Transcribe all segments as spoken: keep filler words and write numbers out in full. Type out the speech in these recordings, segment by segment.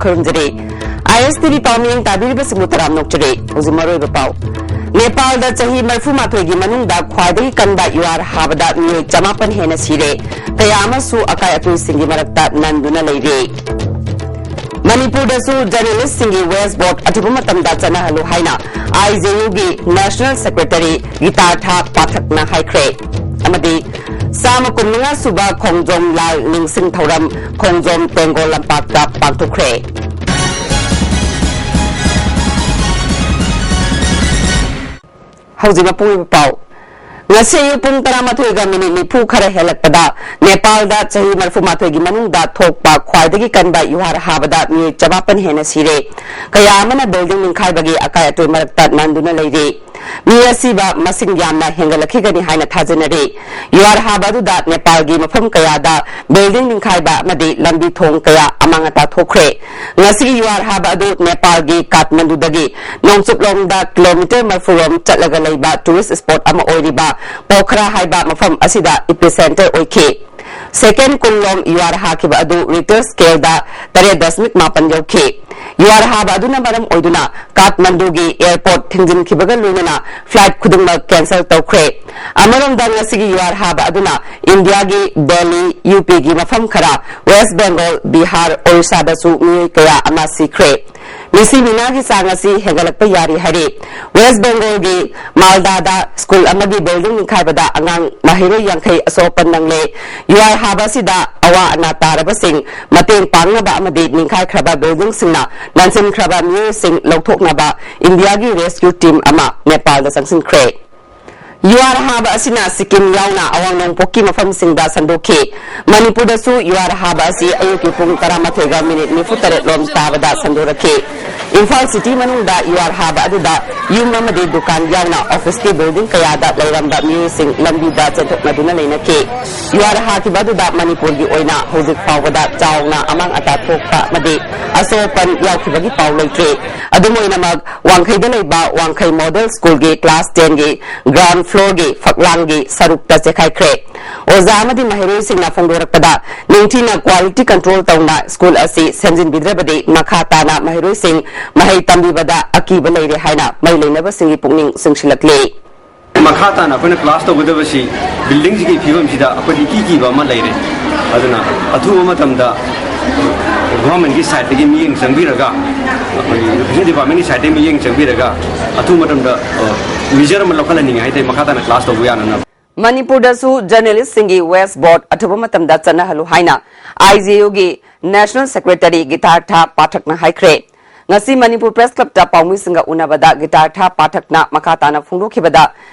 ꯈꯨꯔꯨꯝꯖꯔꯤ꯫ ꯑꯥꯏ ꯑꯦꯁ T V ꯄꯥꯎꯃꯤꯌꯦꯡ ꯇꯥꯕꯤꯔꯤꯕꯁꯤꯡꯕꯨ ꯇꯔꯥꯝꯅ ꯑꯣꯛꯆꯔꯤ꯫ ꯍꯧꯖꯤꯛ ꯃꯔꯨꯑꯣꯏꯕ ꯄꯥꯎ꯫ ꯅꯦꯄꯥꯜꯗ ꯆꯍꯤ ꯃꯔꯤꯐꯨ ꯃꯥꯊꯣꯏꯒꯤ ꯃꯅꯨꯡꯗ ꯈ꯭ꯋꯥꯏꯗꯒꯤ ꯀꯟꯕ ꯌꯨꯍꯥꯔ ꯍꯥꯕꯗ ꯃꯤꯑꯣꯏ ꯆꯃꯥꯄꯟ ꯍꯦꯟꯅ ꯁꯤꯔꯦ꯫ ꯀꯌꯥ ꯑꯃꯁꯨ ꯑꯀꯥꯏ ꯑꯇꯣꯏꯁꯤꯡꯒꯤ ꯃꯔꯛꯇ ꯅꯟꯗꯨꯅ ꯂꯩꯔꯦ꯫ ꯃꯅꯤꯄꯨꯔꯗꯁꯨ ꯖꯔꯅꯦꯂꯤꯁꯁꯤꯡꯒꯤ ꯋꯦꯁ ꯕꯣꯠ ꯑꯊꯨꯕ ꯃꯇꯝꯗ ꯆꯠꯅꯍꯜꯂꯨ ꯍꯥꯏꯅ ꯑꯥꯏ ꯖꯦ ꯌꯨꯒꯤ ꯅꯦꯁꯅꯦꯜ ꯁꯦꯀ꯭ꯔꯦꯇꯔꯤ ꯒꯤꯇꯥꯔꯊ ꯄꯥꯊꯛꯅ ꯍꯥꯏꯈ꯭ꯔꯦ꯫ ꯑꯃꯗꯤ ꯆꯥꯝꯃ ꯀꯨꯟꯃꯉꯥ ꯁꯨꯕ ꯈꯣꯡꯖꯣꯝ ꯂꯥꯜ ꯅꯤꯡꯁꯤꯡ ꯊꯧꯔꯝ ꯈꯣꯡꯖꯣꯝ ꯇꯦꯡꯒꯣꯜ ꯂꯝꯄꯥꯛꯇ ꯄꯥꯡꯊꯣꯛꯈ꯭ꯔꯦ꯫ ꯍꯧꯖꯤꯛ ꯃꯄꯨꯡ ꯑꯣꯏꯕ ꯄꯥꯎ꯫ ꯉꯁꯤ ꯑꯌꯨꯛ ꯄꯨꯡ ꯇꯔꯥꯃꯥꯊꯣꯏꯒ ꯃꯤꯅꯤꯠ ꯅꯤꯐꯨ ꯈꯔ ꯍꯦꯜꯂꯛꯄꯗ ꯅꯦꯄꯥꯜꯗ ꯆꯍꯤ ꯃꯔꯤꯐꯨ ꯃꯥꯊꯣꯏꯒꯤ ꯃꯅꯨꯡꯗ ꯊꯣꯛꯄ ꯈ꯭ꯋꯥꯏꯗꯒꯤ ꯀꯟꯕ ꯌꯨꯍꯥꯔ ꯍꯥꯕꯗ ꯃꯤꯑꯣꯏ ꯆꯃꯥꯄꯟ ꯍꯦꯟꯅ ꯁꯤꯔꯦ꯫ ꯀꯌꯥ ꯑꯃꯅ ꯕꯤꯜꯗꯤꯡ ꯅꯤꯡꯈꯥꯏꯕꯒꯤ ꯑꯀꯥꯏ ꯑꯇꯣꯏ ꯃꯔꯛꯇ ꯅꯟꯗꯨꯅ ꯂꯩꯔꯤ꯫ ꯃꯤ ꯑꯁꯤꯕ ꯃꯁꯤꯡ ꯌꯥꯝꯅ ꯍꯦꯟꯒꯠꯂꯛꯈꯤꯒꯅꯤ ꯍꯥꯏꯅ ꯊꯥꯖꯅꯔꯤ꯫ ꯌꯨꯍꯥꯔ ꯍꯥꯕ ꯑꯗꯨꯗ ꯅꯦꯄꯥꯜꯒꯤ ꯃꯐꯝ ꯀꯌꯥꯗ ꯕꯤꯜꯗꯤꯡ ꯅꯤꯡꯈꯥꯏꯕ ꯑꯃꯗꯤ ꯂꯝꯕꯤ ꯊꯣꯡ ꯀꯌꯥ ꯑꯃꯥꯡ ꯑꯇꯥ ꯊꯣꯛꯈ꯭ꯔꯦ꯫ ꯉꯁꯤꯒꯤ ꯌꯨꯍꯥꯔ ꯍꯥꯕ ꯑꯗꯨ ꯅꯦꯄꯥꯜꯒꯤ ꯀꯥꯊꯃꯟꯗꯨꯗꯒꯤ ꯅꯣꯡꯆꯨꯞꯂꯣꯝꯗ ꯀꯤꯂꯣꯃꯤꯇꯔ ꯃꯔꯤꯐꯨ ꯔꯣꯝ ꯆꯠꯂꯒ ꯂꯩꯕ ꯇꯨꯔꯤꯁ ꯁ꯭ꯄꯣꯠ ꯑꯃ ꯑꯣꯏꯔꯤꯕ ꯄꯣꯈ꯭ꯔꯥ ꯍꯥꯏꯕ ꯃꯐꯝ ꯑꯁꯤꯗ ꯏꯄꯤꯁꯦꯟꯇꯔ ꯑꯣꯏꯈꯤ꯫ ꯁꯦꯀꯦꯟ ꯀꯨꯟꯂꯣꯝ ꯌꯨꯍꯥꯔ ꯍꯥꯈꯤꯕ ꯑꯗꯨ ꯔꯤꯛꯇꯔ ꯁ꯭ꯀꯦꯜꯗ ꯇꯔꯦꯠ ꯗꯁꯃꯤꯛ ꯃꯥꯄꯟ ꯌꯧꯈꯤ꯫ ꯌꯨꯍꯥꯔ ꯍꯥꯕ ꯑꯗꯨꯅ ꯃꯔꯝ ꯑꯣꯏꯗꯨꯅ ꯀꯥꯊꯃꯟꯗꯨꯒꯤ ꯑꯦꯌꯔꯄꯣꯔꯠ ꯊꯤꯡꯖꯤꯟꯈꯤꯕꯒ ꯂꯣꯏꯅꯅ ꯐ꯭ꯂꯥꯏꯠ ꯈꯨꯗꯤꯡꯃꯛ ꯀꯦꯟꯁꯦꯜ ꯇꯧꯈ꯭ꯔꯦ꯫ ꯑꯃꯔꯣꯝꯗ ꯉꯁꯤꯒꯤ ꯌꯨꯍꯥꯔ ꯍꯥꯕ ꯑꯗꯨꯅ ꯏꯟꯗꯤꯌꯥꯒꯤ ꯗꯦꯜꯂꯤ, ꯌꯨ ꯄꯤꯒꯤ ꯃꯐꯝ ꯈꯔ, ꯋꯦꯁ ꯕꯦꯡꯒꯣꯜ, ꯕꯤꯍꯥꯔ, ꯑꯣꯔꯤꯁꯥꯗꯁꯨ ꯃꯤꯑꯣꯏ ꯀꯌꯥ ꯑꯃ ꯁꯤꯈ꯭ꯔꯦ꯫ ꯃꯤꯁꯤ ꯃꯤꯅꯥꯒꯤ ꯆꯥꯡ ꯑꯁꯤ ꯍꯦꯟꯒꯠꯂꯛꯄ ꯌꯥꯔꯤ ꯍꯥꯏꯔꯤ꯫ ꯋꯦꯁ ꯕꯦꯡꯒꯣꯜꯒꯤ ꯃꯥꯜꯗꯥꯗ ꯁ꯭ꯀꯨꯜ ꯑꯃꯒꯤ ꯕꯤꯜꯗꯤꯡ ꯅꯤꯡꯈꯥꯏꯕꯗ ꯑꯉꯥꯡ ꯃꯍꯩꯔꯣꯏ ꯌꯥꯡꯈꯩ ꯑꯁꯣꯛ ꯑꯄꯟ ꯅꯪꯂꯦ꯫ ꯌꯨꯍꯥꯔ ꯍꯥꯕ ꯑꯁꯤꯗ ꯑꯋꯥ ꯑꯅꯥ ꯇꯥꯔꯕꯁꯤꯡ ꯃꯇꯦꯡ ꯄꯥꯡꯅꯕ ꯑꯃꯗꯤ ꯅꯤꯡꯈꯥꯏꯈ꯭ꯔꯕ ꯕꯤꯜꯗꯤꯡꯁꯤꯡꯅ ꯅꯟꯁꯤꯟꯈ꯭ꯔꯕ ꯃꯤꯑꯣꯏꯁꯤꯡ ꯂꯧꯊꯣꯛꯅꯕ ꯏꯟꯗꯤꯌꯥꯒꯤ ꯔꯦꯁꯀ꯭ꯌꯨ ꯇꯤꯝ ꯑꯃ ꯅꯦꯄꯥꯜꯗ ꯆꯪꯁꯤꯟꯈ꯭ꯔꯦ꯫ ꯌꯨꯍꯥꯔ ꯍꯥꯕ ꯑꯁꯤꯅ ꯁꯤꯛꯀꯤꯝ ꯌꯥꯎꯅ ꯑꯋꯥꯡ ꯅꯣꯡꯄꯣꯛꯀꯤ ꯃꯐꯝꯁꯤꯡꯗ ꯁꯟꯗꯣꯛꯈꯤ꯫ ꯃꯅꯤꯄꯨꯔꯗꯁꯨ ꯌꯨꯍꯥꯔ ꯍꯥꯕ ꯑꯁꯤ ꯑꯌꯨꯛꯀꯤ ꯄꯨꯡ ꯇꯔꯥꯃꯥꯊꯣꯏꯒ ꯃꯤꯅꯤꯠ ꯅꯤꯐꯨ ꯇꯔꯦꯠ ꯂꯣꯝ ꯇꯥꯕꯗ ꯁꯟꯗꯣꯔꯛꯈꯤ꯫ ꯏꯝꯐꯥꯜ ꯁꯤꯇꯤ ꯃꯅꯨꯡꯗ ꯌꯨꯍꯥꯔ ꯍꯥꯕ ꯑꯗꯨꯗ ꯌꯨꯝ ꯑꯃꯗꯤ ꯗꯨꯀꯥꯟ ꯌꯥꯎꯅ ꯑꯣꯐꯤꯁꯀꯤ ꯕꯤꯜꯗꯤꯡ ꯀꯌꯥꯗ ꯂꯩꯔꯝꯕ ꯃꯤꯑꯣꯏꯁꯤꯡ ꯂꯝꯕꯤꯗ ꯆꯦꯟꯊꯣꯛꯅꯗꯨꯅ ꯂꯩꯅꯈꯤ꯫ ꯌꯨꯍꯥꯔ ꯍꯥꯈꯤꯕ ꯑꯗꯨꯗ ꯃꯅꯤꯄꯨꯔꯒꯤ ꯑꯣꯏꯅ ꯍꯧꯖꯤꯛ ꯐꯥꯎꯕꯗ ꯆꯥꯎꯅ ꯑꯃꯥꯡ ꯑꯇꯥ ꯊꯣꯛꯄ ꯑꯃꯗꯤ ꯑꯁꯣꯛ ꯑꯄꯟ ꯌꯥꯎꯈꯤꯕꯒꯤ ꯄꯥꯎ ꯂꯩꯇ꯭ꯔꯤ꯫ ꯑꯗꯨꯝ ꯑꯣꯏꯅꯃꯛ, ꯋꯥꯡꯈꯩꯗ ꯂꯩꯕ ꯋꯥꯡꯈꯩ ꯃꯣꯗꯦꯜ ꯁ꯭ꯀꯨꯜꯒꯤ ꯀ꯭ꯂꯥꯁ ꯇꯦꯟꯒꯤ ꯒ꯭ꯔꯥꯎꯟ ꯐ꯭ꯂꯣꯔꯒꯤ ꯐꯛꯂꯥꯡꯒꯤ ꯁꯔꯨꯛꯇ ꯆꯦꯈꯥꯏꯈ꯭ꯔꯦ꯫ ꯑꯣꯖꯥ ꯑꯃꯗꯤ ꯃꯍꯩꯔꯣꯏꯁꯤꯡꯅ ꯐꯣꯡꯗꯣꯔꯛꯄꯗ, ꯅꯤꯡꯊꯤꯅ ꯀ꯭ꯋꯥꯂꯤꯇꯤ ꯀꯟꯇ꯭ꯔꯣꯜ ꯇꯧꯅ ꯁ꯭ꯀꯨꯜ ꯑꯁꯤ ꯁꯦꯝꯖꯤꯟꯕꯤꯗ꯭ꯔꯕꯗꯤ ꯃꯈꯥ ꯇꯥꯅ ꯃꯍꯩꯔꯣꯏꯁꯤꯡ ꯃꯍꯩ ꯇꯝꯕꯤꯕꯗ ꯑꯀꯤꯕ ꯂꯩꯔꯦ ꯍꯥꯏꯅ ꯃꯔꯤ ꯂꯩꯅꯕꯁꯤꯡꯒꯤ ꯄꯨꯛꯅꯤꯡ ꯆꯤꯡꯁꯤꯜꯂꯛꯂꯤ꯫ ꯃꯈꯥ ꯇꯥꯅ ꯑꯩꯈꯣꯏꯅ ꯀ꯭ꯂꯥꯁ ꯇꯧꯒꯗꯕꯁꯤ ꯕꯤꯜꯗꯤꯡꯁꯤꯒꯤ ꯐꯤꯕꯝꯁꯤꯗ ꯑꯩꯈꯣꯏꯗꯤ ꯏꯀꯤ ꯀꯤꯕ ꯑꯃ ꯂꯩꯔꯦ꯫ ꯑꯗꯨꯅ ꯑꯊꯨꯕ ꯃꯇꯝꯗ ꯒꯣꯚꯔꯟꯃꯦꯟꯠꯀꯤ ꯁꯥꯏꯠꯇꯒꯤ ꯃꯤꯠꯌꯦꯡ ꯆꯪꯕꯤꯔꯒ, ꯑꯩꯈꯣꯏꯒꯤ ꯏꯗꯨꯀꯦꯁꯟ ꯗꯤꯄꯥꯔꯠꯃꯦꯟꯠꯀꯤ ꯁꯥꯏꯠꯇꯒꯤ ꯃꯤꯠꯌꯦꯡ ꯆꯪꯕꯤꯔꯒ ꯑꯊꯨꯕ ꯃꯇꯝꯗ ꯃꯤꯖꯔ ꯑꯃ ꯂꯧꯈꯠꯍꯟꯅꯤꯡꯉꯦ ꯍꯥꯏꯇꯥꯔꯦ, ꯃꯈꯥ ꯇꯥꯅ ꯀ꯭ꯂꯥꯁ ꯇꯧꯕ ꯌꯥꯅꯅꯕ꯫ ꯃꯅꯤꯄꯨꯔꯗꯁꯨ ꯖꯔꯅꯦꯂꯤꯁ꯭ꯠꯁꯤꯡꯒꯤ ꯋꯦꯁ ꯕꯣꯔꯗ ꯑꯊꯨꯕ ꯃꯇꯝꯗ ꯆꯠꯅꯍꯜꯂꯨ ꯍꯥꯏꯅ ꯑꯥꯏ ꯖꯦ ꯌꯨꯒꯤ ꯅꯦꯁꯅꯦꯜ ꯁꯦꯀ꯭ꯔꯦꯇꯔꯤ ꯒꯤꯇꯥꯔꯊꯥ ꯄꯥꯊꯛꯅ ꯍꯥꯏꯈ꯭ꯔꯦ꯫ ꯉꯁꯤ ꯃꯅꯤꯄꯨꯔ ꯄ꯭ꯔꯦꯁ ꯀ꯭ꯂꯕꯇ ꯄꯥꯎꯃꯤꯁꯤꯡꯒ ꯎꯅꯕꯗ ꯒꯤꯇꯥꯔꯊꯥ ꯄꯥꯊꯛꯅ ꯃꯈꯥ ꯇꯥꯅ ꯐꯣꯡꯗꯣꯛꯈꯤꯕꯗ,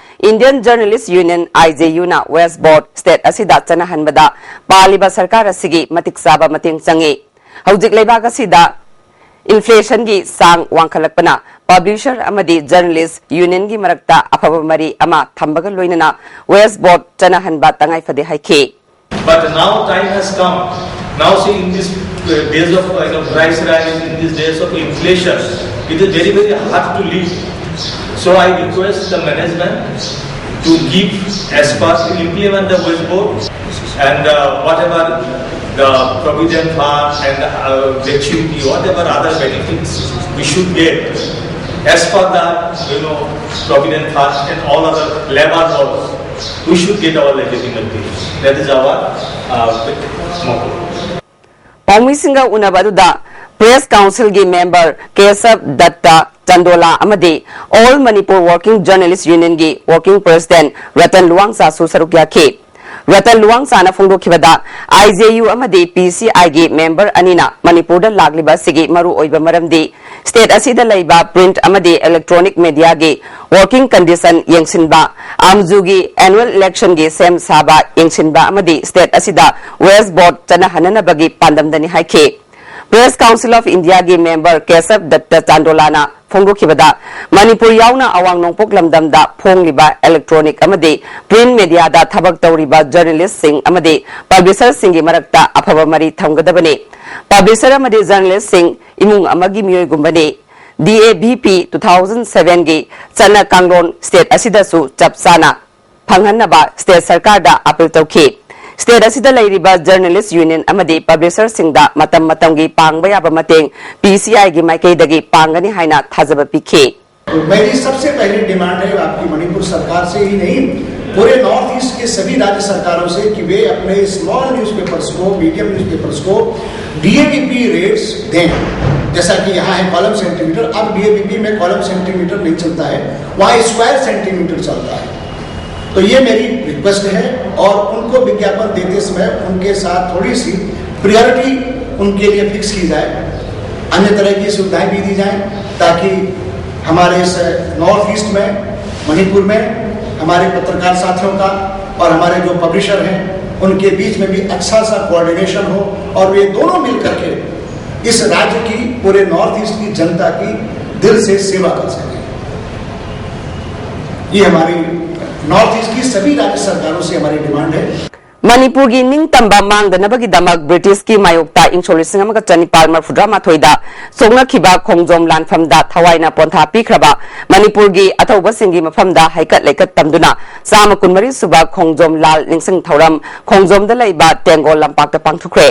ꯏꯟꯗꯤꯌꯟ ꯖꯔꯅꯦꯂꯤꯁ꯭ꯠ ꯌꯨꯅꯤꯌꯟ, ꯑꯥꯏ ꯖꯦ ꯌꯨꯅ ꯋꯦꯁ ꯕꯣꯔꯗ ꯁ꯭ꯇꯦꯠ ꯑꯁꯤꯗ ꯆꯠꯅꯍꯟꯕꯗ ꯄꯥꯜꯂꯤꯕ ꯁꯔꯀꯥꯔ ꯑꯁꯤꯒꯤ ꯃꯇꯤꯛ ꯆꯥꯕ ꯃꯇꯦꯡ ꯆꯪꯏ꯫ ꯍꯧꯖꯤꯛ ꯂꯩꯕꯥꯛ ꯑꯁꯤꯗ ꯏꯟꯐ꯭ꯂꯦꯁꯟꯒꯤ ꯆꯥꯡ ꯋꯥꯡꯈꯠꯂꯛꯄꯅ ꯄꯕ꯭ꯂꯤꯁꯔ ꯑꯃꯗꯤ ꯖꯔꯅꯦꯂꯤꯁ꯭ꯠ ꯌꯨꯅꯤꯌꯟꯒꯤ ꯃꯔꯛꯇ ꯑꯐꯕ ꯃꯔꯤ ꯑꯃ ꯊꯝꯕꯒ ꯂꯣꯏꯅꯅ ꯋꯦꯁ ꯕꯣꯔꯗ ꯆꯠꯅꯍꯟꯕ ꯇꯉꯥꯏ ꯐꯗꯦ ꯍꯥꯏꯈꯤ꯫ But now time has come. Now see, in this uh, days of uh, you know, price rise, in these days of inflation, it is very, very hard to live. So I request the management to give as per, to implement the wage board and uh, whatever the provident fund and uh, gratuity, whatever other benefits we should get as per the, you know, provident fund and all other labor laws, we should get our legitimate pay. That is our uh, motto. ꯄꯥꯎꯃꯤꯁꯤꯡꯒ ꯎꯅꯕ ꯑꯗꯨꯗ press ꯀꯥꯎꯟꯁꯤꯜꯒꯤ member ꯀꯦꯁꯕ Dutta Chandola ꯑꯃꯗꯤ all Manipur working journalist ꯌꯨꯅꯤꯌꯟꯒꯤ working president Ratan ꯂꯨꯋꯥꯡꯆꯥꯁꯨ ꯁꯔꯨꯛ ꯌꯥꯈꯤ꯫ ꯔꯇꯟ ꯂꯨꯋꯥꯡꯆꯥꯅ ꯐꯣꯡꯗꯣꯛꯈꯤꯕꯗ, ꯑꯥꯏ ꯖꯦ ꯌꯨ ꯑꯃꯗꯤ ꯄꯤ ꯁꯤ ꯑꯥꯏꯒꯤ ꯃꯦꯝꯕꯔ ꯑꯅꯤꯅ ꯃꯅꯤꯄꯨꯔꯗ ꯂꯥꯛꯂꯤꯕ ꯑꯁꯤꯒꯤ ꯃꯔꯨ ꯑꯣꯏꯕ ꯃꯔꯝꯗꯤ ꯁ꯭ꯇꯦꯠ ꯑꯁꯤꯗ ꯂꯩꯕ ꯄ꯭ꯔꯤꯟꯠ ꯑꯃꯗꯤ ꯏꯂꯦꯛꯇ꯭ꯔꯣꯅꯤꯛ ꯃꯦꯗꯤꯌꯥꯒꯤ ꯋꯥꯔꯀꯤꯡ ꯀꯟꯗꯤꯁꯟ ꯌꯦꯡꯁꯤꯟꯕ, ꯑꯥꯝꯖꯨꯒꯤ ꯑꯦꯅꯨꯋꯦꯜ ꯏꯂꯦꯛꯁꯟꯒꯤ ꯁꯦꯝ ꯁꯥꯕ ꯌꯦꯡꯁꯤꯟꯕ ꯑꯃꯗꯤ ꯁ꯭ꯇꯦꯠ ꯑꯁꯤꯗ ꯋꯦꯁ ꯕꯣꯔꯗ ꯆꯠꯅꯍꯟꯅꯅꯕꯒꯤ ꯄꯥꯟꯗꯝꯗꯅꯤ ꯍꯥꯏꯈꯤ꯫ ꯄ꯭ꯔꯦꯁ ꯀꯥꯎꯟꯁꯤꯜ ꯑꯣꯐ ꯏꯟꯗꯤꯌꯥꯒꯤ ꯃꯦꯝꯕꯔ ꯀꯦꯁꯕ ꯗꯠꯇ ꯆꯥꯟꯗꯣꯂꯥꯅ ꯐꯣꯡꯗꯣꯛꯈꯤꯕꯗ, ꯃꯅꯤꯄꯨꯔ ꯌꯥꯎꯅ ꯑꯋꯥꯡ ꯅꯣꯡꯄꯣꯛ ꯂꯝꯗꯝꯗ ꯐꯣꯡꯂꯤꯕ ꯏꯂꯦꯛꯇ꯭ꯔꯣꯅꯤꯛ ꯑꯃꯗꯤ ꯄ꯭ꯔꯤꯟꯠ ꯃꯦꯗꯤꯌꯥꯗ ꯊꯕꯛ ꯇꯧꯔꯤꯕ ꯖꯔꯅꯦꯂꯤꯁ꯭ꯠꯁꯤꯡ ꯑꯃꯗꯤ ꯄꯕ꯭ꯂꯤꯁꯔꯁꯤꯡꯒꯤ ꯃꯔꯛꯇ ꯑꯐꯕ ꯃꯔꯤ ꯊꯝꯒꯗꯕꯅꯤ꯫ ꯄꯕ꯭ꯂꯤꯁꯔ ꯑꯃꯗꯤ ꯖꯔꯅꯦꯂꯤꯁ꯭ꯠꯁꯤꯡ ꯏꯃꯨꯡ ꯑꯃꯒꯤ ꯃꯤꯑꯣꯏꯒꯨꯝꯕꯅꯤ꯫ D A V P two thousand seven ꯒꯤ ꯆꯠꯅ ꯀꯥꯡꯂꯣꯟ state ꯑꯁꯤꯗꯁꯨ ꯆꯞ ꯆꯥꯅ ꯐꯪꯍꯟꯅꯕ state ꯁꯔꯀꯥꯔꯗ appeal ꯇꯧꯈꯤ꯫ State ꯑꯁꯤꯗ ꯂꯩꯔꯤꯕ journalist union ꯑꯃꯗꯤ publisherꯁꯤꯡꯗ ꯃꯇꯝ ꯃꯇꯝꯒꯤ ꯄꯥꯡꯕ ꯌꯥꯕ ꯃꯇꯦꯡ P C I ꯒꯤ ꯃꯥꯏꯀꯩꯗꯒꯤ ꯄꯥꯡꯒꯅꯤ ꯍꯥꯏꯅ ꯊꯥꯖꯕ ꯄꯤꯈꯤ꯫ तो मेरी सबसे पहली डिमांड है आपकी मणिपुर सरकार से ही नहीं, पूरे नॉर्थ ईस्ट के सभी राज्य सरकारों से कि वे अपने स्मॉल न्यूज़पेपर्स को, मीडियम न्यूज़पेपर्स को डीएवीपी रेट्स दें। जैसा कि यहाँ है कॉलम सेंटीमीटर, अब डीएवीपी में कॉलम सेंटीमीटर नहीं चलता है, वहाँ स्क्वायर सेंटीमीटर चलता है। तो ये मेरी रिक्वेस्ट है और उनको विज्ञापन देते समय उनके साथ थोड़ी सी प्रायोरिटी उनके लिए फिक्स की जाए, अन्य तरह की सुविधाएं भी दी जाएं, ताकि हमारे इस नॉर्थ ईस्ट में, मणिपुर में हमारे पत्रकार साथियों का और हमारे जो पब्लिशर हैं उनके बीच में भी अच्छा सा कोऑर्डिनेशन हो और वे दोनों मिल करके इस राज्य की, पूरे नॉर्थ ईस्ट की जनता की दिल से सेवा कर सकें। ये हमारी नॉर्थ ईस्ट की सभी राज्य सरकारों से हमारी डिमांड है। ꯃꯅꯤꯄꯨꯔꯒꯤ ꯅꯤꯡꯇꯝꯕ ꯃꯥꯡꯗꯅꯕꯒꯤꯗꯃꯛ ꯕ꯭ꯔꯤꯇꯤꯁꯀꯤ ꯃꯥꯌꯣꯛꯇ ꯏꯪ ꯁꯣꯛ ꯂꯤꯁꯤꯡ ꯑꯃꯒ ꯆꯅꯤꯄꯥꯜ ꯃꯔꯐꯨꯇꯔꯥ ꯃꯥꯊꯣꯏꯗ ꯁꯣꯛꯅꯈꯤꯕ ꯈꯣꯡꯖꯣꯝ ꯂꯥꯟꯐꯝꯗ ꯊꯋꯥꯏꯅ ꯄꯣꯟꯊꯥ ꯄꯤꯈ꯭ꯔꯕ ꯃꯅꯤꯄꯨꯔꯒꯤ ꯑꯊꯧꯕꯁꯤꯡꯒꯤ ꯃꯐꯝꯗ ꯍꯩꯀꯠ ꯂꯩꯀꯠ ꯇꯝꯗꯨꯅ ꯆꯥꯝꯃ ꯀꯨꯟꯃꯔꯤ ꯁꯨꯕ ꯈꯣꯡꯖꯣꯝ ꯂꯥꯜ ꯅꯤꯡꯁꯤꯡ ꯊꯧꯔꯝ ꯈꯣꯡꯖꯣꯝꯗ ꯂꯩꯕ ꯇꯦꯡꯒꯣꯜ ꯂꯝꯄꯥꯛꯇ ꯄꯥꯡꯊꯣꯛꯈ꯭ꯔꯦ꯫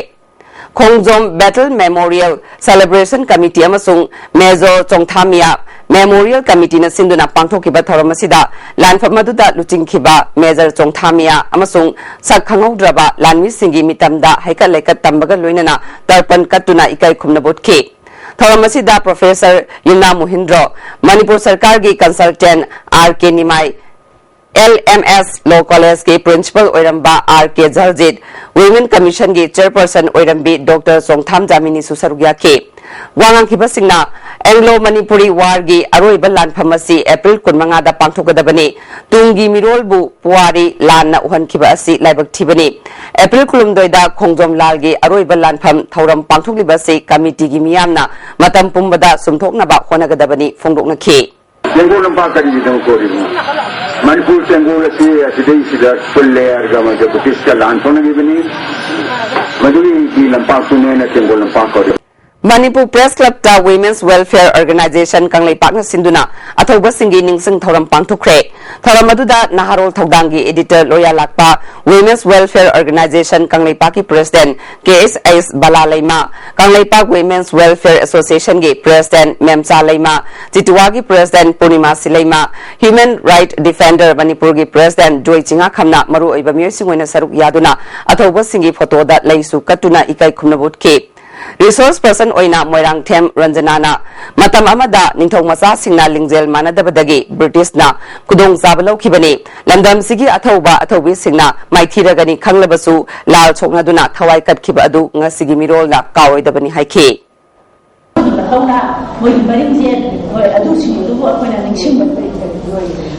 ꯈꯣꯡꯖꯣꯝ Battle Memorial Celebration Committee ꯑꯃꯁꯨꯡ Major ꯆꯣꯡꯊꯥꯃꯤꯌꯥ Memorial Committeeꯅ ꯁꯤꯟꯗꯨꯅ ꯄꯥꯡꯊꯣꯛꯈꯤꯕ ꯊꯧꯔꯝ ꯑꯁꯤꯗ ꯂꯥꯟꯐꯝ ꯑꯗꯨꯗ ꯂꯨꯆꯤꯡꯈꯤꯕ Major ꯆꯣꯡꯊꯥꯃꯤꯌꯥ ꯑꯃꯁꯨꯡ ꯁꯛ ꯈꯪꯍꯧꯗ꯭ꯔꯕ ꯂꯥꯟꯃꯤꯁꯤꯡꯒꯤ ꯃꯤꯇꯝꯗ ꯍꯩꯀꯠ ꯂꯩꯀꯠ ꯇꯝꯕꯒ ꯂꯣꯏꯅꯅ ꯇꯔꯄꯟ ꯀꯠꯇꯨꯅ ꯏꯀꯥꯏ ꯈꯨꯝꯅꯕ ꯎꯠꯈꯤ꯫ ꯊꯧꯔꯝ ꯑꯁꯤꯗ Professor ꯌꯨꯝꯅꯥꯝ ꯃꯣꯍꯤꯟꯗ꯭ꯔꯣ, ꯃꯅꯤꯄꯨꯔ ꯁꯔꯀꯥꯔꯒꯤ consultant R K ꯅꯤꯃꯥꯏ, L M S Law Collegeꯀꯤ Principal ꯑꯣꯏꯔꯝꯕ R K ꯖꯍꯜꯖꯤꯠ, Women Commissionꯒꯤ Chairperson ꯑꯣꯏꯔꯝꯕꯤ Doctor ꯆꯣꯡꯊꯥꯝ ꯖꯥꯃꯤꯅꯤꯁꯨ ꯁꯔꯨꯛ ꯌꯥꯈꯤ꯫ ꯋꯥ ꯉꯥꯡꯈꯤꯕꯁꯤꯡꯅ Anglo Manipuri Warꯒꯤ ꯑꯔꯣꯏꯕ ꯂꯥꯟꯐꯝ ꯑꯁꯤ April ꯀꯨꯟꯃꯉꯥꯗ ꯄꯥꯡꯊꯣꯛꯀꯗꯕꯅꯤ꯫ ꯇꯨꯡꯒꯤ ꯃꯤꯔꯣꯜꯕꯨ ꯄꯨꯋꯥꯔꯤ ꯂꯥꯟꯅ ꯎꯍꯟꯈꯤꯕ ꯑꯁꯤ ꯂꯥꯏꯕꯛ ꯊꯤꯕꯅꯤ꯫ April ꯀꯨꯟꯍꯨꯝꯗꯣꯏꯗ ꯈꯣꯡꯖꯣꯝ ꯂꯥꯜꯒꯤ ꯑꯔꯣꯏꯕ ꯂꯥꯟꯐꯝ ꯊꯧꯔꯝ ꯄꯥꯡꯊꯣꯛꯂꯤꯕ ꯑꯁꯤ committeeꯒꯤ ꯃꯤꯌꯥꯝꯅ ꯃꯇꯝ ꯄꯨꯝꯕꯗ ꯁꯨꯝꯊꯣꯛꯅꯕ ꯍꯣꯠꯅꯒꯗꯕꯅꯤ ꯐꯣꯡꯗꯣꯛꯅꯈꯤ꯫ ꯇꯦꯡꯒꯣꯜ ꯂꯝꯄꯥꯛ ꯀꯔꯤꯒꯤꯗꯃꯛ ꯀꯧꯔꯤꯕꯅꯣ? ꯃꯅꯤꯄꯨꯔ ꯇꯦꯡꯒꯣꯜ ꯑꯁꯤ ꯑꯁꯤꯗꯩꯁꯤꯗ ꯄꯨꯜꯂꯦ ꯍꯥꯏꯔꯒ ꯃꯗꯨ ꯕ꯭ꯔꯤꯇꯤꯁꯀ ꯂꯥꯟ ꯁꯣꯛꯅꯈꯤꯕꯅꯤ꯫ ꯃꯗꯨꯒꯤ ꯂꯝꯄꯥꯛꯇꯨꯅꯦꯅ ꯇꯦꯡꯒꯣꯜ ꯂꯝꯄꯥꯛ ꯀꯧꯔꯤ꯫ ꯃꯅꯤꯄꯨꯔ ꯄ꯭ꯔꯦꯁ ꯀ꯭ꯂꯕꯇ Women's Welfare Organisation ꯀꯪꯂꯩꯄꯥꯛꯅ ꯁꯤꯟꯗꯨꯅ ꯑꯊꯧꯕꯁꯤꯡꯒꯤ ꯅꯤꯡꯁꯤꯡ ꯊꯧꯔꯝ ꯄꯥꯡꯊꯣꯛꯈ꯭ꯔꯦ꯫ ꯊꯧꯔꯝ ꯑꯗꯨꯗ ꯅꯍꯥꯔꯣꯜ ꯊꯧꯗꯥꯡꯒꯤ editor ꯂꯣꯌꯥ ꯂꯥꯛꯄ, Women's Welfare Organisation ꯀꯪꯂꯩꯄꯥꯛꯀꯤ president ꯀꯦ ꯑꯦꯁ ꯑꯦꯁ ꯕꯂꯥ ꯂꯩꯃ, ꯀꯪꯂꯩꯄꯥꯛ Women's Welfare Associationꯒꯤ president ꯃꯦꯝꯆꯥ ꯂꯩꯃ, ꯆꯤꯇꯨꯋꯥꯒꯤ president ꯄꯨꯔꯅꯤꯃꯥ ꯁꯤꯂꯩꯃ, Human Right Defender ꯃꯅꯤꯄꯨꯔꯒꯤ president ꯖꯣꯏ ꯆꯤꯡꯉꯥꯈꯝꯅ ꯃꯔꯨꯑꯣꯏꯕ ꯃꯤꯑꯣꯏꯁꯤꯡ ꯑꯣꯏꯅ ꯁꯔꯨꯛ ꯌꯥꯗꯨꯅ ꯑꯊꯧꯕꯁꯤꯡꯒꯤ photoꯗ ꯂꯩꯁꯨ ꯀꯠꯇꯨꯅ ꯏꯀꯥꯏ ꯈꯨꯝꯅꯕ ꯎꯠꯈꯤ꯫ Resource person ꯑꯣꯏꯅ ꯃꯣꯏꯔꯥꯡꯊꯦꯝ ꯔꯟꯖꯅꯥꯅ ꯃꯇꯝ ꯑꯃꯗ ꯅꯤꯡꯊꯧ ꯃꯆꯥꯁꯤꯡꯅ ꯂꯤꯡꯖꯦꯜ ꯃꯥꯟꯅꯗꯕꯗꯒꯤ ꯕ꯭ꯔꯤꯇꯤꯁꯅ ꯈꯨꯗꯣꯡꯆꯥꯕ ꯂꯧꯈꯤꯕꯅꯤ꯫ ꯂꯝꯗꯝꯁꯤꯒꯤ ꯑꯊꯧꯕ ꯑꯊꯧꯕꯤꯁꯤꯡꯅ ꯃꯥꯏꯊꯤꯔꯒꯅꯤ ꯈꯪꯂꯕꯁꯨ ꯂꯥꯜ ꯁꯣꯛꯅꯗꯨꯅ ꯊꯋꯥꯏ ꯀꯠꯈꯤꯕ ꯑꯗꯨ ꯉꯁꯤꯒꯤ ꯃꯤꯔꯣꯜꯅ ꯀꯥꯎꯔꯣꯏꯗꯕꯅꯤ ꯍꯥꯏꯈꯤ꯫ ꯃꯊꯧꯅ ꯃꯣꯏꯒꯤ ꯃꯔꯤꯡꯖꯦꯜ, ꯍꯣꯏ, ꯑꯗꯨꯁꯤꯡꯗꯨꯕꯨ ꯑꯩꯈꯣꯏꯅ ꯅꯤꯡꯁꯤꯡꯕ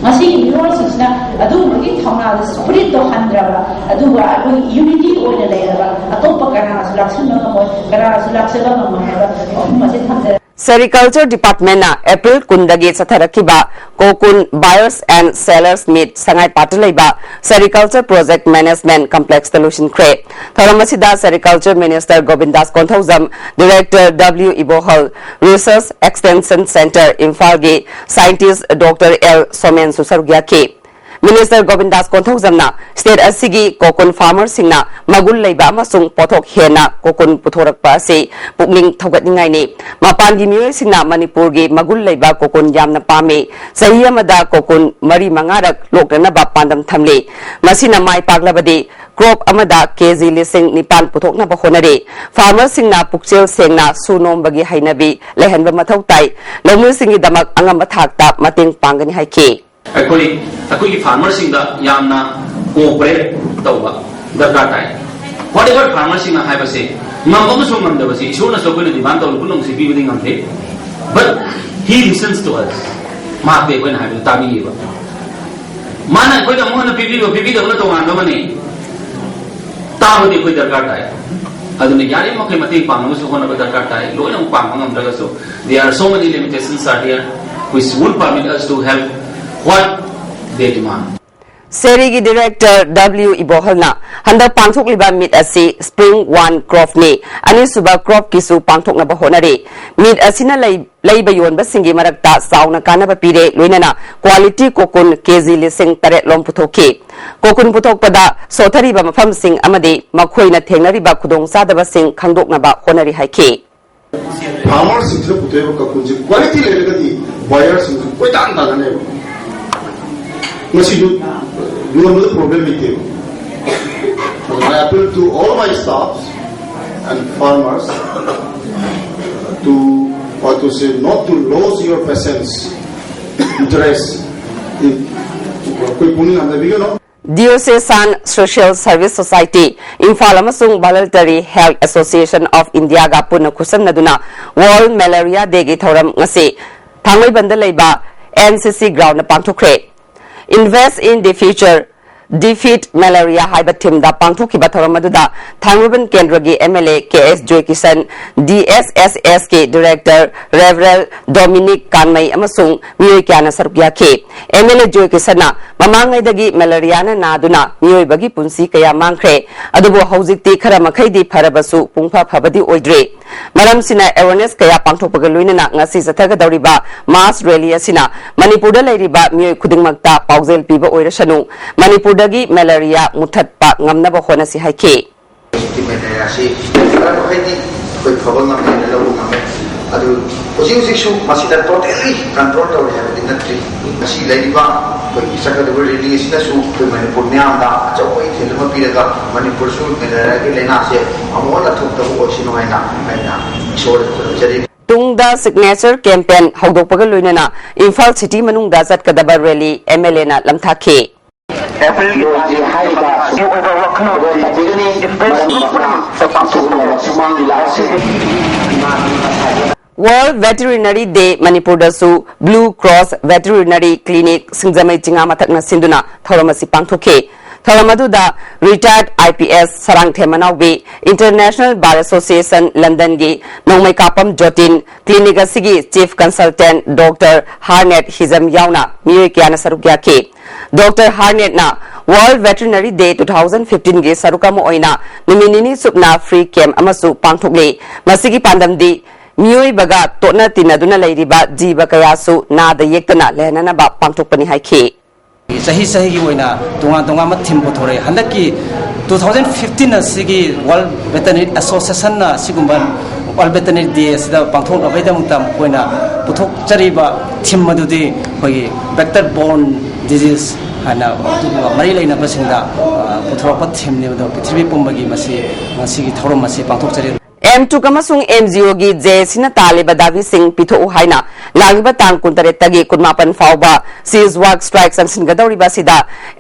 ꯉꯁꯤꯒꯤ ꯃꯤꯔꯣꯜꯁꯤꯡꯁꯤꯅ ꯑꯗꯨꯒꯨꯝꯕꯒꯤ ꯊꯧꯅꯥꯗ, spiritꯇꯣ ꯍꯟꯗ꯭ꯔꯕ, ꯑꯗꯨꯒ ꯑꯩꯈꯣꯏ unity ꯑꯣꯏꯅ ꯂꯩꯔꯕ, ꯑꯇꯣꯞꯄ ꯀꯅꯥꯁꯨ ꯂꯥꯛꯁꯤꯟꯕ ꯉꯝꯃꯣꯏ, ꯀꯅꯥꯁꯨ ꯂꯥꯛꯆꯕ ꯉꯝꯃꯣꯏ ꯍꯥꯏꯕ ꯋꯥꯐꯝ ꯑꯁꯤ ꯊꯝꯖꯔꯤ꯫ Sericulture Departmentꯅ April ꯀꯨꯟꯗꯒꯤ ꯆꯠꯊꯔꯛꯈꯤꯕ Kokun Buyers and Sellers Meet ꯁꯉꯥꯏꯄꯥꯠꯇ ꯂꯩꯕ Sericulture Project Management Complexꯇ ꯂꯣꯏꯁꯤꯟꯈ꯭ꯔꯦ꯫ ꯊꯧꯔꯝ ꯑꯁꯤꯗ Sericulture Minister ꯒꯣꯕꯤꯟꯗꯥꯁ Konthoujam, Director W ꯏꯕꯣꯍꯜ, Research Extension Centre ꯏꯝꯐꯥꯜꯒꯤ scientist Doctor L ꯁꯣꯃꯦꯟꯁꯨ ꯁꯔꯨꯛ ꯌꯥꯈꯤ꯫ Minister ꯒꯣꯕꯤꯟꯗꯥꯁ ꯀꯣꯟꯊꯧꯖꯝꯅ state ꯑꯁꯤꯒꯤ cocoon farmerꯁꯤꯡꯅ ꯃꯒꯨꯟ ꯂꯩꯕ ꯑꯃꯁꯨꯡ ꯄꯣꯠꯊꯣꯛ ꯍꯦꯟꯅ cocoon ꯄꯨꯊꯣꯔꯛꯄ ꯑꯁꯤ ꯄꯨꯛꯅꯤꯡ ꯊꯧꯒꯠꯅꯤꯡꯉꯥꯏꯅꯤ꯫ ꯃꯄꯥꯟꯒꯤ ꯃꯤꯑꯣꯏꯁꯤꯡꯅ ꯃꯅꯤꯄꯨꯔꯒꯤ ꯃꯒꯨꯟ ꯂꯩꯕ cocoon ꯌꯥꯝꯅ ꯄꯥꯝꯃꯤ꯫ ꯆꯍꯤ ꯑꯃꯗ cocoon ꯃꯔꯤ ꯃꯉꯥꯔꯛ ꯂꯣꯛꯅꯅꯕ ꯄꯥꯟꯗꯝ ꯊꯝꯂꯤ꯫ ꯃꯁꯤꯅ ꯃꯥꯏ ꯄꯥꯛꯂꯕꯗꯤ crop ꯑꯃꯗ ꯀꯦꯖꯤ ꯂꯤꯁꯤꯡ ꯅꯤꯄꯥꯟ ꯄꯨꯊꯣꯛꯅꯕ ꯍꯣꯠꯅꯔꯤ꯫ Farmerꯁꯤꯡꯅ ꯄꯨꯛꯆꯦꯜ ꯁꯦꯡꯅ ꯁꯨ ꯅꯣꯝꯕꯒꯤ ꯍꯩꯅꯕꯤ ꯂꯩꯍꯟꯕ ꯃꯊꯧ ꯇꯥꯏ꯫ ꯂꯧꯃꯤꯁꯤꯡꯒꯤꯗꯃꯛ ꯑꯉꯝꯕ ꯊꯥꯛꯇ ꯃꯇꯦꯡ ꯄꯥꯡꯒꯅꯤ ꯍꯥꯏꯈꯤ꯫ ꯑꯩꯈꯣꯏ ꯑꯩꯈꯣꯏꯒꯤ farmerꯁꯤꯡꯗ ꯌꯥꯝꯅ cooperate ꯇꯧꯕ ꯗꯔꯀꯥꯔ ꯇꯥꯏ꯫ Whatever farmerꯁꯤꯡꯅ ꯍꯥꯏꯕꯁꯦ ꯉꯝꯕ ꯑꯃꯁꯨꯡ ꯉꯝꯗꯕꯁꯦ ꯏꯁꯣꯔꯅꯁꯨ ꯑꯩꯈꯣꯏꯅ demand ꯇꯧꯔꯤ ꯄꯨꯝꯅꯃꯛꯁꯦ ꯄꯤꯕꯗꯤ ꯉꯝꯗꯦ꯫ But he listens to us. ꯃꯍꯥꯛꯇꯤ ꯑꯩꯈꯣꯏꯅ ꯍꯥꯏꯕꯗꯨ ꯇꯥꯕꯤꯌꯦꯕ꯫ ꯃꯥꯅ ꯑꯩꯈꯣꯏꯗ ꯑꯃꯨꯛ ꯍꯟꯅ ꯄꯤꯕꯤꯕ ꯄꯤꯕꯤꯗꯕꯅ ꯇꯣꯉꯥꯟꯕ ꯑꯃꯅꯤ꯫ ꯇꯥꯕꯗꯤ ꯑꯩꯈꯣꯏ ꯗꯔꯀꯥꯔ ꯇꯥꯏ꯫ ꯑꯗꯨꯅ ꯌꯥꯔꯤꯕ ꯃꯈꯩ ꯃꯇꯦꯡ ꯄꯥꯡꯅꯕꯁꯨ ꯍꯣꯠꯅꯕ ꯗꯔꯀꯥꯔ ꯇꯥꯏ꯫ ꯂꯣꯏꯅꯃꯛ ꯄꯥꯡꯕ ꯉꯝꯗ꯭ꯔꯒꯁꯨ, there are so many limitations are there which won't permit us to help what they demand. ꯁꯦꯔꯤꯒꯤ ꯗꯤꯔꯦꯛꯇꯔ ꯗꯕ꯭ꯂꯤꯎ ꯏꯕꯣꯍꯜꯅ ꯍꯟꯗꯛ ꯄꯥꯡꯊꯣꯛꯂꯤꯕ ꯃꯤꯠ ꯑꯁꯤ Spring One Crop ꯅꯤ, ꯑꯅꯤꯁꯨꯕ ꯀ꯭ꯔꯣꯞꯀꯤꯁꯨ ꯄꯥꯡꯊꯣꯛꯅꯕ ꯍꯣꯠꯅꯔꯤ꯫ ꯃꯤꯠ ꯑꯁꯤꯅ ꯂꯩ-, ꯂꯩꯕ ꯌꯣꯟꯕꯁꯤꯡꯒꯤ ꯃꯔꯛꯇ ꯆꯥꯎꯅ ꯀꯥꯟꯅꯕ ꯄꯤꯔꯦ, ꯂꯣꯏꯅꯅ quality ꯀꯣꯀꯨꯟ ꯀꯦꯖꯤ ꯂꯤꯁꯤꯡ ꯇꯔꯦꯠ ꯂꯣꯝ ꯄꯨꯊꯣꯛꯈꯤ꯫ ꯀꯣꯀꯨꯟ ꯄꯨꯊꯣꯛꯄꯗ ꯁꯣꯠꯊꯔꯤꯕ ꯃꯐꯝꯁꯤꯡ ꯑꯃꯗꯤ ꯃꯈꯣꯏꯅ ꯊꯦꯡꯅꯔꯤꯕ ꯈꯨꯗꯣꯡꯆꯥꯗꯕꯁꯤꯡ ꯈꯪꯗꯣꯛꯅꯕ ꯍꯣꯠꯅꯔꯤ ꯍꯥꯏꯈꯤ꯫ ꯐꯥꯔꯃꯔꯁꯤꯡꯁꯤꯅ ꯄꯨꯊꯣꯛꯏꯕ ꯀꯀꯨꯟꯁꯤ ꯀ꯭ꯋꯥꯂꯤꯇꯤ ꯂꯩꯔꯒꯗꯤ ꯕꯥꯌꯔꯁꯤꯡꯁꯨ ꯀꯣꯏꯇꯥꯟ ꯇꯥꯟꯅꯅꯦꯕ꯫ ꯃꯁꯤꯁꯨ ꯌꯣꯟꯕꯗ ꯄ꯭ꯔꯣꯕ꯭ꯂꯦꯝ ꯂꯩꯇꯦꯕ꯫ I appeal to all my staffs and farmers to, or to say, not to lose your patience, interest. ꯑꯩꯈꯣꯏ ꯄꯨꯛꯅꯤꯡ ꯍꯟꯊꯕꯤꯒꯅꯨ꯫ Diocesan Social Service Society, Imphal ꯑꯃꯁꯨꯡ Voluntary Health Association of Indiaꯒ ꯄꯨꯟꯅ ꯈꯨꯠꯁꯝꯅꯗꯨꯅ World Malaria Dayꯒꯤ ꯊꯧꯔꯝ ꯉꯁꯤ ꯊꯥꯡꯃꯩꯕꯟꯗ ꯂꯩꯕ ꯑꯦꯟ ꯁꯤ ꯁꯤ ground ꯄꯥꯡꯊꯣꯛꯈ꯭ꯔꯦ꯫ Invest in the Future, Defeat Malaria ꯍꯥꯏꯕ ꯊꯤꯝꯗ ꯄꯥꯡꯊꯣꯛꯈꯤꯕ ꯊꯧꯔꯝ ꯑꯗꯨꯗ ꯊꯥꯡꯃꯩꯕꯟ ꯀꯦꯟꯗ꯭ꯔꯒꯤ M L A K S Joykishan, D S S ꯑꯦꯁꯀꯤ ꯗꯤꯔꯦꯛꯇꯔ ꯔꯦꯚꯔꯦꯜ ꯗꯣꯃꯤꯅꯤꯛ ꯀꯥꯟꯃꯩ ꯑꯃꯁꯨꯡ ꯃꯤꯑꯣꯏ ꯀꯌꯥꯅ ꯁꯔꯨꯛ ꯌꯥꯈꯤ꯫ ꯑꯦꯝ ꯑꯦꯜ ꯑꯦ ꯖꯣꯏꯀꯤꯁꯟꯅ ꯃꯃꯥꯡꯉꯩꯗꯒꯤ ꯃꯦꯂꯦꯔꯤꯌꯥꯅ ꯅꯥꯗꯨꯅ ꯃꯤꯑꯣꯏꯕꯒꯤ ꯄꯨꯟꯁꯤ ꯀꯌꯥ ꯃꯥꯡꯈ꯭ꯔꯦ, ꯑꯗꯨꯕꯨ ꯍꯧꯖꯤꯛꯇꯤ ꯈꯔ ꯃꯈꯩꯗꯤ ꯐꯔꯕꯁꯨ ꯄꯨꯡꯐ ꯐꯕꯗꯤ ꯑꯣꯏꯗ꯭ꯔꯤ꯫ ꯃꯔꯝꯁꯤꯅ awareness ꯀꯌꯥ ꯄꯥꯡꯊꯣꯛꯄꯒ ꯂꯣꯏꯅꯅ ꯉꯁꯤ ꯆꯠꯊꯒꯗꯧꯔꯤꯕ mass rally ꯑꯁꯤꯅ ꯃꯅꯤꯄꯨꯔꯗ ꯂꯩꯔꯤꯕ ꯃꯤꯑꯣꯏ ꯈꯨꯗꯤꯡꯃꯛꯇ ꯄꯥꯎꯖꯦꯜ ꯄꯤꯕ ꯑꯣꯏꯔꯁꯅꯨ, ꯃꯅꯤꯄꯨꯔꯗꯒꯤ ꯃꯦꯂꯦꯔꯤꯌꯥ ꯃꯨꯊꯠꯄ ꯉꯝꯅꯕ ꯍꯣꯠꯅꯁꯤ ꯍꯥꯏꯈꯤ꯫ ꯍꯧꯖꯤꯛꯇꯤ ꯃꯦꯂꯦꯔꯤꯌꯥꯁꯤ ꯈꯔ ꯃꯈꯩꯗꯤ ꯑꯩꯈꯣꯏ ꯐꯕ ꯉꯝꯃꯦꯅ ꯂꯧꯕ ꯉꯝꯃꯦ꯫ ꯑꯗꯨ ꯍꯧꯖꯤꯛ ꯍꯧꯖꯤꯛꯁꯨ ꯃꯁꯤꯗ totally control ꯇꯧꯔꯦ ꯍꯥꯏꯕꯗꯤ ꯅꯠꯇ꯭ꯔꯤ꯫ ꯉꯁꯤ ꯂꯩꯔꯤꯕ ꯑꯩꯈꯣꯏꯒꯤ ꯆꯠꯀꯗꯧꯔꯤꯕ rally ꯑꯁꯤꯅꯁꯨ ꯑꯩꯈꯣꯏ ꯃꯅꯤꯄꯨꯔ ꯃꯤꯌꯥꯝꯗ ꯑꯆꯧꯕ ꯏꯊꯤꯜ ꯑꯃ ꯄꯤꯔꯒ ꯃꯅꯤꯄꯨꯔꯁꯨ ꯃꯦꯂꯦꯔꯤꯌꯥꯒꯤ ꯂꯥꯏꯅꯥꯁꯦ ꯑꯃꯨꯛ ꯍꯟꯅ ꯊꯣꯛꯇꯕ ꯑꯣꯏꯁꯅꯨ ꯍꯥꯏꯅ ꯑꯩꯅ ꯏꯁꯣꯔꯗ ꯈꯨꯔꯨꯝꯖꯔꯤ꯫ ꯇꯨꯡꯗ signature campaign ꯍꯧꯗꯣꯛꯄꯒ ꯂꯣꯏꯅꯅ ꯏꯝꯐꯥꯜ city ꯃꯅꯨꯡꯗ ꯆꯠꯀꯗꯕ rally ꯑꯦꯝ ꯑꯦꯜ ꯑꯦꯅ ꯂꯝꯊꯥꯈꯤ꯫ ꯑꯦꯄ꯭ꯔꯤꯜꯒꯤ ꯇꯥꯡ ꯅꯤꯄꯥꯟ ꯑꯁꯤ ꯑꯣꯏꯕ ꯋꯥꯈꯜꯂꯣꯟ ꯑꯁꯤ ꯏꯁꯄꯦꯁ ꯒ꯭ꯔꯨꯞ ꯈꯨꯗꯤꯡꯃꯛꯇ ꯄꯥꯡꯊꯣꯛꯄ ꯉꯁꯤꯗꯤ World Veterinary Day ꯃꯅꯤꯄꯨꯔꯗꯁꯨ Blue Cross Veterinary Clinic ꯁꯤꯡꯖꯃꯩ ꯆꯤꯉꯥ ꯃꯊꯛꯅ ꯁꯤꯟꯗꯨꯅ ꯊꯧꯔꯝ ꯑꯁꯤ ꯄꯥꯡꯊꯣꯛꯈꯤ꯫ ꯊꯧꯔꯝ ꯑꯗꯨꯗ retired I P S Sarangthem ꯃꯅꯥꯎꯕꯤ, International Bar Association Londonꯒꯤ ꯅꯣꯡꯃꯩ ꯀꯥꯞꯄꯝ ꯖꯣꯇꯤꯟ, clinic ꯑꯁꯤꯒꯤ Chief Consultant Doctor ꯍꯥꯔꯅꯦꯠ ꯍꯤꯖꯝ ꯌꯥꯎꯅ ꯃꯤꯑꯣꯏ ꯀꯌꯥꯅ ꯁꯔꯨꯛ ꯌꯥꯈꯤ꯫ Doctor ꯍꯥꯔꯅꯦꯠꯅ World Veterinary Day two thousand fifteenꯒꯤ ꯁꯔꯨꯛ ꯑꯃ ꯑꯣꯏꯅ ꯅꯨꯃꯤꯠ ꯅꯤꯅꯤ ꯆꯨꯞꯅ free camp ꯑꯃꯁꯨ ꯄꯥꯡꯊꯣꯛꯂꯤ꯫ ꯃꯁꯤꯒꯤ ꯄꯥꯟꯗꯝꯗꯤ ꯃꯤꯑꯣꯏꯕꯒ ꯇꯣꯠꯅ ꯇꯤꯟꯅꯗꯨꯅ ꯂꯩꯔꯤꯕ ꯖꯤꯕ ꯀꯌꯥꯁꯨ ꯅꯥꯗ ꯌꯦꯛꯇꯅ ꯂꯩꯍꯟꯅꯅꯕ ꯄꯥꯡꯊꯣꯛꯄꯅꯤ ꯍꯥꯏꯈꯤ꯫ ꯆꯍꯤ ꯆꯍꯤꯒꯤ ꯑꯣꯏꯅ ꯇꯣꯉꯥꯟ ꯇꯣꯉꯥꯟꯕ theme ꯄꯨꯊꯣꯔꯛꯏ꯫ ꯍꯟꯗꯛꯀꯤ two thousand fifteen ꯑꯁꯤꯒꯤ World Veterinary Associationꯅ ꯑꯁꯤꯒꯨꯝꯕ World Veterinary Day ꯑꯁꯤꯗ ꯄꯥꯡꯊꯣꯛꯅꯕꯒꯤꯗꯃꯛꯇ ꯃꯈꯣꯏꯅ ꯄꯨꯊꯣꯛꯆꯔꯤꯕ theme ꯑꯗꯨꯗꯤ ꯑꯩꯈꯣꯏꯒꯤ vector borne disease ꯍꯥꯏꯅ ꯑꯗꯨꯒ ꯃꯔꯤ ꯂꯩꯅꯕꯁꯤꯡꯗ ꯄꯨꯊꯣꯔꯛꯄ themeꯅꯤ꯫ ꯑꯗꯣ ꯄ꯭ꯔꯤꯊꯤꯕꯤ ꯄꯨꯝꯕꯒꯤ ꯃꯁꯤ ꯉꯁꯤꯒꯤ ꯊꯧꯔꯝ ꯑꯁꯤ ꯄꯥꯡꯊꯣꯛꯆꯔꯤ꯫ ꯑꯦꯝ ꯇꯨꯛ ꯑꯃꯁꯨꯡ ꯑꯦꯝ ꯖꯤ ꯑꯣꯒꯤ ꯖꯦ ꯑꯦ ꯁꯤꯅ ꯇꯥꯜꯂꯤꯕ ꯗꯥꯕꯤꯁꯤꯡ ꯄꯤꯊꯣꯛꯎ ꯍꯥꯏꯅ ꯂꯥꯛꯂꯤꯕ ꯇꯥꯡ ꯀꯨꯟꯇꯔꯦꯠꯇꯒꯤ ꯀꯨꯟꯃꯥꯄꯟ ꯐꯥꯎꯕ ceasefire strike ꯆꯪꯁꯤꯟꯒꯗꯧꯔꯤꯕ ꯑꯁꯤꯗ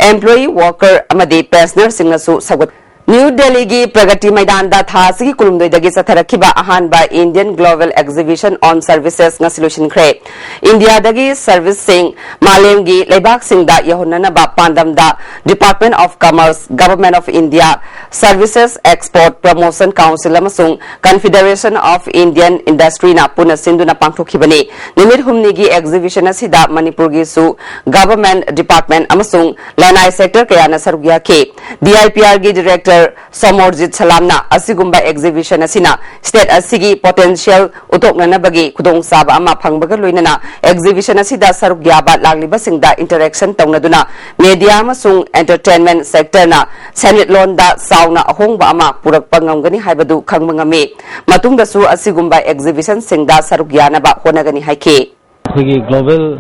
employee, worker ꯑꯃꯗꯤ pensionerꯁꯤꯡꯅꯁꯨ ꯁꯧꯒꯠ ꯅ꯭ꯌꯨ ꯗꯦꯜꯂꯤꯒꯤ ꯄ꯭ꯔꯒꯇꯤ ꯃꯩꯗꯥꯟꯗ ꯊꯥ ꯑꯁꯤꯒꯤ ꯀꯨꯟꯍꯨꯝꯗꯣꯏꯗꯒꯤ ꯆꯠꯊꯔꯛꯈꯤꯕ ꯑꯍꯥꯟꯕ Indian Global Exhibition on Services ꯉꯁꯤ ꯂꯣꯏꯁꯤꯟꯈ꯭ꯔꯦ꯫ ꯏꯟꯗꯤꯌꯥꯗꯒꯤ serviceꯁꯤꯡ ꯃꯥꯂꯦꯝꯒꯤ ꯂꯩꯕꯥꯛꯁꯤꯡꯗ ꯌꯧꯍꯟꯅꯅꯕ ꯄꯥꯟꯗꯝꯗ Department of Commerce, Government of India, Services Export Promotion Council ꯑꯃꯁꯨꯡ Confederation of Indian Industryꯅ ꯄꯨꯟꯅ ꯁꯤꯟꯗꯨꯅ ꯄꯥꯡꯊꯣꯛꯈꯤꯕꯅꯤ꯫ ꯅꯨꯃꯤꯠ ꯍꯨꯝꯅꯤꯒꯤ exhibition ꯑꯁꯤꯗ ꯃꯅꯤꯄꯨꯔꯒꯤꯁꯨ government department ꯑꯃꯁꯨꯡ ꯂꯅꯥꯏ sector ꯀꯌꯥꯅ ꯁꯔꯨꯛ ꯌꯥꯈꯤ꯫ D I P Rꯒꯤ director Somorjit ꯁꯂꯥꯝꯅ ꯑꯁꯤꯒꯨꯝꯕ exhibition ꯑꯁꯤꯅ state ꯑꯁꯤꯒꯤ potential ꯎꯠꯊꯣꯛꯅꯅꯕꯒꯤ ꯈꯨꯗꯣꯡꯆꯥꯕ ꯑꯃ ꯐꯪꯕꯒ ꯂꯣꯏꯅꯅ exhibition ꯑꯁꯤꯗ ꯁꯔꯨꯛ ꯌꯥꯕ ꯂꯥꯛꯂꯤꯕꯁꯤꯡꯗ interaction ꯇꯧꯅꯗꯨꯅ media ꯑꯃꯁꯨꯡ entertainment sectorꯅ ꯁꯦꯟꯃꯤꯠꯂꯣꯟꯗ ꯆꯥꯎꯅ ꯑꯍꯣꯡꯕ ꯑꯃ ꯄꯨꯔꯛꯄ ꯉꯝꯒꯅꯤ ꯍꯥꯏꯕꯗꯨ ꯈꯪꯕ ꯉꯝꯃꯤ꯫ ꯃꯇꯨꯡꯗꯁꯨ ꯑꯁꯤꯒꯨꯝꯕ exhibitionꯁꯤꯡꯗ ꯁꯔꯨꯛ ꯌꯥꯅꯕ ꯍꯣꯠꯅꯒꯅꯤ ꯍꯥꯏꯈꯤ꯫ ꯑꯩꯈꯣꯏꯒꯤ global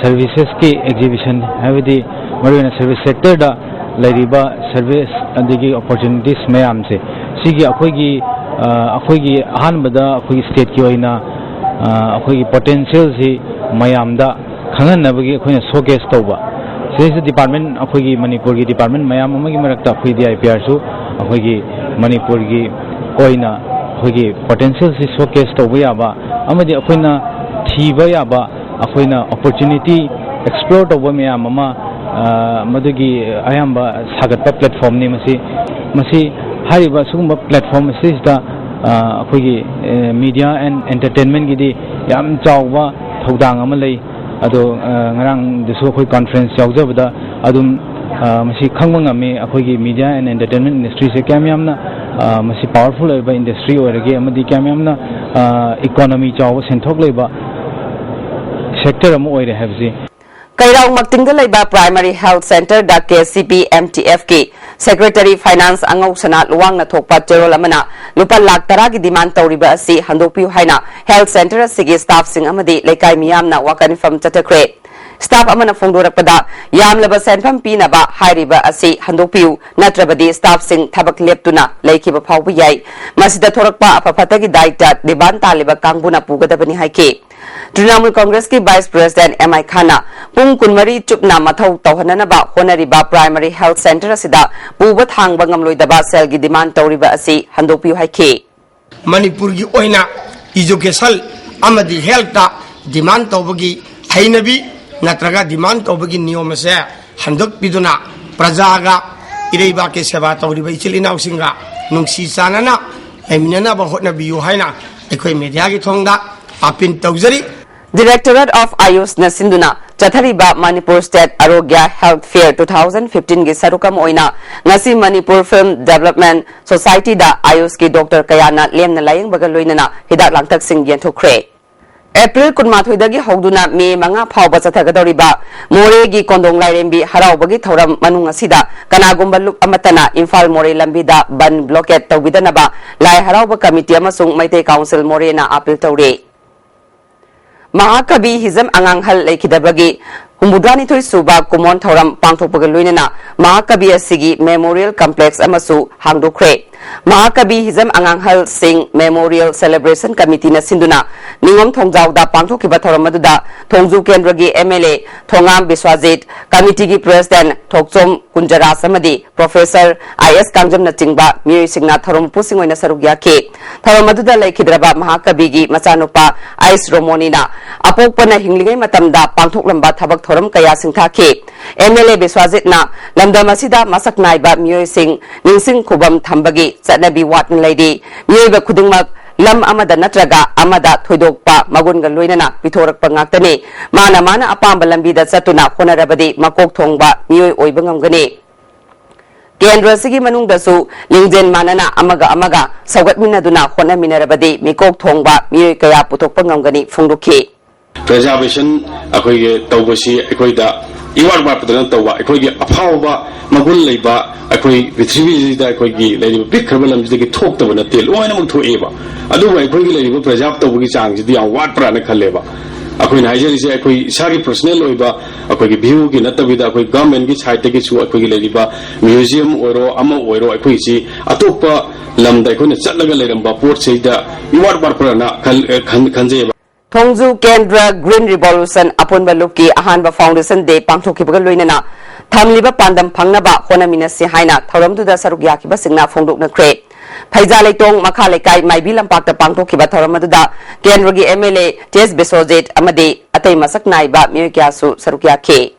servicesꯀꯤ exhibition, ꯍꯥꯏꯕꯗꯤ ꯃꯔꯨꯑꯣꯏꯅ service sectorꯗ ꯂꯩꯔꯤꯕ service ꯑꯗꯒꯤ opportunities ꯃꯌꯥꯝꯁꯦ, ꯁꯤꯒꯤ ꯑꯩꯈꯣꯏꯒꯤ ꯑꯩꯈꯣꯏꯒꯤ ꯑꯍꯥꯟꯕꯗ ꯑꯩꯈꯣꯏꯒꯤ stateꯀꯤ ꯑꯣꯏꯅ ꯑꯩꯈꯣꯏꯒꯤ potentialꯁꯤ ꯃꯌꯥꯝꯗ ꯈꯪꯍꯟꯅꯕꯒꯤ ꯑꯩꯈꯣꯏꯅ showcase ꯇꯧꯕ꯫ ꯁꯤꯗꯩꯁꯤꯗ department, ꯑꯩꯈꯣꯏꯒꯤ ꯃꯅꯤꯄꯨꯔꯒꯤ department ꯃꯌꯥꯝ ꯑꯃꯒꯤ ꯃꯔꯛꯇ ꯑꯩꯈꯣꯏ D I P Rꯁꯨ ꯑꯩꯈꯣꯏꯒꯤ ꯃꯅꯤꯄꯨꯔꯒꯤ ꯑꯣꯏꯅ ꯑꯩꯈꯣꯏꯒꯤ potentialꯁꯤ showcase ꯇꯧꯕ ꯌꯥꯕ ꯑꯃꯗꯤ ꯑꯩꯈꯣꯏꯅ ꯊꯤꯕ ꯌꯥꯕ, ꯑꯩꯈꯣꯏꯅ opportunity explore ꯇꯧꯕ ꯃꯌꯥꯝ ꯑꯃ ꯑ, ꯃꯗꯨꯒꯤ ꯑꯌꯥꯝꯕ ꯁꯥꯒꯠꯄ platformꯅꯤ ꯃꯁꯤ꯫ ꯃꯁꯤ, ꯍꯥꯏꯔꯤꯕ ꯑꯁꯤꯒꯨꯝꯕ platform ꯑꯁꯤꯁꯤꯗ, ꯑ, ꯑꯩꯈꯣꯏꯒꯤ, ꯑ, media and entertainmentꯒꯤꯗꯤ ꯌꯥꯝ ꯆꯥꯎꯕ ꯊꯧꯗꯥꯡ ꯑꯃ ꯂꯩ꯫ ꯑꯗꯣ, ꯑ, ꯉꯔꯥꯡꯗꯁꯨ ꯑꯩꯈꯣꯏ conference ꯌꯥꯎꯖꯕꯗ ꯑꯗꯨꯝ, ꯑ, ꯃꯁꯤ ꯈꯪꯕ ꯉꯝꯃꯤ, ꯑꯩꯈꯣꯏꯒꯤ media and entertainment industryꯁꯦ ꯀꯌꯥꯝ ꯌꯥꯝꯅ, ꯑ, ꯃꯁꯤ powerful ꯑꯣꯏꯕ industry ꯑꯣꯏꯔꯒꯦ, ꯑꯃꯗꯤ ꯀꯌꯥꯝ ꯌꯥꯝꯅ, ꯑ, economy ꯆꯥꯎꯕ, ꯁꯦꯟꯊꯣꯛ ꯂꯩꯕ sector ꯑꯃ ꯑꯣꯏꯔꯦ ꯍꯥꯏꯕꯁꯤ꯫ ꯀꯩꯔꯥꯎ ꯃꯛꯇꯤꯡꯗ ꯂꯩꯕ Primary Health Centreꯗ KCP MTFꯀꯤ Secretary Finance ꯑꯉꯧꯁꯅꯥ ꯂꯨꯋꯥꯡꯅ ꯊꯣꯛꯄ ꯆꯦꯔꯣꯜ ꯑꯃꯅ ꯂꯨꯄꯥ ꯂꯥꯈ ꯇꯔꯥꯒꯤ demand ꯇꯧꯔꯤꯕ ꯑꯁꯤ ꯍꯟꯗꯣꯛꯄꯤꯌꯨ ꯍꯥꯏꯅ health centre ꯑꯁꯤꯒꯤ staffꯁꯤꯡ ꯑꯃꯗꯤ ꯂꯩꯀꯥꯏ ꯃꯤꯌꯥꯝꯅ ꯋꯥꯀꯠ ꯃꯤꯐꯝ ꯆꯠꯊꯈ꯭ꯔꯦ꯫ Staff ꯑꯃꯅ ꯐꯣꯡꯗꯣꯔꯛꯄꯗ, ꯌꯥꯝꯂꯕ ꯁꯦꯟꯐꯝ ꯄꯤꯅꯕ ꯍꯥꯏꯔꯤꯕ ꯑꯁꯤ ꯍꯟꯗꯣꯛꯄꯤꯌꯨ, ꯅꯠꯇ꯭ꯔꯕꯗꯤ staffꯁꯤꯡ ꯊꯕꯛ ꯂꯦꯞꯇꯨꯅ ꯂꯩꯈꯤꯕ ꯐꯥꯎꯕ ꯌꯥꯏ꯫ ꯃꯁꯤꯗ ꯊꯣꯔꯛꯄ ꯑꯐ ꯐꯠꯇꯒꯤ ꯗꯥꯏꯇ demand ꯇꯥꯜꯂꯤꯕ ꯀꯥꯡꯕꯨꯅ ꯄꯨꯒꯗꯕꯅꯤ ꯍꯥꯏꯈꯤ꯫ Trinamool ꯀꯪꯒ꯭ꯔꯦꯁꯀꯤ Vice President M I Khanꯅ ꯄꯨꯡ ꯀꯨꯟꯃꯔꯤ ꯆꯨꯞꯅ ꯃꯊꯧ ꯇꯧꯍꯟꯅꯅꯕ ꯍꯣꯠꯅꯔꯤꯕ Primary Health Centre ꯑꯁꯤꯗ ꯄꯨꯕ ꯊꯥꯡꯕ ꯉꯝꯂꯣꯏꯗꯕ ꯁꯦꯜꯒꯤ demand ꯇꯧꯔꯤꯕ ꯑꯁꯤ ꯍꯟꯗꯣꯛꯄꯤꯌꯨ ꯍꯥꯏꯈꯤ꯫ ꯃꯅꯤꯄꯨꯔꯒꯤ ꯑꯣꯏꯅ education ꯑꯃꯗꯤ healthꯇ demand ꯇꯧꯕꯒꯤ ꯍꯩꯅꯕꯤ ꯅꯠꯇ꯭ꯔꯒ demand ꯇꯧꯕꯒꯤ ꯅꯤꯌꯣꯝ ꯑꯁꯦ ꯍꯟꯗꯣꯛꯄꯤꯗꯨꯅ ꯄ꯭ꯔꯖꯥꯒ ꯏꯔꯩꯕꯥꯛꯀꯤ ꯁꯦꯕꯥ ꯇꯧꯔꯤꯕ ꯏꯆꯤꯜ ꯏꯅꯥꯎꯁꯤꯡꯒ ꯅꯨꯡꯁꯤ ꯆꯥꯟꯅꯅ ꯂꯩꯃꯤꯟꯅꯅꯕ ꯍꯣꯠꯅꯕꯤꯌꯨ ꯍꯥꯏꯅ ꯑꯩꯈꯣꯏ mediaꯒꯤ ꯊꯣꯡꯗ appeal ꯇꯧꯖꯔꯤ꯫ Directorate of AYUSꯅ ꯁꯤꯟꯗꯨꯅ ꯆꯠꯊꯔꯤꯕ Manipur State Arogya Health Fair two thousand fifteenꯒꯤ ꯁꯔꯨꯛ ꯑꯃ ꯑꯣꯏꯅ ꯉꯁꯤ Manipur Film Development Societyꯗ AYUSꯀꯤ doctor ꯀꯌꯥꯅ ꯂꯦꯝꯅ ꯂꯥꯌꯦꯡꯕꯒ ꯂꯣꯏꯅꯅ ꯍꯤꯗꯥꯛ ꯂꯥꯡꯊꯛꯁꯤꯡ ꯌꯦꯟꯊꯣꯛꯈ꯭ꯔꯦ꯫ ꯑꯦꯄ꯭ꯔꯤꯜ ꯀꯨꯟꯃꯥꯊꯣꯏꯗꯒꯤ ꯍꯧꯗꯨꯅ ꯃꯦ ꯃꯉꯥ ꯐꯥꯎꯕ ꯆꯠꯊꯒꯗꯧꯔꯤꯕ ꯃꯣꯔꯦꯒꯤ ꯀꯣꯟꯗꯣꯡ ꯂꯥꯏꯔꯦꯝꯕꯤ ꯍꯔꯥꯎꯕꯒꯤ ꯊꯧꯔꯝ ꯃꯅꯨꯡ ꯑꯁꯤꯗ ꯀꯅꯥꯒꯨꯝꯕ ꯂꯨꯞ ꯑꯃꯠꯇꯅ ꯏꯝꯐꯥꯜ ꯃꯣꯔꯦ ꯂꯝꯕꯤꯗ ꯕꯟ blockade ꯇꯧꯕꯤꯗꯅꯕ ꯂꯥꯏ ꯍꯔꯥꯎꯕ ꯀꯃꯤꯇꯤ ꯑꯃꯁꯨꯡ ꯃꯩꯇꯩ ꯀꯥꯎꯟꯁꯤꯜ ꯃꯣꯔꯦꯅ appeal ꯇꯧꯔꯤ꯫ ꯃꯍꯥꯀꯕꯤ ꯍꯤꯖꯝ ꯑꯉꯥꯡꯍꯜ ꯂꯩꯈꯤꯗꯕꯒꯤ ꯍꯨꯝꯐꯨꯇꯔꯥꯅꯤꯊꯣꯏ ꯁꯨꯕ ꯀꯨꯃꯣꯟ ꯊꯧꯔꯝ ꯄꯥꯡꯊꯣꯛꯄꯒ ꯂꯣꯏꯅꯅ ꯃꯍꯥꯀꯕꯤ ꯑꯁꯤꯒꯤ memorial complex ꯑꯃꯁꯨ ꯍꯥꯡꯗꯣꯛꯈ꯭ꯔꯦ꯫ ꯃꯍꯥꯀꯕꯤ ꯍꯤꯖꯝ ꯑꯉꯥꯡꯍꯜꯁꯤꯡ Memorial Celebration Committeeꯅ ꯁꯤꯟꯗꯨꯅ ꯅꯤꯉꯣꯝ ꯊꯣꯡꯖꯥꯎꯗ ꯄꯥꯡꯊꯣꯛꯈꯤꯕ ꯊꯧꯔꯝ ꯑꯗꯨꯗ ꯊꯣꯡꯖꯨ ꯀꯦꯟꯗ꯭ꯔꯒꯤ M L A Thongam ꯕꯤꯁ꯭ꯋꯥꯖꯤꯠ, committeeꯒꯤ President ꯊꯣꯛꯆꯣꯝ ꯀꯨꯟꯖꯔꯥꯖ ꯑꯃꯗꯤ Professor I S ꯀꯥꯡꯖꯝꯅꯆꯤꯡꯕ ꯃꯤꯑꯣꯏꯁꯤꯡꯅ ꯊꯧꯔꯝ ꯃꯄꯨꯁꯤꯡ ꯑꯣꯏꯅ ꯁꯔꯨꯛ ꯌꯥꯈꯤ꯫ ꯊꯧꯔꯝ ꯑꯗꯨꯗ ꯂꯩꯈꯤꯗ꯭ꯔꯕ ꯃꯍꯥꯀꯕꯤꯒꯤ ꯃꯆꯥꯅꯨꯄꯥ ꯑꯥꯏꯁ ꯔꯣꯃꯣꯅꯤꯅ ꯑꯄꯣꯛꯄꯅ ꯍꯤꯡꯂꯤꯉꯩ ꯃꯇꯝꯗ ꯄꯥꯡꯊꯣꯛꯂꯝꯕ ꯊꯕꯛ ꯊꯧꯔꯝ ꯀꯌꯥ ꯁꯤꯡꯊꯥꯈꯤ꯫ M L A ꯕꯤꯁ꯭ꯋꯥꯖꯤꯠꯅ ꯂꯝꯗꯝ ꯑꯁꯤꯗ ꯃꯁꯛ ꯅꯥꯏꯕ ꯃꯤꯑꯣꯏꯁꯤꯡ ꯅꯤꯡꯁꯤꯡ ꯈꯨꯕꯝ ꯊꯝꯕꯒꯤ ꯆꯠꯅꯕꯤ ꯋꯥꯠꯅ ꯂꯩꯔꯤ꯫ ꯃꯤꯑꯣꯏꯕ ꯈꯨꯗꯤꯡꯃꯛ ꯂꯝ ꯑꯃꯗ ꯅꯠꯇ꯭ꯔꯒ ꯑꯃꯗ ꯊꯣꯏꯗꯣꯛꯄ ꯃꯒꯨꯟꯒ ꯂꯣꯏꯅꯅ ꯄꯤꯊꯣꯔꯛꯄ ꯉꯥꯛꯇꯅꯤ꯫ ꯃꯥꯅ ꯃꯥꯅ ꯑꯄꯥꯝꯕ ꯂꯝꯕꯤꯗ ꯆꯠꯇꯨꯅ ꯍꯣꯠꯅꯔꯕꯗꯤ ꯃꯀꯣꯛ ꯊꯣꯡꯕ ꯃꯤꯑꯣꯏ ꯑꯣꯏꯕ ꯉꯝꯒꯅꯤ꯫ ꯀꯦꯟꯗ꯭ꯔ ꯑꯁꯤꯒꯤ ꯃꯅꯨꯡꯗꯁꯨ ꯂꯤꯡꯖꯦꯜ ꯃꯥꯟꯅꯅ ꯑꯃꯒ ꯑꯃꯒ ꯁꯧꯒꯠꯃꯤꯟꯅꯗꯨꯅ ꯍꯣꯠꯅꯃꯤꯟꯅꯔꯕꯗꯤ ꯃꯤꯀꯣꯛ ꯊꯣꯡꯕ ꯃꯤꯑꯣꯏ ꯀꯌꯥ ꯄꯨꯊꯣꯛꯄ ꯉꯝꯒꯅꯤ ꯐꯣꯡꯗꯣꯛꯈꯤ꯫ Preservation ꯑꯩꯈꯣꯏꯒꯤ ꯇꯧꯕꯁꯤ ꯑꯩꯈꯣꯏꯗ ꯏꯋꯥꯠ ꯋꯥꯠꯄꯗ ꯅꯠꯇꯧꯕ, ꯑꯩꯈꯣꯏꯒꯤ ꯑꯐꯥꯎꯕ ꯃꯒꯨꯟ ꯂꯩꯕ, ꯑꯩꯈꯣꯏ ꯄ꯭ꯔꯤꯊꯤꯕꯤꯁꯤꯗ ꯑꯩꯈꯣꯏꯒꯤ ꯂꯩꯔꯤꯕ ꯄꯤꯛꯈ꯭ꯔꯕ ꯂꯝꯁꯤꯗꯒꯤ ꯊꯣꯛꯇꯕ ꯅꯠꯇꯦ, ꯂꯣꯏꯅꯃꯛ ꯊꯣꯛꯑꯦꯕ꯫ ꯑꯗꯨꯕꯨ ꯑꯩꯈꯣꯏꯒꯤ ꯂꯩꯔꯤꯕ preserve ꯇꯧꯕꯒꯤ ꯆꯥꯡꯁꯤꯗꯤ ꯌꯥꯝ ꯋꯥꯠꯄ꯭ꯔꯥꯅ ꯈꯜꯂꯦꯕ꯫ ꯑꯩꯈꯣꯏꯅ ꯍꯥꯏꯖꯔꯤꯁꯦ ꯑꯩꯈꯣꯏ ꯏꯁꯥꯒꯤ personal ꯑꯣꯏꯕ ꯑꯩꯈꯣꯏꯒꯤ viewꯒꯤ ꯅꯠꯇꯕꯤꯗ ꯑꯩꯈꯣꯏ governmentꯀꯤ sideꯇꯒꯤꯁꯨ ꯑꯩꯈꯣꯏꯒꯤ ꯂꯩꯔꯤꯕ museum ꯑꯣꯏꯔꯣ ꯑꯃ ꯑꯣꯏꯔꯣ, ꯑꯩꯈꯣꯏꯁꯤ ꯑꯇꯣꯞꯄ ꯂꯝꯗ ꯑꯩꯈꯣꯏꯅ ꯆꯠꯂꯒ ꯂꯩꯔꯝꯕ ꯄꯣꯠꯁꯤꯗ ꯏꯋꯥꯠ ꯋꯥꯠꯄ꯭ꯔꯥꯅ ꯈꯜ- ꯈꯟ- ꯈꯟꯖꯩꯕ꯫ ꯊꯣꯡꯖꯨ ꯀꯦꯟꯗ꯭ꯔ Green Revolution ꯑꯄꯨꯟꯕ ꯂꯨꯞꯀꯤ ꯑꯍꯥꯟꯕ Foundation Day ꯄꯥꯡꯊꯣꯛꯈꯤꯕꯒ ꯂꯣꯏꯅꯅ ꯊꯝꯂꯤꯕ ꯄꯥꯟꯗꯝ ꯐꯪꯅꯕ ꯍꯣꯠꯅꯃꯤꯟꯅꯁꯤ ꯍꯥꯏꯅ ꯊꯧꯔꯝꯗꯨꯗ ꯁꯔꯨꯛ ꯌꯥꯈꯤꯕꯁꯤꯡꯅ ꯐꯣꯡꯗꯣꯛꯅꯈ꯭ꯔꯦ꯫ ꯐꯩꯖꯥ ꯂꯩꯇꯣꯡ ꯃꯈꯥ ꯂꯩꯀꯥꯏ ꯃꯥꯏꯕꯤ ꯂꯝꯄꯥꯛꯇ ꯄꯥꯡꯊꯣꯛꯈꯤꯕ ꯊꯧꯔꯝ ꯑꯗꯨꯗ ꯀꯦꯟꯗ꯭ꯔꯒꯤ M L A ꯇꯦꯖ ꯕꯤꯁ꯭ꯋꯖꯤꯠ ꯑꯃꯗꯤ ꯑꯇꯩ ꯃꯁꯛ ꯅꯥꯏꯕ ꯃꯤꯑꯣꯏ ꯀꯌꯥꯁꯨ ꯁꯔꯨꯛ ꯌꯥꯈꯤ꯫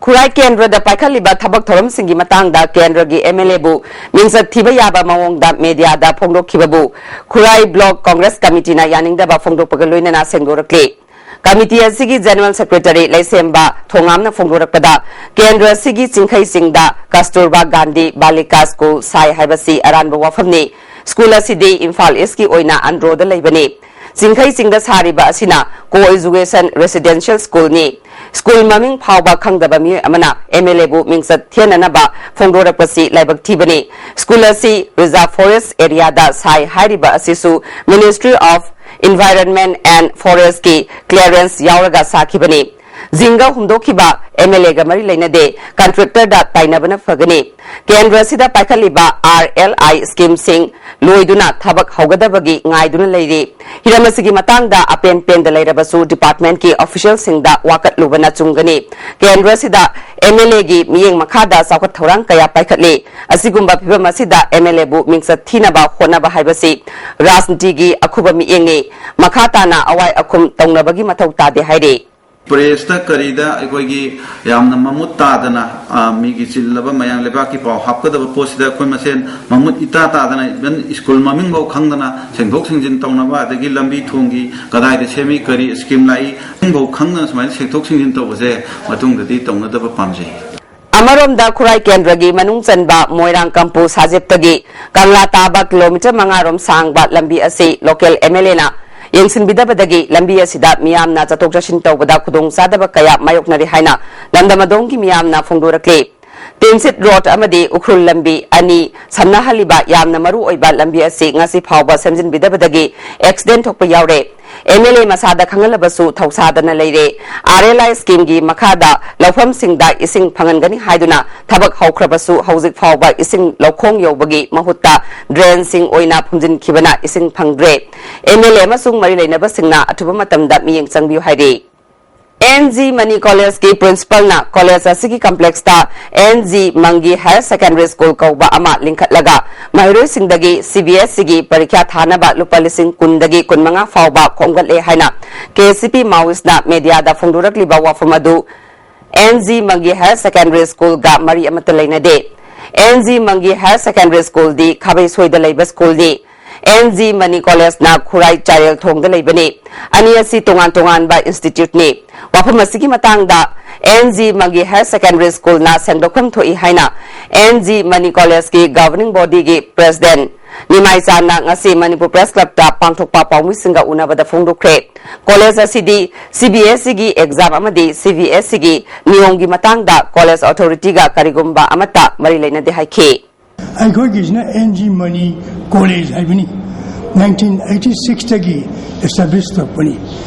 ꯈꯨꯔꯥꯏ ꯀꯦꯟꯗ꯭ꯔꯗ ꯄꯥꯏꯈꯠꯂꯤꯕ ꯊꯕꯛ ꯊꯧꯔꯝꯁꯤꯡꯒꯤ ꯃꯇꯥꯡꯗ ꯀꯦꯟꯗ꯭ꯔꯒꯤ M L Aꯕꯨ ꯃꯤꯡꯆꯠ ꯊꯤꯕ ꯌꯥꯕ ꯃꯑꯣꯡꯗ mediaꯗ ꯐꯣꯡꯗꯣꯛꯈꯤꯕꯕꯨ ꯈꯨꯔꯥꯏ Block Congress Committeeꯅ ꯌꯥꯅꯤꯡꯗꯕ ꯐꯣꯡꯗꯣꯛꯄꯒ ꯂꯣꯏꯅꯅ ꯁꯦꯡꯗꯣꯔꯛꯂꯤ꯫ Committee ꯑꯁꯤꯒꯤ General Secretary ꯂꯩꯁꯦꯝꯕ ꯊꯣꯉꯥꯝꯅ ꯐꯣꯡꯗꯣꯔꯛꯄꯗ, ꯀꯦꯟꯗ꯭ꯔ ꯑꯁꯤꯒꯤ ꯆꯤꯡꯈꯩꯁꯤꯡꯗ ꯀꯁꯇꯨꯔꯕꯥ ꯒꯥꯟꯙꯤ ꯕꯥꯂꯤꯀꯥ ꯁ꯭ꯀꯨꯜ ꯁꯥꯏ ꯍꯥꯏꯕꯁꯤ ꯑꯔꯥꯟꯕ ꯋꯥꯐꯝꯅꯤ꯫ ꯁ꯭ꯀꯨꯜ ꯑꯁꯤꯗꯤ ꯏꯝꯐꯥꯜ ꯏꯁꯀꯤ ꯑꯣꯏꯅ ꯑꯟꯗ꯭ꯔꯣꯗ ꯂꯩꯕꯅꯤ꯫ ꯆꯤꯡꯈꯩ ꯆꯤꯡꯗ ꯁꯥꯔꯤꯕ ꯑꯁꯤꯅ co-education residential schoolꯅꯤ꯫ ꯁ꯭ꯀꯨꯜ ꯃꯃꯤꯡ ꯐꯥꯎꯕ ꯈꯪꯗꯕ ꯃꯤꯑꯣꯏ ꯑꯃꯅ M L Aꯕꯨ ꯃꯤꯡꯆꯠ ꯊꯤꯍꯟꯅꯅꯕ ꯐꯣꯡꯗꯣꯔꯛꯄꯁꯤ ꯂꯥꯏꯕꯛ ꯊꯤꯕꯅꯤ꯫ ꯁ꯭ꯀꯨꯜ ꯑꯁꯤ reserve forest areaꯗ ꯁꯥꯏ ꯍꯥꯏꯔꯤꯕ ꯑꯁꯤꯁꯨ Ministry of Environment and Forestꯀꯤ clearance ꯌꯥꯎꯔꯒ ꯁꯥꯈꯤꯕꯅꯤ꯫ ꯖꯤꯡꯒ ꯍꯨꯝꯗꯣꯛꯈꯤꯕ ꯑꯦꯝ ꯑꯦꯜ ꯑꯦꯒ ꯃꯔꯤ ꯂꯩꯅꯗꯦ, ꯀꯟꯇ꯭ꯔꯦꯛꯇꯔꯗ ꯇꯥꯏꯅꯕꯅ ꯐꯒꯅꯤ꯫ ꯀꯦꯟꯗ꯭ꯔ ꯑꯁꯤꯗ ꯄꯥꯏꯈꯠꯂꯤꯕ ꯑꯥꯔ ꯑꯦꯜ ꯑꯥꯏ ꯁ꯭ꯀꯤꯝꯁꯤꯡ ꯂꯣꯏꯗꯨꯅ ꯊꯕꯛ ꯍꯧꯒꯗꯕꯒꯤ ꯉꯥꯏꯗꯨꯅ ꯂꯩꯔꯤ꯫ ꯍꯤꯔꯝ ꯑꯁꯤꯒꯤ ꯃꯇꯥꯡꯗ ꯑꯄꯦꯟ ꯄꯦꯟꯗ ꯂꯩꯔꯕꯁꯨ ꯗꯤꯄꯥꯔꯠꯃꯦꯟꯠꯀꯤ ꯑꯣꯐꯤꯁꯤꯌꯦꯜꯁꯤꯡꯗ ꯋꯥꯀꯠꯂꯨꯕꯅ ꯆꯨꯝꯒꯅꯤ꯫ ꯀꯦꯟꯗ꯭ꯔ ꯑꯁꯤꯗ ꯑꯦꯝ ꯑꯦꯜ ꯑꯦꯒꯤ ꯃꯤꯠꯌꯦꯡ ꯃꯈꯥꯗ ꯆꯥꯎꯈꯠ ꯊꯧꯔꯥꯡ ꯀꯌꯥ ꯄꯥꯏꯈꯠꯂꯤ꯫ ꯑꯁꯤꯒꯨꯝꯕ ꯐꯤꯚꯝ ꯑꯁꯤꯗ ꯑꯦꯝ ꯑꯦꯜ ꯑꯦꯕꯨ ꯃꯤꯡꯆꯠ ꯊꯤꯅꯕ ꯍꯣꯠꯅꯕ ꯍꯥꯏꯕꯁꯤ ꯔꯥꯖꯅꯤꯇꯤꯒꯤ ꯑꯈꯨꯕ ꯃꯤꯠꯌꯦꯡꯅꯤ꯫ ꯃꯈꯥ ꯇꯥꯅ ꯑꯋꯥꯏ ꯑꯈꯨꯝ ꯇꯧꯅꯕꯒꯤ ꯃꯊꯧ ꯇꯥꯗꯦ ꯍꯥꯏꯔꯤ꯫ ꯄ꯭ꯔꯦꯁꯇ ꯀꯔꯤꯗ ꯑꯩꯈꯣꯏꯒꯤ ꯌꯥꯝꯅ ꯃꯃꯨꯠ ꯇꯥꯗꯅ, ꯑ, ꯃꯤꯒꯤ ꯆꯤꯜꯂꯕ ꯃꯌꯥꯝ ꯂꯩꯕꯥꯛꯀꯤ ꯄꯥꯎ ꯍꯥꯞꯀꯗꯕ ꯄꯣꯠꯁꯤꯗ ꯑꯩꯈꯣꯏ ꯃꯁꯦꯟ ꯃꯃꯨꯠ ꯏꯇꯥ ꯇꯥꯗꯅ, ꯏꯚꯟ ꯁ꯭ꯀꯨꯜ ꯃꯃꯤꯡꯐꯥꯎ ꯈꯪꯗꯅ ꯁꯦꯡꯗꯣꯛ ꯁꯦꯡꯖꯤꯟ ꯇꯧꯅꯕ, ꯑꯗꯒꯤ ꯂꯝꯕꯤ ꯊꯣꯡꯒꯤ ꯀꯗꯥꯏꯗ ꯁꯦꯝꯃꯤ, ꯀꯔꯤ ꯁ꯭ꯀꯤꯝ ꯂꯥꯛꯏ, ꯃꯃꯤꯡꯐꯥꯎ ꯈꯪꯗꯅ ꯁꯨꯃꯥꯏꯅ ꯁꯦꯡꯗꯣꯛ ꯁꯦꯡꯖꯤꯟ ꯇꯧꯕꯁꯦ ꯃꯇꯨꯡꯗꯗꯤ ꯇꯧꯅꯗꯕ ꯄꯥꯝꯖꯩ꯫ ꯑꯃꯔꯣꯝꯗ ꯈꯨꯔꯥꯏ ꯀꯦꯟꯗ꯭ꯔꯒꯤ ꯃꯅꯨꯡ ꯆꯟꯕ ꯃꯣꯏꯔꯥꯡ ꯀꯝꯄꯨ ꯁꯥꯖꯦꯞꯇꯒꯤ ꯀꯪꯂꯥ ꯇꯥꯕ ꯀꯤꯂꯣꯃꯤꯇꯔ ꯃꯉꯥ ꯔꯣꯝ ꯁꯥꯡꯕ ꯂꯝꯕꯤ ꯑꯁꯤ ꯂꯣꯀꯦꯜ ꯑꯦꯝ ꯑꯦꯜ ꯑꯦꯅ ꯌꯦꯡꯁꯤꯟꯕꯤꯗꯕꯗꯒꯤ ꯂꯝꯕꯤ ꯑꯁꯤꯗ ꯃꯤꯌꯥꯝꯅ ꯆꯠꯊꯣꯛ ꯆꯠꯁꯤꯟ ꯇꯧꯕꯗ ꯈꯨꯗꯣꯡꯆꯥꯗꯕ ꯀꯌꯥ ꯃꯥꯌꯣꯛꯅꯔꯤ ꯍꯥꯏꯅ ꯂꯝꯗꯝ ꯑꯗꯣꯝꯒꯤ ꯃꯤꯌꯥꯝꯅ ꯐꯣꯡꯗꯣꯔꯛꯂꯤ꯫ ꯇꯤꯟꯁꯤꯠ ꯔꯣꯗ ꯑꯃꯗꯤ ꯎꯈ꯭ꯔꯨꯜ ꯂꯝꯕꯤ ꯑꯅꯤ ꯁꯝꯅꯍꯜꯂꯤꯕ ꯌꯥꯝꯅ ꯃꯔꯨ ꯑꯣꯏꯕ ꯂꯝꯕꯤ ꯑꯁꯤ ꯉꯁꯤ ꯐꯥꯎꯕ ꯁꯦꯝꯖꯤꯟꯕꯤꯗꯕꯗꯒꯤ ꯑꯦꯛꯁꯤꯗꯦꯟ ꯊꯣꯛꯄ ꯌꯥꯎꯔꯦ꯫ ꯑꯦꯝ ꯑꯦꯜ ꯑꯦ ꯃꯁꯥꯗ ꯈꯪꯍꯜꯂꯕꯁꯨ ꯊꯧꯁꯥꯗꯅ ꯂꯩꯔꯦ꯫ ꯑꯥꯔ ꯑꯦꯜ ꯑꯥꯏ ꯁ꯭ꯀꯤꯝꯒꯤ ꯃꯈꯥꯗ ꯂꯧꯐꯝꯁꯤꯡꯗ ꯏꯁꯤꯡ ꯐꯪꯍꯟꯒꯅꯤ ꯍꯥꯏꯗꯨꯅ ꯊꯕꯛ ꯍꯧꯈ꯭ꯔꯕꯁꯨ ꯍꯧꯖꯤꯛ ꯐꯥꯎꯕ ꯏꯁꯤꯡ ꯂꯧꯈꯣꯡ ꯌꯧꯕꯒꯤ ꯃꯍꯨꯠꯇ ꯗ꯭ꯔꯦꯟꯁꯤꯡ ꯑꯣꯏꯅ ꯐꯨꯝꯖꯤꯟꯈꯤꯕꯅ ꯏꯁꯤꯡ ꯐꯪꯗ꯭ꯔꯦ꯫ ꯑꯦꯝ ꯑꯦꯜ ꯑꯦ ꯑꯃꯁꯨꯡ ꯃꯔꯤ ꯂꯩꯅꯕꯁꯤꯡꯅ ꯑꯊꯨꯕ ꯃꯇꯝꯗ ꯃꯤꯠꯌꯦꯡ ꯆꯪꯕꯤꯌꯨ ꯍꯥꯏꯔꯤ꯫ ꯑꯦꯟ ꯖꯤ ꯃꯅꯤ ꯀꯣꯂꯦꯖꯀꯤ ꯄ꯭ꯔꯤꯟꯁꯤꯄꯥꯜꯅ ꯀꯣꯂꯦꯖ ꯑꯁꯤꯒꯤ ꯀꯝꯄ꯭ꯂꯦꯛꯁꯇ ꯑꯦꯟ ꯖꯤ ꯃꯪꯒꯤ ꯍꯥꯌꯔ ꯁꯦꯀꯦꯟꯗꯔꯤ ꯁ꯭ꯀꯨꯜ ꯀꯧꯕ ꯑꯃ ꯂꯤꯡꯈꯠꯂꯒ ꯃꯍꯩꯔꯣꯏꯁꯤꯡꯗꯒꯤ ꯁꯤ ꯕꯤ ꯑꯦꯁ ꯏꯒꯤ ꯄꯔꯤꯈ꯭ꯌꯥ ꯊꯥꯅꯕ ꯂꯨꯄꯥ ꯂꯤꯁꯤꯡ ꯀꯨꯟꯗꯒꯤ ꯀꯨꯟꯃꯉꯥ ꯐꯥꯎꯕ ꯈꯣꯝꯒꯠꯂꯦ ꯍꯥꯏꯅ ꯀꯦ ꯑꯦꯁ ꯁꯤ ꯄꯤ ꯃꯥꯋꯤꯁꯅ ꯃꯦꯗꯤꯌꯥꯗ ꯐꯣꯡꯗꯣꯔꯛꯂꯤꯕ ꯋꯥꯐꯝ ꯑꯗꯨ ꯑꯦꯟ ꯖꯤ ꯃꯪꯒꯤ ꯍꯥꯌꯔ ꯁꯦꯀꯦꯟꯗꯔꯤ ꯁ꯭ꯀꯨꯜꯒ ꯃꯔꯤ ꯑꯃꯠꯇ ꯂꯩꯅꯗꯦ꯫ ꯑꯦꯟ ꯖꯤ ꯃꯪꯒꯤ ꯍꯥꯌꯔ ꯁꯦꯀꯦꯟꯗꯔꯤ ꯁ꯭ꯀꯨꯜꯗꯤ ꯈꯥꯕꯩꯁꯣꯏꯗ ꯂꯩꯕ ꯁ꯭ꯀꯨꯜꯅꯤ꯫ ꯑꯦꯟ ꯖꯤ ꯃꯅꯤ ꯀꯣꯂꯦꯖꯅ ꯈꯨꯔꯥꯏ ꯆꯥꯔꯦꯜ ꯊꯣꯡꯗ ꯂꯩꯕꯅꯤ꯫ ꯑꯅꯤ ꯑꯁꯤ ꯇꯣꯉꯥꯟ ꯇꯣꯉꯥꯟꯕ ꯏꯟꯁꯇꯤꯇ꯭ꯌꯨꯠꯅꯤ꯫ ꯋꯥꯐꯝ ꯑꯁꯤꯒꯤ ꯃꯇꯥꯡꯗ ꯑꯦꯟ ꯖꯤ ꯃꯪꯒꯤ ꯍꯥꯌꯔ ꯁꯦꯀꯦꯟꯗꯔꯤ ꯁ꯭ꯀꯨꯜꯅ ꯁꯦꯡꯗꯣꯛꯐꯝ ꯊꯣꯛꯏ ꯍꯥꯏꯅ ꯑꯦꯟ ꯖꯤ ꯃꯅꯤ ꯀꯣꯂꯦꯖꯀꯤ ꯒꯚꯔꯅꯤꯡ ꯕꯣꯗꯤꯒꯤ ꯄ꯭ꯔꯦꯁꯤꯗꯦꯟꯠ ꯅꯤꯃꯥꯏꯆꯥꯟꯅ ꯉꯁꯤ ꯃꯅꯤꯄꯨꯔ ꯄ꯭ꯔꯦꯁ ꯀ꯭ꯂꯕꯇ ꯄꯥꯡꯊꯣꯛꯄ ꯄꯥꯎꯃꯤꯁꯤꯡꯒ ꯎꯅꯕꯗ ꯐꯣꯡꯗꯣꯛꯈ꯭ꯔꯦ꯫ ꯀꯣꯂꯦꯖ ꯑꯁꯤꯗꯤ ꯁꯤ ꯕꯤ ꯑꯦꯁ ꯏꯒꯤ ꯑꯦꯛꯖꯥꯝ ꯑꯃꯗꯤ ꯁꯤ ꯕꯤ ꯑꯦꯁ ꯏꯒꯤ ꯅꯤꯌꯣꯝꯒꯤ ꯃꯇꯥꯡꯗ ꯀꯣꯂꯦꯖ ꯑꯣꯊꯣꯔꯤꯇꯤꯒ ꯀꯔꯤꯒꯨꯝꯕ ꯑꯃꯠꯇ ꯃꯔꯤ ꯂꯩꯅꯗꯦ ꯍꯥꯏꯈꯤ꯫ ꯑꯩꯈꯣꯏꯒꯤꯁꯤꯅ ꯑꯦꯟ ꯖꯤ ꯃꯅꯤ ꯀꯣꯂꯦꯖ ꯍꯥꯏꯕꯅꯤ꯫ ꯅꯥꯏꯟꯇꯤꯟ ꯑꯩꯠꯇꯤ ꯁꯤꯛꯁꯇꯒꯤ ꯑꯦꯁꯇꯥꯕ꯭ꯂꯤꯁ ꯇꯧꯔꯛꯄꯅꯤ꯫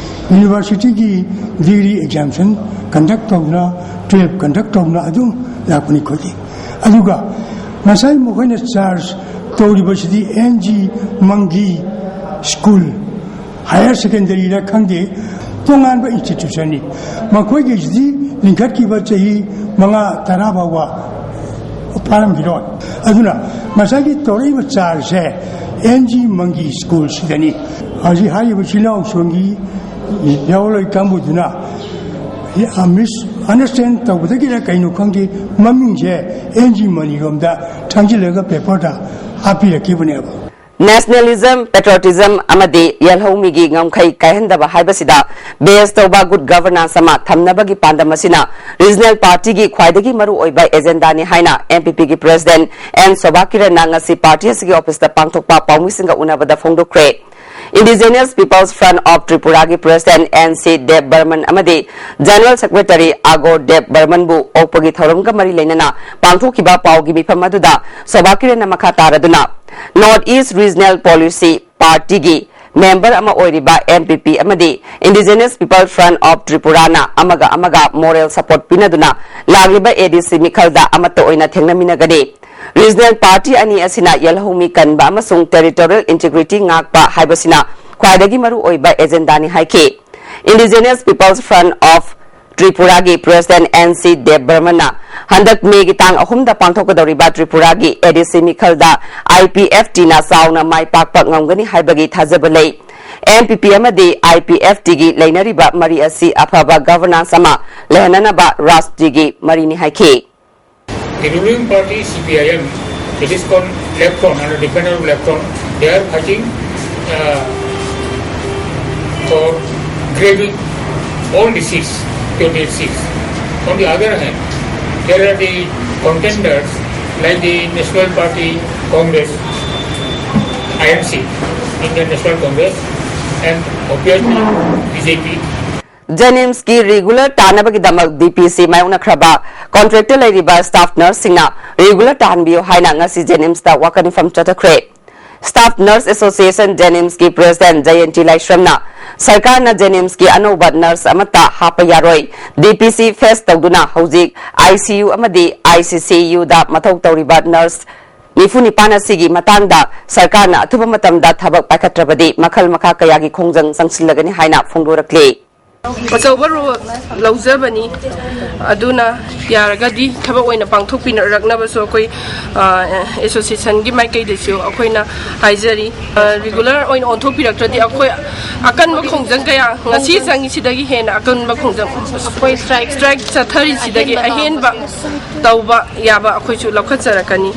ꯌꯨꯅꯤꯚꯔꯁꯤꯇꯤꯒꯤ ꯗꯤꯒ꯭ꯔꯤ ꯑꯦꯛꯖꯥꯝꯁꯟ ꯀꯟꯗꯛ ꯇꯧꯗꯨꯅ, ꯇꯨꯌꯦꯜꯐ ꯀꯟꯗꯛ ꯇꯧꯗꯨꯅ ꯑꯗꯨꯝ ꯂꯥꯛꯄꯅꯤ ꯑꯩꯈꯣꯏꯗꯤ꯫ ꯑꯗꯨꯒ ꯉꯁꯥꯏ ꯃꯈꯣꯏꯅ ꯆꯥꯔꯖ ꯇꯧꯔꯤꯕꯁꯤꯗꯤ ꯑꯦꯟ ꯖꯤ ꯃꯪꯒꯤ ꯁ꯭ꯀꯨꯜ, ꯍꯥꯌꯔ ꯁꯦꯀꯦꯟꯗꯔꯤꯔ ꯈꯪꯗꯦ, ꯇꯣꯉꯥꯟꯕ ꯏꯟꯁꯇꯤꯇ꯭ꯌꯨꯁꯟꯅꯤ꯫ ꯃꯈꯣꯏꯒꯤꯁꯤꯗꯤ ꯂꯤꯡꯈꯠꯈꯤꯕ ꯆꯍꯤ ꯃꯉꯥ ꯇꯔꯥ ꯐꯥꯎꯕ ꯐꯥꯔꯝꯈꯤꯔꯣꯏ꯫ ꯑꯗꯨꯅ ꯉꯁꯥꯏꯒꯤ ꯇꯧꯔꯛꯏꯕ ꯆꯥꯔꯖꯁꯦ ꯑꯦꯟ ꯖꯤ ꯃꯪꯒꯤ ꯁ꯭ꯀꯨꯜꯁꯤꯗꯅꯤ꯫ ꯍꯧꯖꯤꯛ ꯍꯥꯏꯔꯤꯕ ꯏꯆꯤꯜ ꯏꯅꯥꯎꯁꯤꯡꯒꯤ ꯌꯥꯎꯔꯣꯏ ꯀꯥꯡꯕꯨꯗꯨꯅ ꯃꯤꯁ ꯑꯟꯗꯔꯁꯇꯦꯟ ꯇꯧꯕꯗꯒꯤꯔ ꯀꯩꯅꯣ ꯈꯪꯗꯦ, ꯃꯃꯤꯡꯁꯦ ꯑꯦꯟ ꯖꯤ ꯃꯪꯒꯤꯔꯣꯝꯗ ꯊꯥꯡꯖꯤꯜꯂꯒ ꯄꯦꯄꯔꯗ ꯍꯥꯞꯄꯤꯔꯛꯈꯤꯕꯅꯦꯕ꯫ Nationalism, patriotism ꯑꯃꯗꯤ ꯌꯦꯜꯍꯧꯃꯤꯒꯤ ꯉꯝꯈꯩ ꯀꯥꯏꯍꯟꯗꯕ ꯍꯥꯏꯕꯁꯤꯗ base ꯇꯧꯕ good governance ꯑꯃ ꯊꯝꯅꯕꯒꯤ ꯄꯥꯟꯗꯝ ꯑꯁꯤꯅ regional partyꯒꯤ ꯈ꯭ꯋꯥꯏꯗꯒꯤ ꯃꯔꯨꯑꯣꯏꯕ agendaꯅꯤ ꯍꯥꯏꯅ N P Pꯒꯤ president N Sobha ꯀꯤꯔꯟꯅ ꯉꯁꯤ party ꯑꯁꯤꯒꯤ officeꯇ ꯄꯥꯡꯊꯣꯛꯄ ꯄꯥꯎꯃꯤꯁꯤꯡꯒ ꯎꯅꯕꯗ ꯐꯣꯡꯗꯣꯛꯈ꯭ꯔꯦ꯫ Indigenous People's Front of Tripuraꯒꯤ president N C ꯗꯦꯕ ꯕꯔꯃꯟ ꯑꯃꯗꯤ general secretary ꯑꯒꯣꯔ ꯗꯦꯕ ꯕꯔꯃꯟꯕꯨ ꯑꯣꯛꯄꯒꯤ ꯊꯧꯔꯝꯒ ꯃꯔꯤ ꯂꯩꯅꯅ ꯄꯥꯡꯊꯣꯛꯈꯤꯕ ꯄꯥꯎꯒꯤ ꯃꯤꯐꯝ ꯑꯗꯨꯗ ꯁꯣꯚꯥ ꯀꯤꯔꯟꯅ ꯃꯈꯥ ꯇꯥꯔꯗꯨꯅ, North East Regional Policy Partyꯒꯤ member ꯑꯃ ꯑꯣꯏꯔꯤꯕ N P P ꯑꯃꯗꯤ Indigenous People Front of Tripuraꯅ ꯑꯃꯒ ꯑꯃꯒ moral support ꯄꯤꯅꯗꯨꯅ ꯂꯥꯛꯂꯤꯕ A D C ꯃꯤꯈꯜꯗ ꯑꯃꯠꯇ ꯑꯣꯏꯅ ꯊꯦꯡꯅꯃꯤꯟꯅꯒꯅꯤ꯫ Regional party ꯑꯅꯤ ꯑꯁꯤꯅ ꯌꯦꯜꯍꯧꯃꯤ ꯀꯟꯕ ꯑꯃꯁꯨꯡ territorial integrity ꯉꯥꯛꯄ ꯍꯥꯏꯕꯁꯤꯅ ꯈ꯭ꯋꯥꯏꯗꯒꯤ ꯃꯔꯨꯑꯣꯏꯕ agendaꯅꯤ ꯍꯥꯏꯈꯤ꯫ Indigenous People's Front of Tripuraꯒꯤ president N C ꯗꯦꯕ ꯕꯔꯃꯟꯅ ꯍꯟꯗꯛ ꯃꯦꯒꯤ ꯇꯥꯡ ꯑꯍꯨꯝꯗ ꯄꯥꯡꯊꯣꯛꯀꯗꯧꯔꯤꯕ ꯇ꯭ꯔꯤꯄꯨꯔꯥꯒꯤ A D C ꯃꯤꯈꯜꯗ I P F Tꯅ ꯆꯥꯎꯅ ꯃꯥꯏ ꯄꯥꯛꯄ ꯉꯝꯒꯅꯤ ꯍꯥꯏꯕꯒꯤ ꯊꯥꯖꯕ ꯂꯩ꯫ N P P ꯑꯃꯗꯤ I P F Tꯒꯤ ꯂꯩꯅꯔꯤꯕ ꯃꯔꯤ ꯑꯁꯤ ꯑꯐꯕ governance ꯑꯃ ꯂꯩꯍꯟꯅꯅꯕ ꯔꯥꯖꯅꯤꯇꯤꯒꯤ ꯃꯔꯤꯅꯤ ꯍꯥꯏꯈꯤ꯫ The ruling party C P I M, it is called Left Front, under the banner of Left Front, they are fighting uh, for grabbing all the seats, twenty-eight seats. On the other hand, there are the contenders like the National Party, Congress, I N C, Indian National Congress, and obviously B J P. JNIMSꯀꯤ regular ꯇꯥꯅꯕꯒꯤꯗꯃꯛ D P C ꯃꯥꯌꯣꯛꯅꯈ꯭ꯔꯕ contractꯇ ꯂꯩꯔꯤꯕ staff nurseꯁꯤꯡꯅ regular ꯇꯥꯍꯟꯕꯤꯌꯨ ꯍꯥꯏꯅ ꯉꯁꯤ JNIMSꯇ ꯋꯥꯀꯠ ꯃꯤꯐꯝ ꯆꯠꯊꯈ꯭ꯔꯦ꯫ Staff Nurse Association JNIMSꯀꯤ president Jayanti ꯂꯥꯏꯁ꯭ꯔꯝꯅ ꯁꯔꯀꯥꯔꯅ ꯖꯦꯅꯤꯝꯁꯀꯤ ꯑꯅꯧꯕ nurse ꯑꯃꯠꯇ ꯍꯥꯞꯄ ꯌꯥꯔꯣꯏ꯫ ꯗꯤ ꯄꯤ ꯁꯤ ꯐꯦꯁ ꯇꯧꯗꯨꯅ ꯍꯧꯖꯤꯛ ꯑꯥꯏ ꯁꯤ ꯌꯨ ꯑꯃꯗꯤ ꯑꯥꯏ ꯁꯤ ꯁꯤ ꯌꯨꯗ ꯃꯊꯧ ꯇꯧꯔꯤꯕ ꯅꯔꯁ ꯅꯤꯐꯨ ꯅꯤꯄꯥꯟ ꯑꯁꯤꯒꯤ ꯃꯇꯥꯡꯗ ꯁꯔꯀꯥꯔꯅ ꯑꯊꯨꯕ ꯃꯇꯝꯗ ꯊꯕꯛ ꯄꯥꯏꯈꯠꯇ꯭ꯔꯕꯗꯤ ꯃꯈꯜ ꯃꯈꯥ ꯀꯌꯥꯒꯤ ꯈꯣꯡꯖꯪ ꯆꯪꯁꯤꯜꯂꯒꯅꯤ ꯍꯥꯏꯅ ꯐꯣꯡꯗꯣꯔꯛꯂꯤ꯫ ꯑꯆꯧꯕ ꯔꯣꯜ ꯂꯧꯖꯕꯅꯤ꯫ ꯑꯗꯨꯅ ꯌꯥꯔꯒꯗꯤ ꯊꯕꯛ ꯑꯣꯏꯅ ꯄꯥꯡꯊꯣꯛꯄꯤꯔꯛꯅꯕꯁꯨ ꯑꯩꯈꯣꯏ, ꯑ, ꯑꯦꯁꯣꯁꯤꯌꯦꯁꯟꯒꯤ ꯃꯥꯏꯀꯩꯗꯁꯨ ꯑꯩꯈꯣꯏꯅ ꯍꯥꯏꯖꯔꯤ꯫ ꯑ, ꯔꯤꯒꯨꯂꯔ ꯑꯣꯏꯅ ꯑꯣꯟꯊꯣꯛꯄꯤꯔꯛꯇ꯭ꯔꯗꯤ ꯑꯩꯈꯣꯏ ꯑꯀꯟꯕ ꯈꯣꯡꯖꯪ ꯀꯌꯥ, ꯉꯁꯤ ꯆꯪꯉꯤꯁꯤꯗꯒꯤ ꯍꯦꯟꯅ ꯑꯀꯟꯕ ꯈꯣꯡꯖꯪ, ꯑꯩꯈꯣꯏ ꯁ꯭ꯇ꯭ꯔꯥꯏꯛ, ꯁ꯭ꯇ꯭ꯔꯥꯏꯛ ꯆꯠꯊꯔꯤꯁꯤꯗꯒꯤ ꯑꯍꯦꯟꯕ ꯇꯧꯕ ꯌꯥꯕ ꯑꯩꯈꯣꯏꯁꯨ ꯂꯧꯈꯠꯆꯔꯛꯀꯅꯤ꯫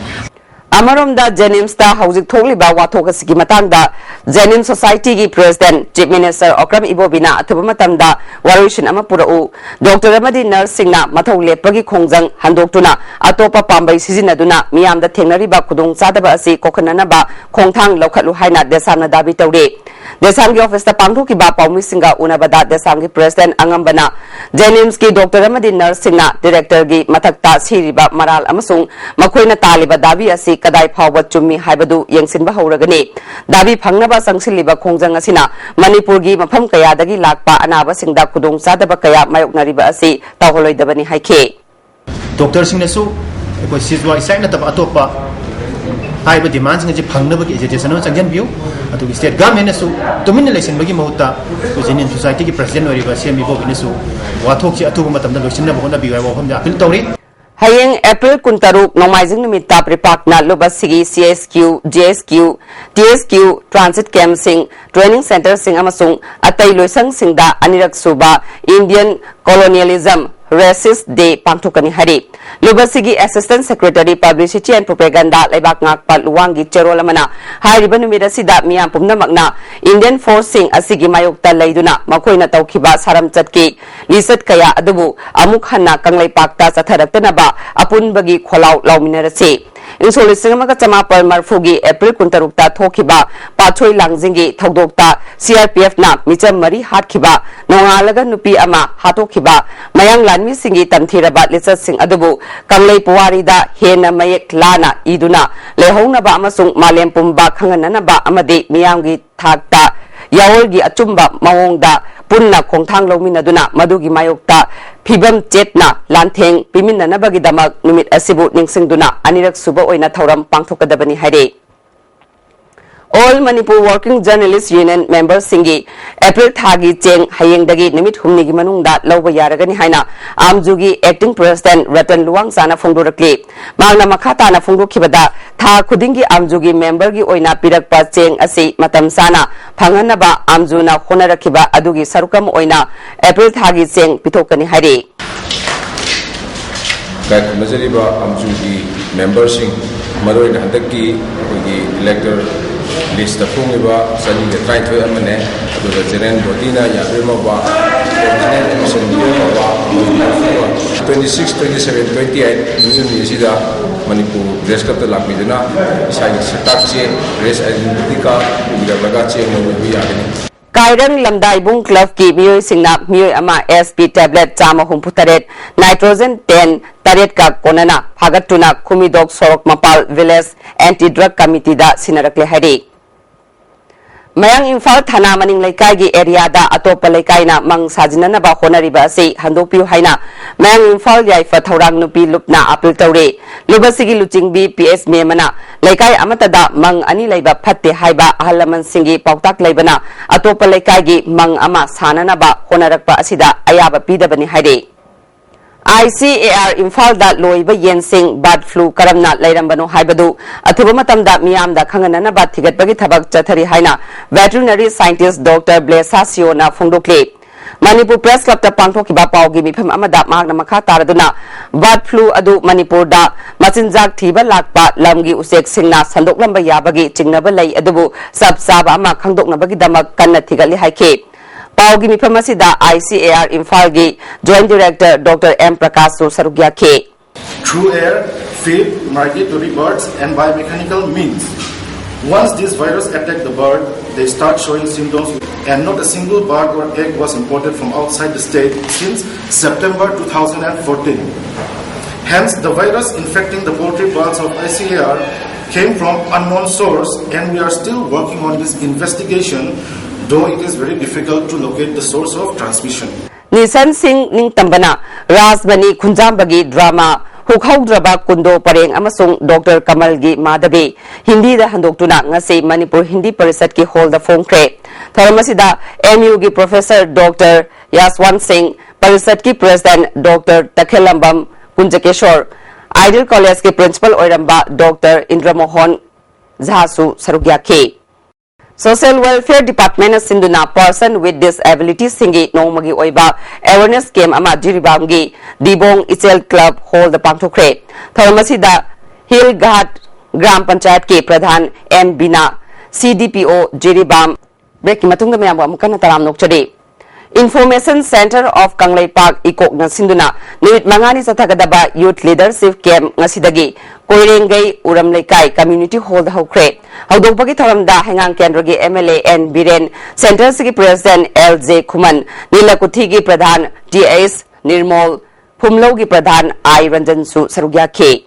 ꯑꯃꯔꯣꯝꯗ ꯖꯦꯅꯤꯝꯁꯇ ꯍꯧꯖꯤꯛ ꯊꯣꯛꯂꯤꯕ ꯋꯥꯊꯣꯛ ꯑꯁꯤꯒꯤ ꯃꯇꯥꯡꯗ ꯖꯦꯅꯤꯝꯁ ꯁꯣꯁꯥꯏꯇꯤꯒꯤ ꯄ꯭ꯔꯦꯁꯤꯗꯦꯟꯠ ꯆꯤꯐ ꯃꯤꯅꯤꯁꯇꯔ ꯑꯣꯀ꯭ꯔꯝ ꯏꯕꯣꯕꯤꯅ ꯑꯊꯨꯕ ꯃꯇꯝꯗ ꯋꯥꯔꯣꯏꯁꯤꯟ ꯑꯃ ꯄꯨꯔꯛꯎ, ꯗꯣꯛꯇꯔ ꯑꯃꯗꯤ ꯅꯔꯁꯁꯤꯡꯅ ꯃꯊꯧ ꯂꯦꯞꯄꯒꯤ ꯈꯣꯡꯖꯪ ꯍꯟꯗꯣꯛꯇꯨꯅ ꯑꯇꯣꯞꯄ ꯄꯥꯝꯕꯩ ꯁꯤꯖꯤꯟꯅꯗꯨꯅ ꯃꯤꯌꯥꯝꯗ ꯊꯦꯡꯅꯔꯤꯕ ꯈꯨꯗꯣꯡꯆꯥꯗꯕ ꯑꯁꯤ ꯀꯣꯛꯍꯟꯅꯅꯕ ꯈꯣꯡꯊꯥꯡ ꯂꯧꯈꯠꯂꯨ ꯍꯥꯏꯅ ꯗꯦꯁꯥꯝꯅ ꯗꯥꯕꯤ ꯇꯧꯔꯤ꯫ ꯗꯦꯁꯥꯝꯒꯤ ꯑꯣꯐꯤꯁꯇ ꯄꯥꯡꯊꯣꯛꯈꯤꯕ ꯄꯥꯎꯃꯤꯁꯤꯡꯒ ꯎꯅꯕꯗ ꯗꯦꯁꯥꯝꯒꯤ ꯄ꯭ꯔꯦꯁꯤꯗꯦꯟꯠ ꯑꯉꯝꯕꯅ ꯖꯦꯅꯤꯝꯁꯀꯤ ꯗꯣꯛꯇꯔ ꯑꯃꯗꯤ ꯅꯔꯁꯁꯤꯡꯅ ꯗꯤꯔꯦꯛꯇꯔꯒꯤ ꯃꯊꯛꯇ ꯁꯤꯔꯤꯕ ꯃꯔꯥꯜ ꯑꯃꯁꯨꯡ ꯃꯈꯣꯏꯅ ꯇꯥꯜꯂꯤꯕ ꯗꯥꯕꯤ ꯑꯁꯤ ꯀꯗꯥꯏ ꯐꯥꯎꯕ ꯆꯨꯝꯃꯤ ꯍꯥꯏꯕꯗꯨ ꯌꯦꯡꯁꯤꯟꯕ ꯍꯧꯔꯒꯅꯤ꯫ ꯗꯥꯕꯤ ꯐꯪꯅꯕ ꯆꯪꯁꯤꯜꯂꯤꯕ ꯈꯣꯡꯖꯪ ꯑꯁꯤꯅ ꯃꯅꯤꯄꯨꯔꯒꯤ ꯃꯐꯝ ꯀꯌꯥꯗꯒꯤ ꯂꯥꯛꯄ ꯑꯅꯥꯕꯁꯤꯡꯗ ꯈꯨꯗꯣꯡꯆꯥꯗꯕ ꯀꯌꯥ ꯃꯥꯌꯣꯛꯅꯔꯤꯕ ꯑꯁꯤ ꯇꯧꯍꯜꯂꯣꯏꯗꯕꯅꯤ ꯍꯥꯏꯈꯤ꯫ ꯗꯣꯛꯇꯔꯁꯤꯡꯅꯁꯨ ꯑꯩꯈꯣꯏ ꯁꯤꯖ꯭ꯋꯥ ꯁ꯭ꯇ꯭ꯔꯥꯏꯛ ꯅꯠꯇꯕ ꯑꯇꯣꯞꯄ ꯍꯥꯏꯔꯤꯕ ꯗꯤꯃꯥꯟꯁꯤꯡ ꯑꯁꯤ ꯐꯪꯅꯕꯒꯤ ꯑꯦꯖꯤꯇꯦꯁꯟ ꯑꯃ ꯆꯪꯁꯤꯟꯕꯤꯌꯨ꯫ ꯑꯗꯨꯒ ꯁ꯭ꯇꯦꯠ ꯒꯚꯔꯟꯃꯦꯟꯠꯅꯁꯨ ꯇꯨꯃꯤꯟꯅ ꯂꯩꯁꯤꯟꯕꯒꯤ ꯃꯍꯨꯠꯇ ꯑꯩꯈꯣꯏ ꯖꯦꯅꯤꯝꯁ ꯁꯣꯁꯥꯏꯇꯤꯒꯤ ꯄ꯭ꯔꯦꯁꯤꯗꯦꯟꯠ ꯑꯣꯏꯔꯤꯕ ꯁꯤ ꯑꯦꯝ ꯏꯕꯣꯕꯤꯅꯁꯨ ꯋꯥꯊꯣꯛꯁꯤ ꯑꯊꯨꯕ ꯃꯇꯝꯗ ꯂꯣꯏꯁꯤꯟꯅꯕ ꯍꯣꯠꯅꯕꯤꯌꯨ ꯍꯥꯏꯕ ꯋꯥꯐꯝꯗ ꯑꯄꯤꯜ ꯇꯧꯔꯤ꯫ ꯍꯌꯦꯡ ꯑꯦꯄ꯭ꯔꯤꯜ ꯀꯨꯟꯇꯔꯨꯛ ꯅꯣꯡꯃꯥꯏꯖꯤꯡ ꯅꯨꯃꯤꯠꯇ ꯄ꯭ꯔꯤꯄꯥꯛꯅ ꯂꯨꯕꯁꯤꯒꯤ ꯁꯤ ꯑꯦꯁ ꯀ꯭ꯌꯨ, ꯖꯤ ꯑꯦꯁ ꯀ꯭ꯌꯨ, ꯇꯤ ꯑꯦꯁ ꯀ꯭ꯌꯨ ꯇ꯭ꯔꯥꯟꯁꯤꯠ ꯀꯦꯝꯞꯁꯤꯡ, ꯇ꯭ꯔꯦꯅꯤꯡ ꯁꯦꯟꯇꯔꯁꯤꯡ ꯑꯃꯁꯨꯡ ꯑꯇꯩ ꯂꯣꯏꯁꯪꯁꯤꯡꯗ ꯑꯅꯤꯔꯛ ꯁꯨꯕ ꯏꯟꯗꯤꯌꯟ ꯀꯣꯂꯣꯅꯤꯌꯦꯂꯤꯖꯝ ꯔꯦꯁꯤꯁ ꯗꯦ ꯄꯥꯡꯊꯣꯛꯀꯅꯤ ꯍꯥꯏꯔꯤ꯫ ꯂꯨꯕꯁꯤꯒꯤ ꯑꯦꯁꯤꯁꯇꯦꯟꯠ ꯁꯦꯀ꯭ꯔꯦꯇꯔꯤ ꯄꯕ꯭ꯂꯤꯁꯤꯇꯤ ꯑꯦꯟ ꯄ꯭ꯔꯣꯄꯦꯒꯟꯗꯥ ꯂꯩꯕꯥꯛ ꯉꯥꯛꯄ ꯂꯨꯋꯥꯡꯒꯤ ꯆꯦꯔꯣꯜ ꯑꯃꯅ ꯍꯥꯏꯔꯤꯕ ꯅꯨꯃꯤꯠ ꯑꯁꯤꯗ ꯃꯤꯌꯥꯝ ꯄꯨꯝꯅꯃꯛꯅ ꯏꯟꯗꯤꯌꯟ ꯐꯣꯔꯁꯁꯤꯡ ꯑꯁꯤꯒꯤ ꯃꯥꯌꯣꯛꯇ ꯂꯩꯗꯨꯅ ꯃꯈꯣꯏꯅ ꯇꯧꯈꯤꯕ ꯁꯥꯔꯝꯆꯠꯀꯤ ꯂꯤꯆꯠ ꯀꯌꯥ ꯑꯗꯨꯕꯨ ꯑꯃꯨꯛ ꯍꯟꯅ ꯀꯪꯂꯩꯄꯥꯛꯇ ꯆꯠꯊꯔꯛꯇꯅꯕ ꯑꯄꯨꯟꯕꯒꯤ ꯈꯣꯜꯂꯥꯎ ꯂꯥꯎꯃꯤꯟꯅꯔꯁꯤ꯫ ꯏꯪ ꯁꯣꯛ ꯂꯤꯁꯤꯡ ꯑꯃꯒ ꯆꯃꯥꯄꯜ ꯃꯔꯤꯐꯨꯒꯤ ꯑꯦꯄ꯭ꯔꯤꯜ ꯀꯨꯟꯇꯔꯨꯛꯇ ꯊꯣꯛꯈꯤꯕ ꯄꯥꯠꯁꯣꯏ ꯂꯥꯡꯖꯤꯡꯒꯤ ꯊꯧꯗꯣꯛꯇ ꯁꯤ ꯑꯥꯔ ꯄꯤ ꯑꯦꯐꯅ ꯃꯤꯆꯝ ꯃꯔꯤ ꯍꯥꯠꯈꯤꯕ, ꯅꯣꯡꯉꯥꯜꯂꯒ ꯅꯨꯄꯤ ꯑꯃ ꯍꯥꯠꯇꯣꯛꯈꯤꯕ, ꯃꯌꯥꯡ ꯂꯥꯟꯃꯤꯁꯤꯡꯒꯤ ꯇꯝꯊꯤꯔꯕ ꯂꯤꯆꯠꯁꯤꯡ ꯑꯗꯨꯕꯨ ꯀꯪꯂꯩ ꯄꯨꯋꯥꯔꯤꯗ ꯍꯦꯟꯅ ꯃꯌꯦꯛ ꯂꯥꯅ ꯏꯗꯨꯅ ꯂꯩꯍꯧꯅꯕ ꯑꯃꯁꯨꯡ ꯃꯥꯂꯦꯝ ꯄꯨꯝꯕ ꯈꯪꯍꯟꯅꯅꯕ ꯑꯃꯗꯤ ꯃꯤꯌꯥꯝꯒꯤ ꯊꯥꯛꯇ ꯌꯥꯑꯣꯜꯒꯤ ꯑꯆꯨꯝꯕ ꯃꯑꯣꯡꯗ ꯄꯨꯟꯅ ꯈꯣꯡꯊꯥꯡ ꯂꯧꯃꯤꯟꯅꯗꯨꯅ ꯃꯗꯨꯒꯤ ꯃꯥꯌꯣꯛꯇ ꯐꯤꯕꯝ ꯆꯦꯠꯅ ꯂꯥꯟꯊꯦꯡ ꯄꯤꯃꯤꯟꯅꯅꯕꯒꯤꯗꯃꯛ ꯅꯨꯃꯤꯠ ꯑꯁꯤꯕꯨ ꯅꯤꯡꯁꯤꯡꯗꯨꯅ ꯑꯅꯤꯔꯛ ꯁꯨꯕ ꯑꯣꯏꯅ ꯊꯧꯔꯝ ꯄꯥꯡꯊꯣꯛꯀꯗꯕꯅꯤ ꯍꯥꯏꯔꯤ꯫ All Manipur Working Journalist Union memberꯁꯤꯡꯒꯤ ꯑꯦꯄ꯭ꯔꯤꯜ ꯊꯥꯒꯤ ꯆꯦꯡ ꯍꯌꯦꯡꯗꯒꯤ ꯅꯨꯃꯤꯠ ꯍꯨꯝꯅꯤꯒꯤ ꯃꯅꯨꯡꯗ ꯂꯧꯕ ꯌꯥꯔꯒꯅꯤ ꯍꯥꯏꯅ ꯑꯥꯝꯖꯨꯒꯤ acting president ꯔꯇꯟ ꯂꯨꯋꯥꯡꯆꯥꯅ ꯐꯣꯡꯗꯣꯔꯛꯂꯤ꯫ ꯃꯍꯥꯛꯅ ꯃꯈꯥ ꯇꯥꯅ ꯐꯣꯡꯗꯣꯛꯈꯤꯕꯗ, ꯊꯥ ꯈꯨꯗꯤꯡꯒꯤ ꯑꯥꯝꯖꯨꯒꯤ memberꯒꯤ ꯑꯣꯏꯅ ꯄꯤꯔꯛꯄ ꯆꯦꯡ ꯑꯁꯤ ꯃꯇꯝ ꯆꯥꯅ ꯐꯪꯍꯟꯅꯕ ꯑꯥꯝꯖꯨꯅ ꯍꯣꯠꯅꯔꯛꯈꯤꯕ ꯑꯗꯨꯒꯤ ꯁꯔꯨꯛ ꯑꯃ ꯑꯣꯏꯅ ꯑꯦꯄ꯭ꯔꯤꯜ ꯊꯥꯒꯤ ꯆꯦꯡ ꯄꯤꯊꯣꯛꯀꯅꯤ ꯍꯥꯏꯔꯤ꯫ ꯏꯀꯥꯏ ꯈꯨꯝꯅꯖꯔꯤꯕ ꯑꯥꯝꯖꯨꯒꯤ memberꯁꯤꯡ, ꯃꯔꯨꯑꯣꯏꯅ ꯍꯟꯗꯛꯀꯤ ꯑꯩꯈꯣꯏꯒꯤ elector listꯇ ꯐꯣꯡꯂꯤꯕ ꯆꯅꯤꯒ ꯇꯔꯥꯅꯤꯊꯣꯏ ꯑꯃꯅꯦ, ꯑꯗꯨꯒ general bodyꯅ ꯌꯥꯕꯤꯔꯝꯃꯕ, continental commission ꯄꯤꯔꯝꯃꯕ twenty six, twenty seven, twenty eight ꯅꯨꯃꯤꯠ ꯍꯨꯝꯅꯤ ꯑꯁꯤꯗ ꯃꯅꯤꯄꯨꯔ Press Clubꯇ ꯂꯥꯛꯄꯤꯗꯨꯅ ꯏꯁꯥꯒꯤ ꯁꯛꯇꯥꯛ ꯆꯦ, race identity card ꯄꯨꯕꯤꯔꯛꯂꯒ ꯆꯦꯡ ꯂꯧꯕꯤꯕ ꯌꯥꯒꯅꯤ꯫ ꯀꯥꯏꯔꯪ ꯂꯝꯗꯥꯏꯕꯨꯡ clubꯀꯤ ꯃꯤꯑꯣꯏꯁꯤꯡꯅ ꯃꯤꯑꯣꯏ ꯑꯃ S P tablet ꯆꯥꯝꯃ ꯍꯨꯝꯐꯨ ꯇꯔꯦꯠ, nitrogen ten ꯇꯔꯦꯠꯀ ꯀꯣꯟꯅꯅ ꯐꯥꯒꯠꯇꯨꯅ ꯈꯨꯃꯤꯗꯣꯛ ꯁꯣꯔꯣꯛ ꯃꯄꯥꯜ village anti drug committeeꯗ ꯁꯤꯟꯅꯔꯛꯂꯦ ꯍꯥꯏꯔꯤ꯫ ꯃꯌꯥꯡ ꯏꯝꯐꯥꯜ ꯊꯥꯅꯥ ꯃꯅꯤꯡ ꯂꯩꯀꯥꯏꯒꯤ areaꯗ ꯑꯇꯣꯞꯄ ꯂꯩꯀꯥꯏꯅ ꯃꯪ ꯁꯥꯖꯤꯟꯅꯅꯕ ꯍꯣꯠꯅꯔꯤꯕ ꯑꯁꯤ ꯍꯟꯗꯣꯛꯄꯤꯌꯨ ꯍꯥꯏꯅ ꯃꯌꯥꯡ ꯏꯝꯐꯥꯜ ꯌꯥꯏꯐ ꯊꯧꯔꯥꯡ ꯅꯨꯄꯤ ꯂꯨꯞꯅ appeal ꯇꯧꯔꯤ꯫ ꯂꯨꯞ ꯑꯁꯤꯒꯤ ꯂꯨꯆꯤꯡꯕꯤ P S ꯃꯦꯝ ꯑꯃꯅ ꯂꯩꯀꯥꯏ ꯑꯃꯠꯇꯗ ꯃꯪ ꯑꯅꯤ ꯂꯩꯕ ꯐꯠꯇꯦ ꯍꯥꯏꯕ ꯑꯍꯜ ꯂꯃꯟꯁꯤꯡꯒꯤ ꯄꯥꯎꯇꯥꯛ ꯂꯩꯕꯅ ꯑꯇꯣꯞꯄ ꯂꯩꯀꯥꯏꯒꯤ ꯃꯪ ꯑꯃ ꯁꯥꯅꯅꯕ ꯍꯣꯠꯅꯔꯛꯄ ꯑꯁꯤꯗ ꯑꯌꯥꯕ ꯄꯤꯗꯕꯅꯤ ꯍꯥꯏꯔꯤ꯫ I C A R ꯏꯝꯐꯥꯜꯗ ꯂꯣꯏꯕ ꯌꯦꯟꯁꯤꯡ bird flu ꯀꯔꯝꯅ ꯂꯩꯔꯝꯕꯅꯣ ꯍꯥꯏꯕꯗꯨ ꯑꯊꯨꯕ ꯃꯇꯝꯗ ꯃꯤꯌꯥꯝꯗ ꯈꯪꯍꯟꯅꯅꯕ ꯊꯤꯒꯠꯄꯒꯤ ꯊꯕꯛ ꯆꯠꯊꯔꯤ ꯍꯥꯏꯅ veterinary scientist Doctor Blesa Sioꯅ ꯐꯣꯡꯗꯣꯛꯂꯤ꯫ ꯃꯅꯤꯄꯨꯔ Press Clubꯇ ꯄꯥꯡꯊꯣꯛꯈꯤꯕ ꯄꯥꯎꯒꯤ ꯃꯤꯐꯝ ꯑꯃꯗ ꯃꯍꯥꯛꯅ ꯃꯈꯥ ꯇꯥꯔꯗꯨꯅ, bird flu ꯑꯗꯨ ꯃꯅꯤꯄꯨꯔꯗ ꯃꯆꯤꯟꯖꯥꯛ ꯊꯤꯕ ꯂꯥꯛꯄ ꯂꯝꯒꯤ ꯎꯆꯦꯛꯁꯤꯡꯅ ꯁꯟꯗꯣꯛꯂꯝꯕ ꯌꯥꯕꯒꯤ ꯆꯤꯡꯅꯕ ꯂꯩ, ꯑꯗꯨꯕꯨ ꯆꯞ ꯆꯥꯕ ꯑꯃ ꯈꯪꯗꯣꯛꯅꯕꯒꯤꯗꯃꯛ ꯀꯟꯅ ꯊꯤꯒꯠꯂꯤ ꯍꯥꯏꯈꯤ꯫ ꯄꯥꯎꯒꯤ ꯃꯤꯐꯝ ꯑꯁꯤꯗ I C A R ꯏꯝꯐꯥꯜꯒꯤ Joint Director Doctor M ꯄ꯭ꯔꯀꯥꯁꯁꯨ ꯁꯔꯨꯛ ꯌꯥꯈꯤ꯫ Through air, feed migratory birds and by mechanical means. Once this virus attack the bird, they start showing symptoms, and not a single bird or egg was imported from outside the state since September two thousand fourteen. Hence, the virus infecting the poultry birds of I C A R came from unknown source, and we are still working on this investigation, though it is very difficult to locate the source of transmission. ꯅꯤꯁꯟ ꯁꯤꯡ ꯅꯤꯡꯇꯝꯕꯅ Rajmani ꯈꯨꯟꯖꯥꯝꯕꯒꯤ drama ꯍꯨꯛꯍꯧꯗ꯭ꯔꯕ ꯀꯨꯟꯗꯣ ꯄꯔꯦꯡ ꯑꯃꯁꯨꯡ doctor ꯀꯃꯜꯒꯤ ꯃꯥꯙꯕꯤ ꯍꯤꯟꯗꯤꯗ ꯍꯟꯗꯣꯛꯇꯨꯅ ꯉꯁꯤ ꯃꯅꯤꯄꯨꯔ ꯍꯤꯟꯗꯤ ꯄꯔꯤꯁꯠꯀꯤ ꯍꯣꯜꯗ ꯐꯣꯡꯈ꯭ꯔꯦ꯫ ꯊꯧꯔꯝ ꯑꯁꯤꯗ M ꯌꯨꯒꯤ ꯄ꯭ꯔꯣꯐꯦꯁꯔ ꯗꯣꯛꯇꯔ ꯌꯥꯁꯋꯟ ꯁꯤꯡ, ꯄꯔꯤꯁꯠꯀꯤ ꯄ꯭ꯔꯦꯁꯤꯗꯦꯟꯠ ꯗꯣꯛꯇꯔ ꯇꯈꯦꯜꯂꯝꯕꯝ ꯀꯨꯟꯖꯀꯦꯁꯣꯔ, ꯑꯥꯏꯗꯤꯌꯜ ꯀꯣꯂꯦꯖꯀꯤ ꯄ꯭ꯔꯤꯟꯁꯤꯄꯜ ꯑꯣꯏꯔꯝꯕ ꯗꯣꯛꯇꯔ ꯏꯟꯗ꯭ꯔꯃꯣꯍꯟ ꯖꯥꯁꯨ ꯁꯔꯨꯛ ꯌꯥꯈꯤ꯫ ꯁꯣꯁꯤꯌꯦꯜ ꯋꯦꯜꯐꯤꯌꯔ ꯗꯤꯄꯥꯔꯠꯃꯦꯟꯅ ꯁꯤꯟꯗꯨꯅ ꯄꯔꯁꯟ ꯋꯤꯠ ꯗꯤꯁꯑꯦꯕꯤꯂꯤꯇꯤꯁꯤꯡꯒꯤ ꯅꯣꯡꯃꯒꯤ ꯑꯣꯏꯕ ꯑꯦꯋꯦꯔꯅꯦꯁ ꯀꯦꯝꯞ ꯑꯃ ꯖꯤꯔꯤꯕꯥꯝꯒꯤ ꯗꯤꯕꯣꯡ ꯏꯆꯦꯜ ꯀ꯭ꯂꯕ ꯍꯣꯜꯗ ꯄꯥꯡꯊꯣꯛꯈ꯭ꯔꯦ꯫ ꯊꯧꯔꯝ ꯑꯁꯤꯗ ꯍꯤꯜ ꯘꯥꯠ ꯒ꯭ꯔꯥꯝ ꯄꯟꯆꯥꯌꯠꯀꯤ ꯄ꯭ꯔꯙꯥꯟ ꯑꯦꯟ ꯕꯤꯅꯥ, ꯁꯤ ꯗꯤ ꯄꯤ ꯑꯣ ꯖꯤꯔꯤꯕꯥꯝ, ꯕ꯭ꯔꯦꯛꯀꯤ ꯃꯇꯨꯡꯗ ꯃꯌꯥꯝꯕꯨ ꯑꯃꯨꯛ ꯍꯟꯅ ꯇꯔꯥꯝꯅ ꯑꯣꯛꯆꯔꯤ꯫ Information Centre of ꯀꯪꯂꯩꯄꯥꯛ, ꯏꯀꯣꯛꯅ ꯁꯤꯟꯗꯨꯅ ꯅꯨꯃꯤꯠ ꯃꯉꯥꯅꯤ ꯆꯠꯊꯒꯗꯕ ꯌꯨꯊ ꯂꯤꯗꯔꯁꯤꯞ ꯀꯦꯝꯞ ꯉꯁꯤꯗꯒꯤ ꯀꯣꯏꯔꯦꯡꯒꯩ ꯎꯔꯝ ꯂꯩꯀꯥꯏ ꯀꯝꯃ꯭ꯌꯨꯅꯤꯇꯤ ꯍꯣꯜꯗ ꯍꯧꯈ꯭ꯔꯦ꯫ ꯍꯧꯗꯣꯛꯄꯒꯤ ꯊꯧꯔꯝꯗ ꯍꯩꯉꯥꯡ ꯀꯦꯟꯗ꯭ꯔꯒꯤ M L A N Biren, ꯁꯦꯟꯇꯔꯁꯤꯒꯤ ꯄ꯭ꯔꯦꯁꯤꯗꯦꯟꯠ ꯑꯦꯜ ꯖꯦ ꯈꯨꯃꯟ, ꯅꯤꯂꯀꯨꯊꯤꯒꯤ ꯄ꯭ꯔꯙꯥꯟ ꯇꯤ ꯑꯩꯆ ꯅꯤꯔꯃꯣꯜ, ꯐꯨꯝꯂꯧꯒꯤ ꯄ꯭ꯔꯙꯥꯟ ꯑꯥꯏ ꯔꯟꯖꯟꯁꯨ ꯁꯔꯨꯛ ꯌꯥꯈꯤ꯫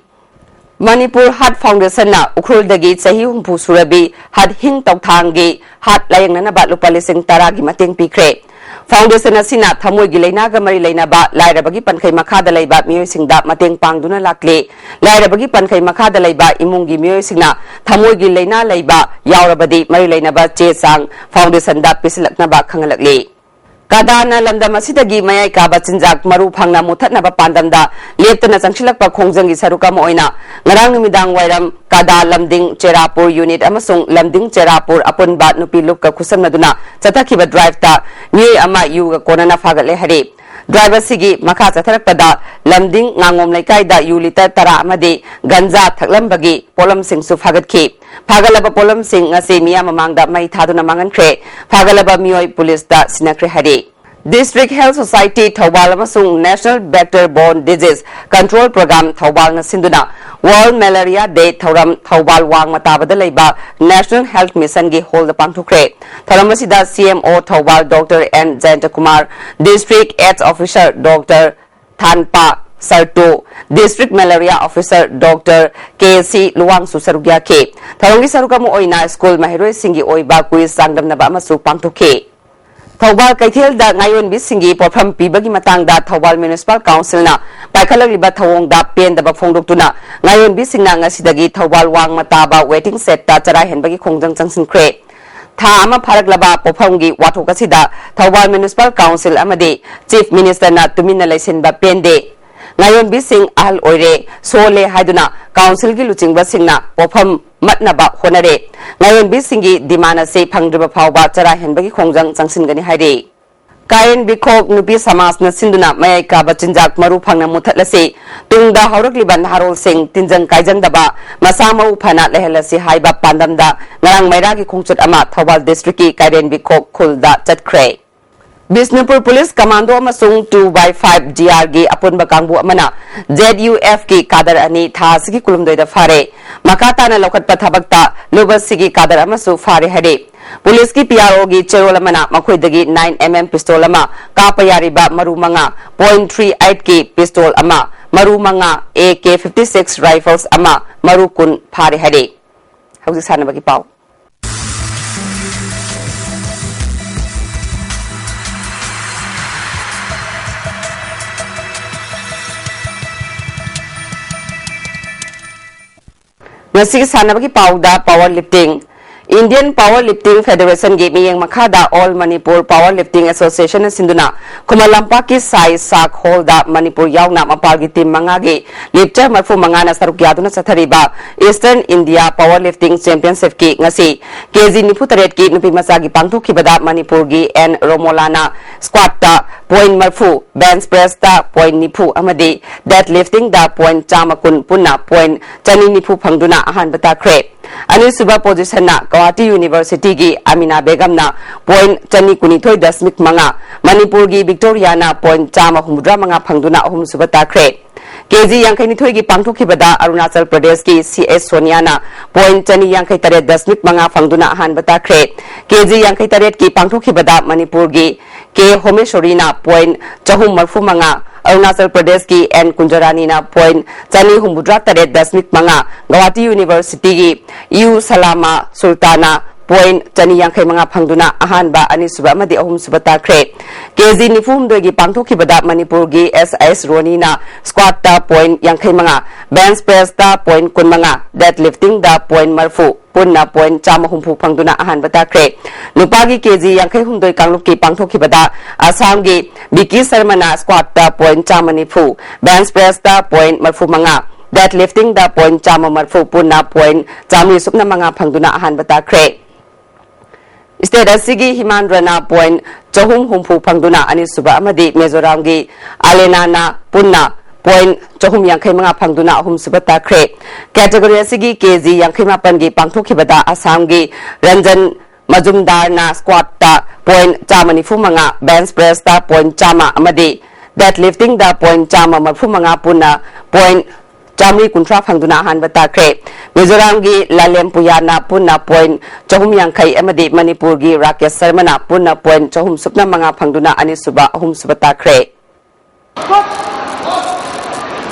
ꯃꯅꯤꯄꯨꯔ ꯍꯥꯔꯠ ꯐꯥꯎꯟꯗꯦꯁꯟꯅ ꯎꯈ꯭ꯔꯨꯜꯗꯒꯤ ꯆꯍꯤ ꯍꯨꯝꯐꯨ ꯁꯨꯔꯕꯤ ꯍꯥꯔꯠ ꯍꯤꯡ ꯇꯧꯊꯥꯡꯒꯤ ꯍꯥꯔꯠ ꯂꯥꯌꯦꯡꯅꯅꯕ ꯂꯨꯄꯥ ꯂꯤꯁꯤꯡ ꯇꯔꯥꯒꯤ ꯃꯇꯦꯡ ꯄꯤꯈ꯭ꯔꯦ꯫ ꯐꯥꯎꯟꯗꯦꯁꯟ ꯑꯁꯤꯅ ꯊꯃꯣꯏꯒꯤ ꯂꯥꯏꯅꯥꯒ ꯃꯔꯤ ꯂꯩꯅꯕ ꯂꯥꯏꯔꯕꯒꯤ ꯄꯟꯈꯩ ꯃꯈꯥꯗ ꯂꯩꯕ ꯃꯤꯑꯣꯏꯁꯤꯡꯗ ꯃꯇꯦꯡ ꯄꯥꯡꯗꯨꯅ ꯂꯥꯛꯂꯤ꯫ ꯂꯥꯏꯔꯕꯒꯤ ꯄꯟꯈꯩ ꯃꯈꯥꯗ ꯂꯩꯕ ꯏꯃꯨꯡꯒꯤ ꯃꯤꯑꯣꯏꯁꯤꯡꯅ ꯊꯃꯣꯏꯒꯤ ꯂꯥꯏꯅꯥ ꯂꯩꯕ ꯌꯥꯎꯔꯕꯗꯤ ꯃꯔꯤ ꯂꯩꯅꯕ ꯆꯦ ꯆꯥꯡ ꯐꯥꯎꯟꯗꯦꯁꯟꯗ ꯄꯤꯁꯤꯜꯂꯛꯅꯕ ꯈꯪꯍꯜꯂꯛꯂꯤ꯫ ꯀꯥꯗꯥꯅ ꯂꯝꯗꯝ ꯑꯁꯤꯗꯒꯤ ꯃꯌꯥꯏ ꯀꯥꯕ ꯆꯤꯟꯖꯥꯛ ꯃꯔꯨ ꯐꯪꯅ ꯃꯨꯠꯊꯠꯅꯕ ꯄꯥꯟꯗꯝꯗ ꯂꯦꯞꯇꯅ ꯆꯪꯁꯤꯜꯂꯛꯄ ꯈꯣꯡꯖꯪꯒꯤ ꯁꯔꯨꯛ ꯑꯃ ꯑꯣꯏꯅ ꯉꯔꯥꯡ ꯅꯨꯃꯤꯗꯥꯡ ꯋꯥꯏꯔꯝ ꯀꯥꯗꯥ ꯂꯝꯗꯤꯡ ꯆꯦꯔꯥꯄꯨꯔ ꯌꯨꯅꯤꯠ ꯑꯃꯁꯨꯡ ꯂꯝꯗꯤꯡ ꯆꯦꯔꯥꯄꯨꯔ ꯑꯄꯨꯟꯕ ꯅꯨꯄꯤ ꯂꯨꯞꯀ ꯈꯨꯠꯁꯝꯅꯗꯨꯅ ꯆꯠꯊꯈꯤꯕ ꯗ꯭ꯔꯥꯏꯚꯇ ꯃꯤꯑꯣꯏ ꯑꯃ ꯌꯨꯒ ꯀꯣꯟꯅꯅ ꯐꯥꯒꯠꯂꯦ ꯍꯥꯏꯔꯤ꯫ ꯗ꯭ꯔꯥꯏꯚ ꯑꯁꯤꯒꯤ ꯃꯈꯥ ꯆꯠꯊꯔꯛꯄꯗ ꯂꯝꯗꯤꯡ ꯉꯥꯉꯣꯝ ꯂꯩꯀꯥꯏꯗ ꯌꯨ ꯂꯤꯇꯔ ꯇꯔꯥ ꯑꯃꯗꯤ ꯒꯟꯖꯥ ꯊꯛꯂꯝꯕꯒꯤ ꯄꯣꯠꯂꯝꯁꯤꯡꯁꯨ ꯐꯥꯒꯠꯈꯤ꯫ ꯐꯥꯒꯠꯂꯕ ꯄꯣꯠꯂꯝꯁꯤꯡ ꯉꯁꯤ ꯃꯤꯌꯥꯝ ꯃꯃꯥꯡꯗ ꯃꯩ ꯊꯥꯗꯨꯅ ꯃꯥꯡꯍꯟꯈ꯭ꯔꯦ꯫ ꯐꯥꯒꯠꯂꯕ ꯃꯤꯑꯣꯏ ꯄꯨꯂꯤꯁꯇ ꯁꯤꯟꯅꯈ꯭ꯔꯦ ꯍꯥꯏꯔꯤ꯫ District Health Society ꯊꯧꯕꯥꯜ ꯑꯃꯁꯨꯡ National Vector Borne Disease Control Program ꯊꯧꯕꯥꯜꯅ ꯁꯤꯟꯗꯨꯅ World Malaria Day ꯊꯧꯔꯝ ꯊꯧꯕꯥꯜ ꯋꯥꯡꯃ ꯇꯥꯕꯗ ꯂꯩꯕ National Health Mission ꯒꯤ ꯍꯣꯜꯗ ꯄꯥꯡꯊꯣꯛꯈ꯭ꯔꯦ꯫ ꯊꯧꯔꯝ ꯑꯁꯤꯗ C M O Thoubal doctor N Jayantakumar, District AIDS Officer doctor Thanpa ꯁꯔ ꯇꯨ, District Malaria Officer Doctor K C ꯂꯨꯋꯥꯡꯁꯨ ꯁꯔꯨꯛ ꯌꯥꯈꯤ꯫ ꯊꯧꯔꯝꯒꯤ ꯁꯔꯨꯛ ꯑꯃ ꯑꯣꯏꯅ ꯁ꯭ꯀꯨꯜ ꯃꯍꯩꯔꯣꯏꯁꯤꯡꯒꯤ ꯑꯣꯏꯕ ꯀ꯭ꯋꯤꯖ ꯆꯥꯡꯗꯝꯅꯕ ꯑꯃꯁꯨ ꯄꯥꯡꯊꯣꯛꯈꯤ꯫ ꯊꯧꯕꯥꯜ ꯀꯩꯊꯦꯜꯗ ꯉꯥꯌꯣꯟꯕꯤꯁꯤꯡꯒꯤ ꯄꯣꯠꯐꯝ ꯄꯤꯕꯒꯤ ꯃꯇꯥꯡꯗ ꯊꯧꯕꯥꯜ ꯃ꯭ꯌꯨꯅꯤꯁꯤꯄꯥꯜ ꯀꯥꯎꯟꯁꯤꯜꯅ ꯄꯥꯏꯈꯠꯂꯛꯂꯤꯕ ꯊꯧꯑꯣꯡꯗ ꯄꯦꯟꯗꯕ ꯐꯣꯡꯗꯣꯛꯇꯨꯅ, ꯉꯥꯌꯣꯟꯕꯤꯁꯤꯡꯅ ꯉꯁꯤꯗꯒꯤ ꯊꯧꯕꯥꯜ ꯋꯥꯡꯃ ꯇꯥꯕ ꯋꯦꯇꯤꯡ ꯁꯦꯠꯇ ꯆꯔꯥ ꯍꯦꯟꯕꯒꯤ ꯈꯣꯡꯖꯪ ꯆꯪꯁꯤꯟꯈ꯭ꯔꯦ꯫ ꯊꯥ ꯑꯃ ꯐꯥꯔꯛꯂꯕ ꯄꯣꯠꯐꯝꯒꯤ ꯋꯥꯊꯣꯛ ꯑꯁꯤꯗ ꯊꯧꯕꯥꯜ ꯃ꯭ꯌꯨꯅꯤꯁꯤꯄꯥꯜ ꯀꯥꯎꯟꯁꯤꯜ ꯑꯃꯗꯤ ꯆꯤꯐ ꯃꯤꯅꯤꯁꯇꯔꯅ ꯇꯨꯃꯤꯟꯅ ꯂꯩꯁꯤꯟꯕ ꯄꯦꯟꯗꯦ꯫ ꯉꯥꯌꯣꯟꯕꯤꯁꯤꯡ ꯑꯍꯜ ꯑꯣꯏꯔꯦ, ꯁꯣꯜꯂꯦ ꯍꯥꯏꯗꯨꯅ ꯀꯥꯎꯟꯁꯤꯜꯒꯤ ꯂꯨꯆꯤꯡꯕꯁꯤꯡꯅ ꯄꯣꯠꯐꯝ ꯃꯠꯅꯕ ꯍꯣꯠꯅꯔꯦ꯫ ꯉꯥꯌꯣꯟꯕꯤꯁꯤꯡꯒꯤ ꯗꯤꯃꯥꯟ ꯑꯁꯤ ꯐꯪꯗ꯭ꯔꯤꯕ ꯐꯥꯎꯕ ꯆꯔꯥ ꯍꯦꯟꯕꯒꯤ ꯈꯣꯡꯖꯪ ꯆꯪꯁꯤꯟꯒꯅꯤ ꯍꯥꯏꯔꯤ꯫ ꯀꯥꯏꯔꯦꯟ ꯕꯤꯈꯣꯛ ꯅꯨꯄꯤ ꯁꯃꯥꯖꯅ ꯁꯤꯟꯗꯨꯅ ꯃꯌꯥꯏ ꯀꯥꯕ ꯆꯤꯟꯖꯥꯛ ꯃꯔꯨ ꯐꯪꯅ ꯃꯨꯊꯠꯂꯁꯤ, ꯇꯨꯡꯗ ꯍꯧꯔꯛꯂꯤꯕ ꯅꯍꯥꯔꯣꯜꯁꯤꯡ ꯇꯤꯟꯖꯪ ꯀꯥꯏꯖꯪꯗꯕ, ꯃꯁꯥ ꯃꯎ ꯐꯅ ꯂꯩꯍꯜꯂꯁꯤ ꯍꯥꯏꯕ ꯄꯥꯟꯗꯝꯗ ꯉꯔꯥꯡ ꯃꯩꯔꯥꯒꯤ ꯈꯣꯡꯆꯠ ꯑꯃ ꯊꯧꯕꯥꯜ ꯗꯤꯁꯇ꯭ꯔꯤꯛꯀꯤ ꯀꯥꯏꯔꯦꯟ ꯕꯤꯈꯣꯛ ꯈꯨꯜꯗ ꯆꯠꯈ꯭ꯔꯦ꯫ ꯕꯤꯁꯅꯨꯄꯨꯔ ꯄꯨꯂꯤꯁ ꯀꯃꯥꯟꯗꯣ ꯑꯃꯁꯨꯡ two by five D R ꯒꯤ ꯑꯄꯨꯟꯕ ꯀꯥꯡꯕꯨ ꯑꯃꯅ Z U F ꯀꯤ ꯀꯥꯗꯔ ꯑꯅꯤ ꯊꯥ ꯑꯁꯤꯒꯤ ꯀꯨꯟꯍꯨꯝꯗꯣꯏꯗ ꯐꯥꯔꯦ꯫ ꯃꯈꯥ ꯇꯥꯅ ꯂꯧꯈꯠꯄ ꯊꯕꯛꯇ ꯂꯨꯕꯁꯤꯒꯤ ꯀꯥꯗꯔ ꯑꯃꯁꯨ ꯐꯥꯔꯦ ꯍꯥꯏꯔꯤ꯫ ꯄꯨꯂꯤꯁꯀꯤ P R O ꯒꯤ ꯆꯦꯔꯣꯜ ꯑꯃꯅ ꯃꯈꯣꯏꯗꯒꯤ nine M M pistol ꯑꯃ, ꯀꯥꯞꯄ ꯌꯥꯔꯤꯕ ꯃꯔꯨ ꯃꯉꯥ, point three eight ꯀꯤ pistol ꯑꯃ, ꯃꯔꯨ ꯃꯉꯥ, A K fifty six rifles ꯑꯃ, ꯃꯔꯨ ꯀꯨꯟ ꯐꯥꯔꯦ ꯍꯥꯏꯔꯤ꯫ ꯍꯧꯖꯤꯛ ꯁꯥꯟꯅꯕꯒꯤ ꯄꯥꯎ꯫ ꯉꯁꯤꯒꯤ ꯁꯥꯟꯅꯕꯒꯤ ꯄꯥꯎꯗ power lifting꯫ Indian Power Lifting Federation ꯒꯤ ꯃꯤꯠꯌꯦꯡ ꯃꯈꯥꯗ All Manipur Power Lifting Association ꯅ ꯁꯤꯟꯗꯨꯅ ꯈꯨꯃꯟ ꯂꯝꯄꯥꯛꯀꯤ ꯁꯥꯏ ꯁꯥꯛ ꯍꯣꯜꯗ ꯃꯅꯤꯄꯨꯔ ꯌꯥꯎꯅ ꯃꯄꯥꯜꯒꯤ ꯇꯤꯝ ꯃꯉꯥꯒꯤ lifter ꯃꯔꯐꯨ ꯃꯉꯥꯅ ꯁꯔꯨꯛ ꯌꯥꯗꯨꯅ ꯆꯠꯊꯔꯤꯕ Eastern India Power Lifting Championship ꯀꯤ ꯉꯁꯤ K G ꯅꯤꯐꯨ ꯇꯔꯦꯠꯀꯤ ꯅꯨꯄꯤ ꯃꯆꯥꯒꯤ ꯄꯥꯡꯊꯣꯛꯈꯤꯕꯗ ꯃꯅꯤꯄꯨꯔꯒꯤ N ꯔꯣꯃꯣꯂꯥꯅ squat ꯇ point ꯃꯔꯐꯨ, bench press ꯇ point ꯅꯤꯐꯨ ꯑꯃꯗꯤ dead lifting ꯗ point ꯆꯥꯝꯃ ꯀꯨꯟ ꯄꯨꯟꯅ point ꯆꯅꯤ ꯅꯤꯐꯨ ꯐꯪꯗꯨꯅ ꯑꯍꯥꯟꯕ ꯇꯥꯈ꯭ꯔꯦ꯫ ꯑꯅꯤꯁꯨꯕ position ꯅ ꯒꯧꯍꯥꯇꯤ University ꯒꯤ ꯑꯃꯤꯅꯥ ꯕꯦꯒꯝꯅ point ꯆꯅꯤ ꯀꯨꯟꯅꯤꯊꯣꯏ ꯗꯁꯃꯤꯛ ꯃꯉꯥ, ꯃꯅꯤꯄꯨꯔꯒꯤ ꯕꯤꯛꯇꯣꯔꯤꯌꯥꯅ point ꯆꯥꯝꯃ ꯍꯨꯝꯐꯨꯇꯔꯥ ꯃꯉꯥ ꯐꯪꯗꯨꯅ ꯑꯍꯨꯝꯁꯨꯕ ꯇꯥꯈ꯭ꯔꯦ꯫ K G ꯌꯥꯡꯈꯩꯅꯤꯊꯣꯏꯒꯤ ꯄꯥꯡꯊꯣꯛꯈꯤꯕꯗ ꯑꯔꯨꯅꯥꯆꯜ ꯄ꯭ꯔꯗꯦꯁꯀꯤ C H ꯁꯣꯅꯤꯌꯥꯅ point ꯆꯅꯤ ꯌꯥꯡꯈꯩ ꯇꯔꯦꯠ ꯗꯁꯃꯤꯛ ꯃꯉꯥ ꯐꯪꯗꯨꯅ ꯑꯍꯥꯟꯕ ꯇꯥꯈ꯭ꯔꯦ꯫ K G ꯌꯥꯡꯈꯩ ꯇꯔꯦꯠꯀꯤ ꯄꯥꯡꯊꯣꯛꯈꯤꯕꯗ ꯃꯅꯤꯄꯨꯔꯒꯤ K ꯍꯣꯃꯦꯁꯣꯔꯤꯅ point ꯆꯍꯨꯝ ꯃꯔꯐꯨ ꯃꯉꯥ, ꯑꯔꯨꯅꯥꯆꯜ ꯄ꯭ꯔꯗꯦꯁꯀꯤ ꯑꯦꯟ ꯀꯨꯟꯖꯔꯥꯅꯤꯅ ꯄꯣꯏꯟ ꯆꯅꯤ ꯍꯨꯝꯐꯨꯇꯔꯥ ꯇꯔꯦꯠ ꯗꯁꯃꯤꯛ ꯃꯉꯥ, ꯒꯧꯍꯥꯇꯤ ꯌꯨꯅꯤꯚꯔꯁꯤꯇꯤꯒꯤ ꯌꯨ ꯁꯂꯥꯃꯥ ꯁꯨꯜꯇꯥꯅ ꯄꯣꯏꯟ ꯆꯅꯤ ꯌꯥꯡꯈꯩ ꯃꯉꯥ ꯐꯪꯗꯨꯅ ꯑꯍꯥꯟꯕ, ꯑꯅꯤꯁꯨꯕ ꯑꯃꯗꯤ ꯑꯍꯨꯝꯁꯨꯕ ꯇꯥꯈ꯭ꯔꯦ꯫ ꯀꯦꯖꯤ ꯅꯤꯐꯨ ꯍꯨꯝꯗꯣꯏꯒꯤ ꯄꯥꯡꯊꯣꯛꯈꯤꯕꯗ ꯃꯅꯤꯄꯨꯔꯒꯤ ꯑꯦꯁ ꯑꯦꯁ ꯔꯣꯅꯤꯅ ꯁ꯭ꯀ꯭ꯋꯥꯠꯇ ꯄꯣꯏꯟ ꯌꯥꯡꯈꯩ ꯃꯉꯥ, ꯕꯦꯟꯆ ꯄ꯭ꯔꯦꯁꯇ ꯄꯣꯏꯟ ꯀꯨꯟꯃꯉꯥ, ꯗꯦꯗ ꯂꯤꯐꯇꯤꯡꯗ ꯄꯣꯏꯟ ꯃꯔꯤꯐꯨ, ꯄꯨꯟꯅ ꯄꯣꯏꯟ ꯆꯥꯝꯃ ꯍꯨꯝꯐꯨ ꯐꯪꯗꯨꯅ ꯑꯍꯥꯟꯕ ꯇꯥꯈ꯭ꯔꯦ꯫ ꯅꯨꯄꯥꯒꯤ ꯀꯦꯖꯤ ꯌꯥꯡꯈꯩ ꯍꯨꯝꯗꯣꯏ ꯀꯥꯡꯂꯨꯞꯀꯤ ꯄꯥꯡꯊꯣꯛꯈꯤꯕꯗ ꯑꯁꯥꯝꯒꯤ ꯕꯤꯀꯤ ꯁꯔꯃꯅ ꯁ꯭ꯀ꯭ꯋꯥꯠꯇ ꯄꯣꯏꯟ ꯆꯥꯝꯃ ꯅꯤꯐꯨ, ꯕꯦꯟꯆ ꯄ꯭ꯔꯦꯁꯇ ꯄꯣꯏꯟ ꯃꯔꯤꯐꯨ ꯃꯉꯥ, ꯗꯦꯗ ꯂꯤꯐꯇꯤꯡꯗ ꯄꯣꯏꯟ ꯆꯥꯝꯃ ꯃꯔꯤꯐꯨ, ꯄꯨꯟꯅ ꯄꯣꯏꯟ ꯆꯥꯝꯃꯔꯤ ꯁꯨꯞꯅ ꯃꯉꯥ ꯐꯪꯗꯨꯅ ꯑꯍꯥꯟꯕ ꯇꯥꯈ꯭ꯔꯦ꯫ ꯁ꯭ꯇꯦꯠ ꯑꯁꯤꯒꯤ ꯍꯤꯃꯥꯟꯗ꯭ꯔꯅ ꯄꯣꯏꯟ ꯆꯍꯨꯝ ꯍꯨꯝꯐꯨ ꯐꯪꯗꯨꯅ ꯑꯅꯤꯁꯨꯕ ꯑꯃꯗꯤ ꯃꯤꯖꯣꯔꯥꯝꯒꯤ ꯑꯂꯦꯅꯥꯅ ꯄꯨꯟꯅ ꯄꯣꯏꯟ ꯆꯍꯨꯝ ꯌꯥꯡꯈꯩ ꯃꯉꯥ ꯐꯪꯗꯨꯅ ꯑꯍꯨꯝꯁꯨꯕ ꯇꯥꯈ꯭ꯔꯦ꯫ ꯀꯦꯇꯦꯒꯣꯔꯤ ꯑꯁꯤꯒꯤ ꯀꯦꯖꯤ ꯌꯥꯡꯈꯩ ꯃꯥꯄꯟꯒꯤ ꯄꯥꯡꯊꯣꯛꯈꯤꯕꯗ ꯑꯁꯥꯝꯒꯤ ꯔꯟꯖꯟ ꯃꯖꯨꯝꯗꯥꯔꯅ ꯁ꯭ꯀ꯭ꯋꯥꯠꯇ ꯄꯣꯏꯟ ꯆꯥꯝꯃ ꯅꯤꯐꯨ ꯃꯉꯥ, ꯕꯦꯟꯆ ꯄ꯭ꯔꯦꯁꯇ ꯄꯣꯏꯟ ꯆꯥꯝꯃ ꯑꯃꯗꯤ ꯗꯦꯗ ꯂꯤꯐꯇꯤꯡꯗ ꯄꯣꯏꯟ ꯆꯥꯝꯃ ꯃꯔꯤꯐꯨ ꯃꯉꯥ, ꯄꯨꯟꯅ ꯄꯣꯏꯟ ꯆꯥꯝꯃꯔꯤ ꯀꯨꯟꯊ꯭ꯔꯥ ꯐꯪꯗꯨꯅ ꯑꯍꯥꯟꯕ ꯇꯥꯈ꯭ꯔꯦ꯫ ꯃꯤꯖꯣꯔꯥꯝꯒꯤ ꯂꯥꯂꯦꯝ ꯄꯨꯌꯥꯅ ꯄꯨꯟꯅ ꯄꯣꯏꯟ ꯆꯍꯨꯝ ꯌꯥꯡꯈꯩ ꯑꯃꯗꯤ ꯃꯅꯤꯄꯨꯔꯒꯤ ꯔꯥꯀꯦꯁ ꯁꯔꯃꯅ ꯄꯨꯟꯅ ꯄꯣꯏꯟ ꯆꯍꯨꯝ ꯁꯨꯞꯅ ꯃꯉꯥ ꯐꯪꯗꯨꯅ ꯑꯅꯤꯁꯨꯕ, ꯑꯍꯨꯝꯁꯨꯕ ꯇꯥꯈ꯭ꯔꯦ꯫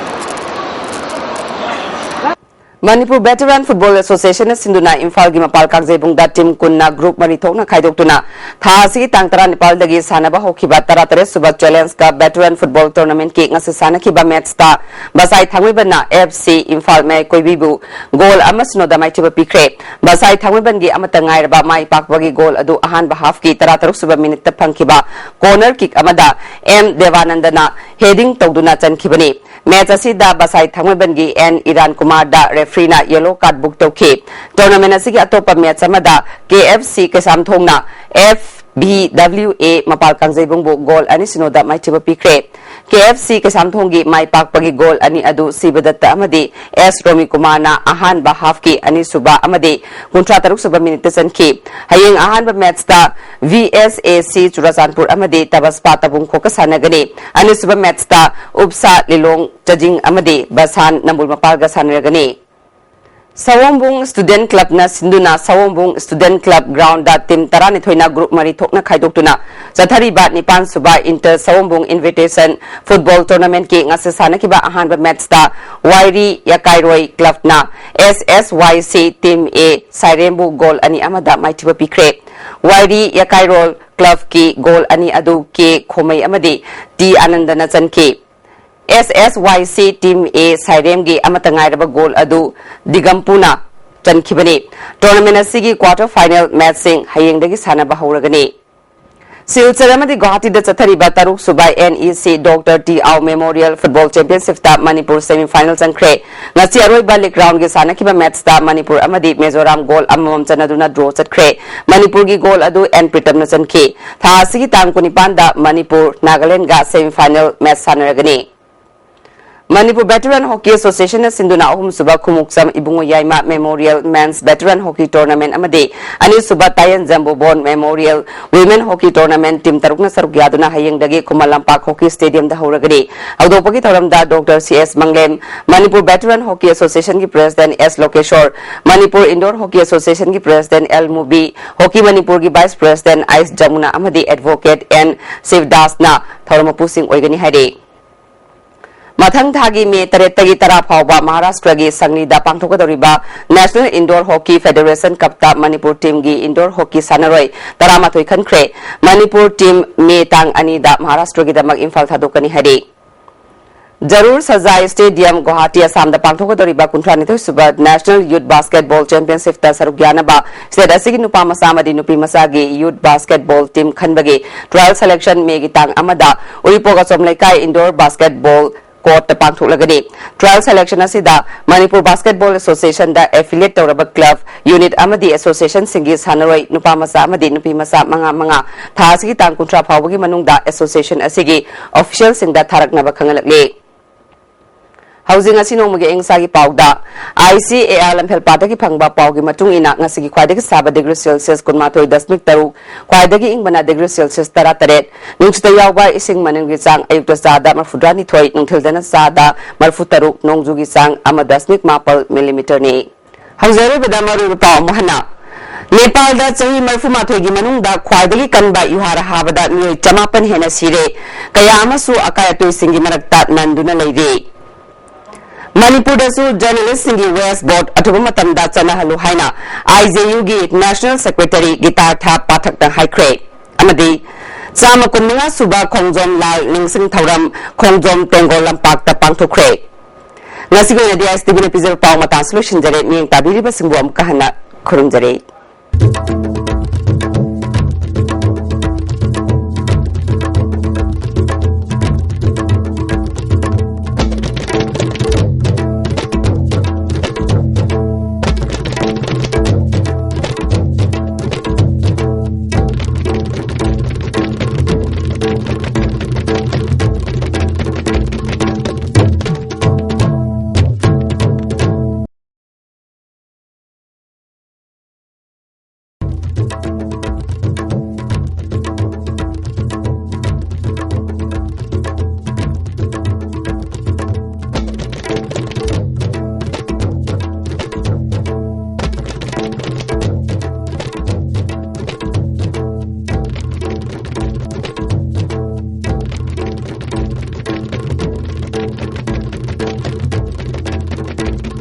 ꯃꯅꯤꯄꯨꯔ ꯚꯦꯇꯔꯥꯟ ꯐꯨꯠꯕꯣꯜ ꯑꯦꯁꯣꯁꯤꯌꯦꯁꯟꯅ ꯁꯤꯟꯗꯨꯅ ꯏꯝꯐꯥꯜꯒꯤ ꯃꯄꯥꯜ ꯀꯥꯡꯖꯩꯕꯨꯡꯗ ꯇꯤꯝ ꯀꯨꯟꯅ ꯒ꯭ꯔꯨꯞ ꯃꯔꯤ ꯊꯣꯛꯅ ꯈꯥꯏꯗꯣꯛꯇꯨꯅ ꯊꯥ ꯑꯁꯤꯒꯤ ꯇꯥꯡ ꯇꯔꯥꯅꯤꯄꯥꯜꯗꯒꯤ ꯁꯥꯟꯅꯕ ꯍꯧꯈꯤꯕ ꯇꯔꯥꯇꯔꯦꯠ ꯁꯨꯕ ꯆꯦꯂꯦꯟꯖ ꯀꯞ ꯚꯦꯇꯔꯥꯟ ꯐꯨꯠꯕꯣꯜ ꯇꯣꯔꯅꯥꯃꯦꯟꯠꯀꯤ ꯉꯁꯤ ꯁꯥꯟꯅꯈꯤꯕ ꯃꯦꯠꯆꯇ ꯕꯁꯥꯏ ꯊꯥꯡꯃꯩꯕꯟꯅ ꯑꯦꯐ ꯁꯤ ꯏꯝꯐꯥꯜ ꯃꯌꯥꯏ ꯀꯣꯏꯕꯤꯕꯨ ꯒꯣꯜ ꯑꯃ ꯁꯤꯅꯣꯗ ꯃꯥꯏꯊꯤꯕ ꯄꯤꯈ꯭ꯔꯦ꯫ ꯕꯁꯥꯏ ꯊꯥꯡꯃꯩꯕꯟꯒꯤ ꯑꯃꯠꯇ ꯉꯥꯏꯔꯕ ꯃꯥꯏ ꯄꯥꯛꯄꯒꯤ ꯒꯣꯜ ꯑꯗꯨ ꯑꯍꯥꯟꯕ ꯍꯥꯐꯀꯤ ꯇꯔꯥꯇꯔꯨꯛ ꯁꯨꯕ ꯃꯤꯅꯤꯠꯇ ꯐꯪꯈꯤꯕ ꯀꯣꯔꯅꯔ ꯀꯤꯛ ꯑꯃꯗ ꯑꯦꯝ ꯗꯦꯕꯥꯅꯟꯗꯅ ꯍꯦꯗꯤꯡ ꯇꯧꯗꯨꯅ ꯆꯟꯈꯤꯕꯅꯤ꯫ ꯃꯦꯆ ꯑꯁꯤꯗ ꯕꯁꯥꯏ ꯊꯥꯡꯃꯩꯕꯟꯒꯤ ꯑꯦꯟ ꯏꯔꯥꯟ ꯀꯨꯃꯥꯔꯗ ꯔꯦꯐ꯭ꯔꯤꯅ ꯌꯦꯂꯣ ꯀꯥꯔꯗ ꯕꯨꯛ ꯇꯧꯈꯤ꯫ ꯇꯣꯔꯅꯥꯃꯦꯟ ꯑꯁꯤꯒꯤ ꯑꯇꯣꯞꯄ ꯃꯦꯆ ꯑꯃꯗ ꯀꯦ ꯑꯦꯐ ꯁꯤ ꯀꯩꯁꯥꯝꯊꯣꯡꯅ F V W A Mapal ꯀꯥꯡꯖꯩꯕꯨꯡꯕꯨ ꯒꯣꯜ ꯑꯅꯤ ꯁꯤꯅꯣꯗ ꯃꯥꯏꯊꯤꯕ ꯄꯤꯈ꯭ꯔꯦ꯫ ꯀꯦ ꯑꯦꯐ ꯁꯤ ꯀꯩꯁꯥꯝꯊꯣꯡꯒꯤ ꯃꯥꯏ ꯄꯥꯛꯄꯒꯤ ꯒꯣꯜ ꯑꯅꯤ ꯑꯗꯨ ꯁꯤꯕꯗꯠꯇ ꯑꯃꯗꯤ ꯑꯦꯁ ꯔꯣꯃꯤꯀꯨꯃꯥꯔꯅ ꯑꯍꯥꯟꯕ ꯍꯥꯐꯀꯤ ꯑꯅꯤꯁꯨꯕ ꯑꯃꯗꯤ ꯀꯨꯟꯊ꯭ꯔꯥ ꯇꯔꯨꯛ ꯁꯨꯕ ꯃꯤꯅꯤꯠꯇ ꯆꯟꯈꯤ꯫ ꯍꯌꯦꯡ ꯑꯍꯥꯟꯕ ꯃꯦꯆꯇ ꯚꯤ ꯑꯦꯁ ꯑꯦ ꯁꯤ ꯆꯨꯔꯥꯆꯥꯟꯄꯨꯔ ꯑꯃꯗꯤ ꯇꯕꯁꯄꯥ ꯇꯕꯨꯡꯈꯣꯛꯀ ꯁꯥꯟꯅꯒꯅꯤ꯫ ꯑꯅꯤꯁꯨꯕ ꯃꯦꯆꯇ ꯎꯞꯁꯥ ꯂꯤꯂꯣꯡ ꯆꯖꯤꯡ ꯑꯃꯗꯤ ꯕꯁꯥꯟ ꯅꯝꯕꯨꯜ ꯃꯄꯥꯜꯒ ꯁꯥꯟꯅꯔꯒꯅꯤ꯫ ꯁꯑꯣꯝꯕꯨꯡ Student Clubꯅ ꯁꯤꯟꯗꯨꯅ ꯁꯑꯣꯝꯕꯨꯡ Student Club groundꯗ team ꯇꯔꯥꯅꯤꯊꯣꯏꯅ group ꯃꯔꯤ ꯊꯣꯛꯅ ꯈꯥꯏꯗꯣꯛꯇꯨꯅ ꯆꯠꯊꯔꯤꯕ ꯅꯤꯄꯥꯟ ꯁꯨꯕ Inter ꯁꯑꯣꯝꯕꯨꯡ Invitation Football Tournamentꯀꯤ ꯉꯁꯤ ꯁꯥꯟꯅꯈꯤꯕ ꯑꯍꯥꯟꯕ matchꯇ ꯋꯥꯏꯔꯤ ꯌꯥꯀꯥꯏꯔꯣꯏ Clubꯅ S S Y C Team A ꯁꯥꯏꯔꯦꯝꯕꯨ goal ꯑꯅꯤ ꯑꯃꯗ ꯃꯥꯏꯊꯤꯕ ꯄꯤꯈ꯭ꯔꯦ꯫ ꯋꯥꯏꯔꯤ ꯌꯥꯀꯥꯏꯔꯣꯜ Clubꯀꯤ goal ꯑꯅꯤ ꯑꯗꯨ K ꯈꯣꯃꯩ ꯑꯃꯗꯤ T ꯑꯥꯅꯟꯗꯅ ꯆꯟꯈꯤ꯫ S S Y C Team A ꯁꯥꯏꯔꯦꯝꯒꯤ ꯑꯃꯠꯇ ꯉꯥꯏꯔꯕ goal ꯑꯗꯨ ꯗꯤꯒꯝꯄꯨꯅ ꯆꯟꯈꯤꯕꯅꯤ꯫ Tournament ꯑꯁꯤꯒꯤ quarter final matchꯁꯤꯡ ꯍꯌꯦꯡꯗꯒꯤ ꯁꯥꯟꯅꯕ ꯍꯧꯔꯒꯅꯤ꯫ ꯁꯤꯜꯆꯔ ꯑꯃꯗꯤ ꯒꯨꯋꯥꯍꯥꯇꯤꯗ ꯆꯠꯊꯔꯤꯕ ꯇꯔꯨꯛ ꯁꯨꯕ N E C Doctor T Ao Memorial Football Championshipꯇ Manipur semi final ꯆꯪꯈ꯭ꯔꯦ꯫ ꯉꯁꯤ ꯑꯔꯣꯏꯕ league roundꯒꯤ ꯁꯥꯟꯅꯈꯤꯕ matchꯇ ꯃꯅꯤꯄꯨꯔ ꯑꯃꯗꯤ ꯃꯤꯖꯣꯔꯥꯝ goal ꯑꯃꯃꯝ ꯆꯟꯅꯗꯨꯅ draw ꯆꯠꯈ꯭ꯔꯦ꯫ ꯃꯅꯤꯄꯨꯔꯒꯤ goal ꯑꯗꯨ N ꯄ꯭ꯔꯤꯇꯝꯅ ꯆꯟꯈꯤ꯫ ꯊꯥ ꯑꯁꯤꯒꯤ ꯇꯥꯡ ꯀꯨꯟꯅꯤꯄꯥꯟꯗ Manipur ꯅꯥꯒꯥꯂꯦꯟꯗꯒ semi final match ꯁꯥꯟꯅꯔꯒꯅꯤ꯫ Manipur Veteran Hockey Associationꯅ ꯁꯤꯟꯗꯨꯅ ꯑꯍꯨꯝꯁꯨꯕ ꯈꯨꯃꯨꯛꯆꯝ ꯏꯕꯨꯡꯉꯣ ꯌꯥꯏꯃ Memorial Men's Veteran Hockey Tournament ꯑꯃꯗꯤ ꯑꯅꯤꯁꯨꯕ ꯇꯥꯌꯦꯟ ꯖꯝꯕꯣꯕꯣꯟ Memorial Women Hockey Tournament team ꯇꯔꯨꯛꯅ ꯁꯔꯨꯛ ꯌꯥꯗꯨꯅ ꯍꯌꯦꯡꯗꯒꯤ ꯈꯨꯃꯟ ꯂꯝꯄꯥꯛ Hockey Stadiumꯗ ꯍꯧꯔꯒꯅꯤ꯫ ꯍꯧꯗꯣꯛꯄꯒꯤ ꯊꯧꯔꯝꯗ Doctor C S Manglem, Manipur Veteran Hockey Associationꯒꯤ President S Lokeshor, Manipur Indoor Hockey Associationꯒꯤ President L ꯃꯨꯕꯤ, Hockey ꯃꯅꯤꯄꯨꯔꯒꯤ Vice President ꯑꯥꯏꯁ ꯖꯃꯨꯅꯥ ꯑꯃꯗꯤ Advocate N ꯁꯤꯕꯗꯥꯁꯅ ꯊꯧꯔꯝ ꯃꯄꯨꯁꯤꯡ ꯑꯣꯏꯒꯅꯤ ꯍꯥꯏꯔꯤ꯫ ꯃꯊꯪ ꯊꯥꯒꯤ ꯃꯦ ꯇꯔꯦꯠꯇꯒꯤ ꯇꯔꯥ ꯐꯥꯎꯕ ꯃꯍꯥꯔꯥꯁꯇ꯭ꯔꯒꯤ ꯁꯪꯂꯤꯗ ꯄꯥꯡꯊꯣꯛꯀꯗꯧꯔꯤꯕ National Indoor Hockey Federation Cupꯇ Manipur teamꯒꯤ indoor hockey ꯁꯥꯟꯅꯔꯣꯏ ꯇꯔꯥꯃꯥꯊꯣꯏ ꯈꯟꯈ꯭ꯔꯦ꯫ ꯃꯅꯤꯄꯨꯔ team ꯃꯦ ꯇꯥꯡ ꯑꯅꯤꯗ ꯃꯍꯥꯔꯥꯁꯇ꯭ꯔꯒꯤꯗꯃꯛ ꯏꯝꯐꯥꯜ ꯊꯥꯗꯣꯛꯀꯅꯤ ꯍꯥꯏꯔꯤ꯫ ꯖꯔꯨꯔ ꯁꯖꯥꯏ Stadium, ꯒꯨꯋꯥꯍꯥꯇꯤ, ꯑꯁꯥꯝꯗ ꯄꯥꯡꯊꯣꯛꯀꯗꯧꯔꯤꯕ ꯀꯨꯟꯊ꯭ꯔꯥꯅꯤꯊꯣꯏ ꯁꯨꯕ National Youth Basketball Championshipꯇ ꯁꯔꯨꯛ ꯌꯥꯅꯕ state ꯑꯁꯤꯒꯤ ꯅꯨꯄꯥ ꯃꯆꯥ ꯑꯃꯗꯤ ꯅꯨꯄꯤ ꯃꯆꯥꯒꯤ youth basketball team ꯈꯟꯕꯒꯤ trial selection ꯃꯦꯒꯤ ꯇꯥꯡ ꯑꯃꯗ ꯎꯔꯤꯄꯣꯛ ꯑꯆꯣꯝ ꯂꯩꯀꯥꯏ indoor basketball courtꯇ ꯄꯥꯡꯊꯣꯛꯂꯒꯅꯤ꯫ Trial selection ꯑꯁꯤꯗ ꯃꯅꯤꯄꯨꯔ Basketball Associationꯗ affiliate ꯇꯧꯔꯕ club, unit ꯑꯃꯗꯤ associationꯁꯤꯡꯒꯤ ꯁꯥꯟꯅꯔꯣꯏ ꯅꯨꯄꯥ ꯃꯆꯥ ꯑꯃꯗꯤ ꯅꯨꯄꯤ ꯃꯆꯥ ꯃꯉꯥ ꯃꯉꯥ ꯊꯥ ꯑꯁꯤꯒꯤ ꯇꯥꯡ ꯀꯨꯟꯊ꯭ꯔꯥ ꯐꯥꯎꯕꯒꯤ ꯃꯅꯨꯡꯗ association ꯑꯁꯤꯒꯤ officialꯁꯤꯡꯗ ꯊꯥꯔꯛꯅꯕ ꯈꯪꯍꯜꯂꯛꯂꯤ꯫ ꯍꯧꯖꯤꯛ ꯉꯁꯤ ꯅꯣꯡꯃꯒꯤ ꯑꯏꯪ ꯑꯁꯥꯒꯤ ꯄꯥꯎꯗ, I C A R ꯂꯝꯐꯦꯜꯄꯥꯠꯇꯒꯤ ꯐꯪꯕ ꯄꯥꯎꯒꯤ ꯃꯇꯨꯡ ꯏꯟꯅ ꯉꯁꯤꯒꯤ ꯈ꯭ꯋꯥꯏꯗꯒꯤ ꯁꯥꯕ degree Celsius ꯀꯨꯟꯃꯥꯊꯣꯏ ꯗꯁꯃꯤꯛ ꯇꯔꯨꯛ, ꯈ꯭ꯋꯥꯏꯗꯒꯤ ꯏꯪꯕꯅ degree Celsius ꯇꯔꯥꯇꯔꯦꯠ, ꯅꯨꯡꯁꯤꯠꯇ ꯌꯥꯎꯕ ꯏꯁꯤꯡ ꯃꯅꯤꯜꯒꯤ ꯆꯥꯡ ꯑꯌꯨꯛꯇ ꯆꯥꯗ ꯃꯔꯐꯨꯇꯔꯥꯅꯤꯊꯣꯏ, ꯅꯨꯡꯊꯤꯜꯗꯅ ꯆꯥꯗ ꯃꯔꯐꯨꯇꯔꯨꯛ, ꯅꯣꯡꯖꯨꯒꯤ ꯆꯥꯡ ꯑꯃ ꯗꯁꯃꯤꯛ ꯃꯥꯄꯜ millimeterꯅꯤ꯫ ꯍꯧꯖꯔꯤꯕꯗ ꯃꯔꯨꯑꯣꯏꯕ ꯄꯥꯎ ꯑꯃꯨꯛ ꯍꯟꯅ꯫ ꯅꯦꯄꯥꯜꯗ ꯆꯍꯤ ꯃꯔꯤꯐꯨ ꯃꯥꯊꯣꯏꯒꯤ ꯃꯅꯨꯡꯗ ꯈ꯭ꯋꯥꯏꯗꯒꯤ ꯀꯟꯕ ꯌꯨꯍꯥꯔ ꯍꯥꯕꯗ ꯃꯤꯑꯣꯏ ꯆꯃꯥꯄꯟ ꯍꯦꯟꯅ ꯁꯤꯔꯦ, ꯀꯌꯥ ꯑꯃꯁꯨ ꯑꯀꯥꯏ ꯑꯇꯣꯏꯁꯤꯡꯒꯤ ꯃꯔꯛꯇ ꯅꯟꯗꯨꯅ ꯂꯩꯔꯤ꯫ ꯃꯅꯤꯄꯨꯔꯗꯁꯨ ꯖꯔꯅꯦꯂꯤꯁꯁꯤꯡꯒꯤ ꯋꯦꯁ ꯕꯣꯠ ꯑꯊꯨꯕ ꯃꯇꯝꯗ ꯆꯠꯅꯍꯜꯂꯨ ꯍꯥꯏꯅ ꯑꯥꯏ ꯖꯦ ꯌꯨꯒꯤ ꯅꯦꯁꯅꯦꯜ ꯁꯦꯀ꯭ꯔꯦꯇꯔꯤ ꯒꯤꯇꯥꯔꯊ ꯄꯥꯊꯛꯅ ꯍꯥꯏꯈ꯭ꯔꯦ꯫ ꯑꯃꯗꯤ ꯆꯥꯝꯃ ꯀꯨꯟꯃꯉꯥ ꯁꯨꯕ ꯈꯣꯡꯖꯣꯝ ꯂꯥꯜ ꯅꯤꯡꯁꯤꯡ ꯊꯧꯔꯝ ꯈꯣꯡꯖꯣꯝ ꯇꯦꯡꯒꯣꯜ ꯂꯝꯄꯥꯛꯇ ꯄꯥꯡꯊꯣꯛꯈ꯭ꯔꯦ꯫ ꯉꯁꯤꯒꯤ ꯑꯣꯏꯅꯗꯤ ꯑꯥꯏ ꯑꯦꯁ ꯇꯤ ꯚꯤꯅ ꯄꯤꯖꯕ ꯄꯥꯎ ꯃꯇꯥꯡꯁꯨ ꯂꯣꯏꯁꯤꯟꯖꯔꯦ꯫ ꯃꯤꯠꯌꯦꯡ ꯇꯥꯕꯤꯔꯤꯕꯁꯤꯡꯕꯨ ꯑꯃꯨꯛꯀ ꯍꯟꯅ ꯈꯨꯔꯨꯝꯖꯔꯤ꯫